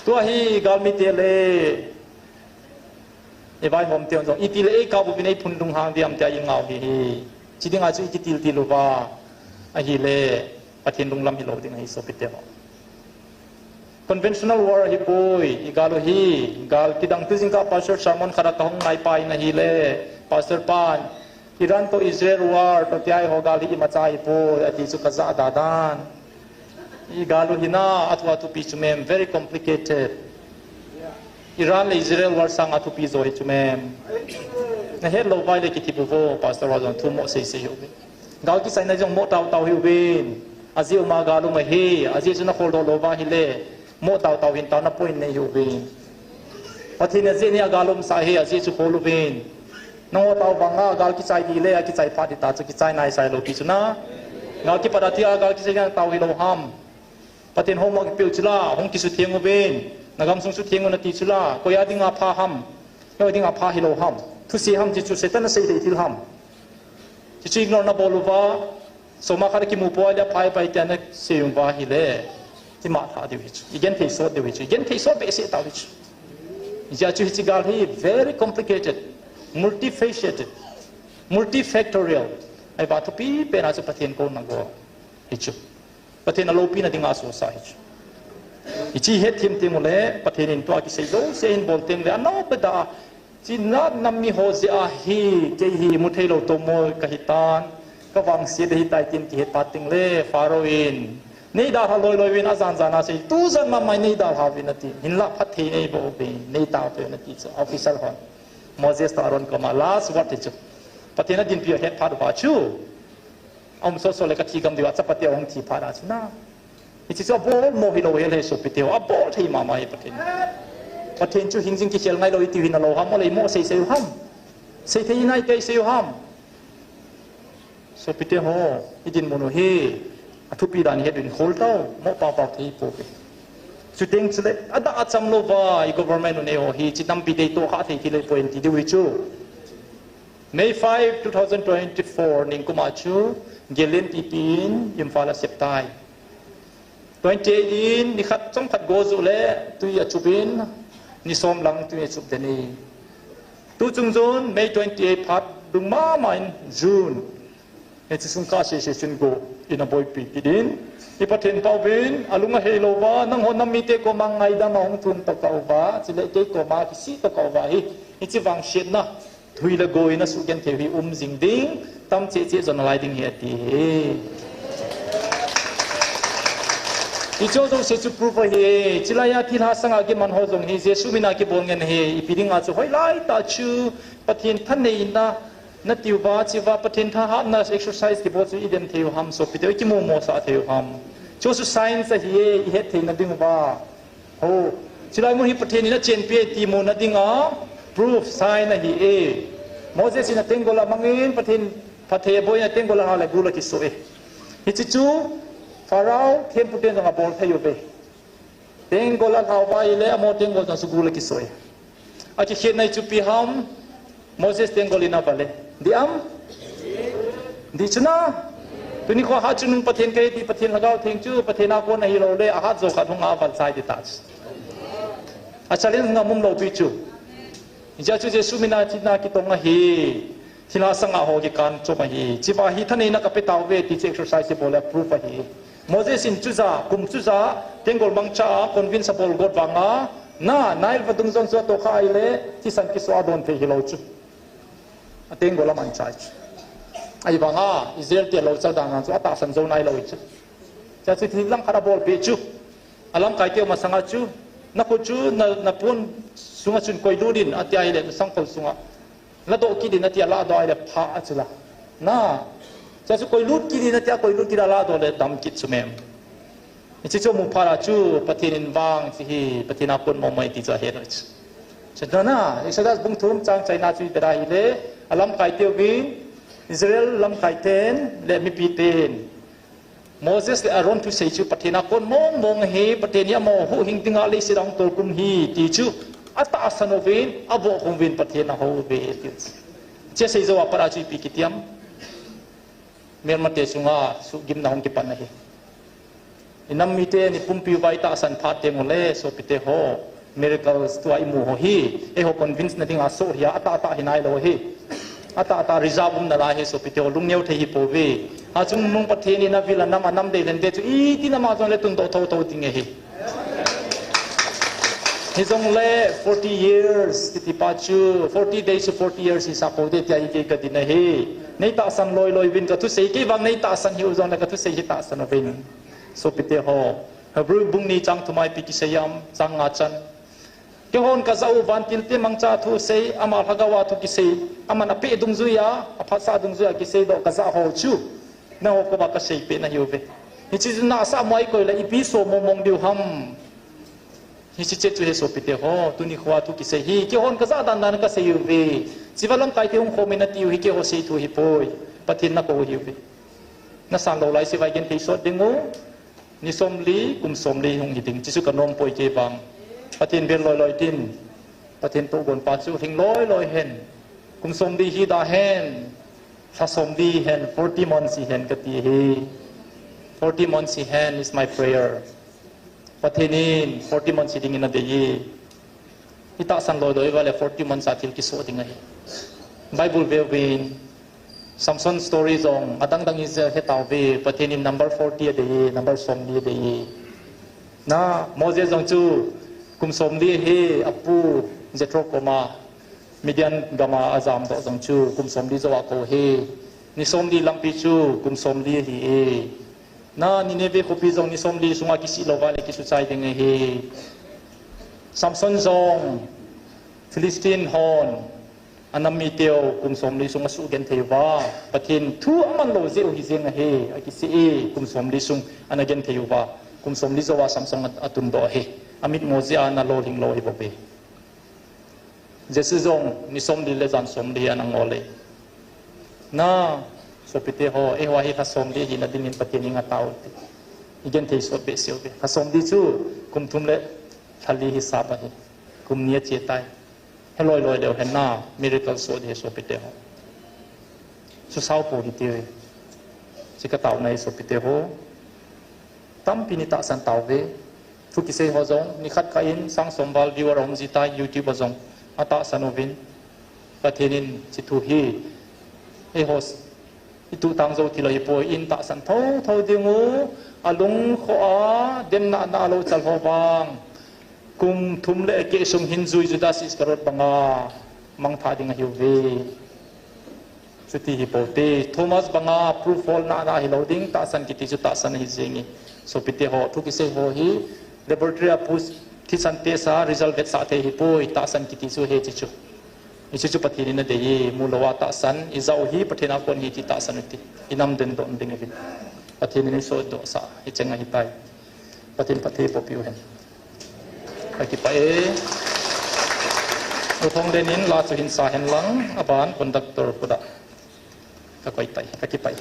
Tua hi galmite le ivaihom teu jong, iti le eikap uvin eiphunlung hang diam tia ingah u ahi. Chi dinga chu ikitiltil uva ahile, Pathen lunglam hilou ding ahi sopite ho. Conventional war ahipoi, igal u hi, gal kidang tu jingkah pastor sermon khat a kahung ngaipa in ahile, pastor pan, Iran toh Israel war toh tia eiho gal hi imacha ahipoi, ati chu kajah dadan. Igal u hina, athu athupi chu mem, very complicated. Iran le Israel war sanga thupi jo hi chu mem. Nahet lou vai le kithi bu vo, pastor ho jong thu mo seisei hiuve. Gal kichaina jong mo taotao hiuvin. Ajeh uma gal um ahi, ajeh chu nakholdoh lou va ahile, mo taotao hin tao na point nei hiuvin. Pathen in ajeh nei a gal umsa ahi, ajeh chu khol uvin. Nangho tao vanga gal kichai di le, akichai phat di ta chu kichai naisai lou pi chu na. Gal kipat a tia gal kichai na tao hilou ham. Pathen homework peu chu la, hung kisutheng uvin. Nagamsung sutheng un ati chu la, koi a dinga pha ham. Koi a dinga pha hilou ham. Thuse ham chi chu Satan asei thei thil ham. Chi chu ignore nabol uva, soma khat akimu poi le aphai pai tia nasei uva ahile, imatha diu hi chu. Igenthei sot diu hi chu. Igenthei sot behseh tau hi chu. Hijeh chun hiche gal hi very complicated, multifaceted, multifactorial. Ahivang thupi pen a chu Pathen kouna go hi chu. Pathen aloupina dinga asosah hi chu. Hiche hetthem teng ule, Pathen in tua kisei jouse ahin bol teng le, anao beda, Chi natna mi ho jeh a hi, kei hi mu theilou tomo kahitan, kavangset ahitai tin kihet phat teng le, Pharaoh in, neidalha loiloi uvin ajan jan a sei, tujan mama in neidalha uvin ati, hinlah phatthei neiboh uvin, neitao uvin ati chu, official hon. Moses toh Aaron koma last word hi chu. Pathen adinpi u ahet phat uva chu. Aum soso le kathi gam diu a chapate ahung thi phat a chu na. Hiche chu abol mo hilou hel he sopite ho, abol thei mama hi Pathen. Pathen chu hingjing kikhel ngailou iti u hi nalou ham, ole mo seisei u ham. Seithei nai tei sei u ham. Sopite ho, idinmun u hi, athupi dan ihet uvin khol tau, mo papau thei pouve. Chuteng chule, adah achamlou va, i government u nei ho hi, chi tampi tei tohkhah thei thil ahipoi ti diu hi chu. May five, two thousand twenty-four, nikum a chu, Galen P P in, Imphal a sep tai. Twenty-eight in, nikhat chomkhat go ju le, tui achup in, ni som lang tui achup den e. Tuchung June, May twenty-eight phat, lung mama in June. Hiche sung kasei sei chun go, in aboipi kit in. I Pathen pau vin, alung ahei lou va, nangho nam mite koma ngaidam a hung thum toh kah uva, chule kei koma kisih toh kah uva hi, hiche vangsetna. Thui le goi nasugenthei u hi um jing ding, tam cheh cheh jo nalai ding ahi ati hi. Hiche jouse chu proof ahi, chulai a thilha sanga kiman ho jong hi, Jesu mina kibol ngen ahi, ipi dinga chu hoilai tah chu, Pathen thaneina, nati uva, chua Pathen thahatna exercise kibol chu igenthei u ham, sopite, ikimomosah thei u ham. Chu chu science ahi, ihet theina ding uva. Ho, chulai mun hi Pathen in achenpi e ti muna dinga proof sign ahi e. Moses in atenggol amangin Pathen phatthei aboiyin atenggol alha le gul akisoh e. Hiche chu Pharaoh thempu ten jong abol thei uve. Tenggol alha uva ahile amaho tenggol jong chu gul akisoh e. Akikhetna hi chu ipi ham, Moses tenggol in aval e. Dih am? Dih chu na. Tuni kho ahat chu nung Pathen kahi ti Pathen Lhagao Theng chu Pathen a kon ahilou le ahat jo khat hung aval chai ti ta chu. A challenge ngam um lou pi chu. Hijeh chu Jesu mina thina kitong ahi. Thilha sanga ho kikan chom ahi. Chua hi thaneina kape tauve ti chu exercise ibol le proof ahi. Moses in chuja, kum chuja, tenggol mangcha a, convince abol got vanga, na, Nile vadung jong chu atohkhah ahile, thisan kisoh a adon thei hilou chu. Atenggol aman chai chu. Ahivanga, Israel te louchal dan jong chu atahsan jou nailou chu. Chua chu thil lang khat abolpeh chu. Alamkai teu masanga chu, nakhut chu, na, napon sunga chun koilut in, atia ahile, nasangkhol sunga. Ladoh kit in atia, ladoh ahile pha achu la. Na, Tua chu koi lut kit in atia, koi lut kit a ladoh le dam kit chu mem. Hiche chu mu phat a chu Pathen in vang chu hi, Pathen a kon mong mong ti chu ahe loi chu. Chu na, Exodus bung thum chang chaina chu i vet a hile, alamkai teuvin, Israel lamkai ten le mipi ten Moses le Aaron thusei chu Pathen a kon mong mong hi, Pathen hi amaho huhhing dinga leiset a hung tolkhum hi ti chu atahsan uvin, avohkhum uvin Pathen ahou uve ti. Hiche sei jou a pat a chu ipi kiti em? Melmate chunga suhgimna hung kipan ahi. I nam mite ni pumpi uva i tahsan phat teng ule, sopite ho, miracles tua i mu ho hi, eiho convince na dinga soh hi a, atah atah hi nailou hi. Atah atah reserve um nalai hi, sopite ho, lungneo thei hi pouve. Achungnung Pathen in avil a nam, a nam deilen te chu iti nam a jongle tundoh thotho ding ahi. Hijongle forty years kiti pa chu, forty days to forty years hisah pou te tia hi kei ka din ahi. Nei tahsan loi loi uvin, ka thusei kei vang nei tahsan hih u jongle ka thusei hi tahsan uvin. Sopite ho, Hebrew bung ni chang thum a ipi kisei em, chang nga chan. Keihon ka jah u vantil te mangcha thu sei, ama lhagao a thu kisei, aman apeh dungjui a, aphatsah dungjui a kisei doh ka jah ho chu, nangho koma ka seipeh nahiuve. Hiche chu nahsah mo a i koi le ipi soh mong mong diu ham. Hiche chu he sopite ho, tuni khoa thu kisei hi, keihon ka jah dan dan ka sei uve. Chiva lamkai te hung khom in ati u hi, keiho sei thu hi poi. Pathen na kou hi uve. Na sang lou lai se vai gen thei sot ding u. Ni somli, kum somli hung hi ding, chuchu ka nom poi kei vang. Pathen bel loi loi tin, Pathen tohgon pa chu hing loi loi hen. Kum somli hi da hen, lha somli hen, forty months hi hen ka ti hi. Forty months hi hen is my prayer. Pathen in forty months hi dingin adei e. I tahsan loi loi uva le forty months a thil kisoh ding ahi. Bible veuvin, Samson story jong adang dang hi je he tauve, Pathen in number forty adei e, number somli adei e. Na, Moses jong chu kum somli hi apu Jethro koma Midian gam a ajam doh jong chu kum somli jou a kou hi. Ni somli lampi chu kum somli ahi e. Na, Nineveh khopi jong ni somli sunga kisih lou va le kisuchai ding ahi. Samson jong Philistine hon anam miteu kum somli sung asuh genthei uva, Pathen thu aman lou jeh u hi jeng ahi, akisih e, kum somli sung ana genthei uva, kum somli jou a Samson a, atundoh ahi. Amitmo jeh a ana lolhing lou ahi bou ve. Jesu jong ni somli le jan somli ana ngol e. Na, sopite ho, eiho hi lha somli hina dingin Pathen henga tao u hite. I genthei sot behseh uve. Lha somli chu kum thum le lha li hisap ahi. Kum ni ache tai. He loi loi leu hen na, miracle soh ding ahi sopite ho. Susao pou hite uve. Chu ka taona ahi sopite ho. Tampi in tahsan tauve. Thu kisei ho jong, nikhat kah in sang som val viewer aum ji tai, YouTube a jong. Atahsan uvin. Pathen in hiche thu hi, eiho s-, i tuhtang jou thil ahi poi, in tahsan thotho ding u, alung khoh a, demna na lou chal ho vang. Kum thum le keh sung hin jui Judas Iscariot banga mangthah ding ahiuve. Chuti hi pou te, Thomas banga proof hol na na hilou ding, tahsan kiti chu tahsan ahi jeng e. Sopite ho, thu kisei ho hi, laboratory a pu thisan test a result vetsah thei hi poi, tahsan kiti chu hiche chu. Hiche chu Pathen in adei e, mu lou a tahsan, i jah u hi Pathen a kon ahi ti tahsan u hite. I nam den doh ding ahi. Pathen in eisoh doh sah, hicheng ahi tai. Pathen phatthei boh piu hen. Ka kipah e. U Thonglen in la chu hin sa hen lang, aban conductor khuta. Ka koi tai, ka kipah e.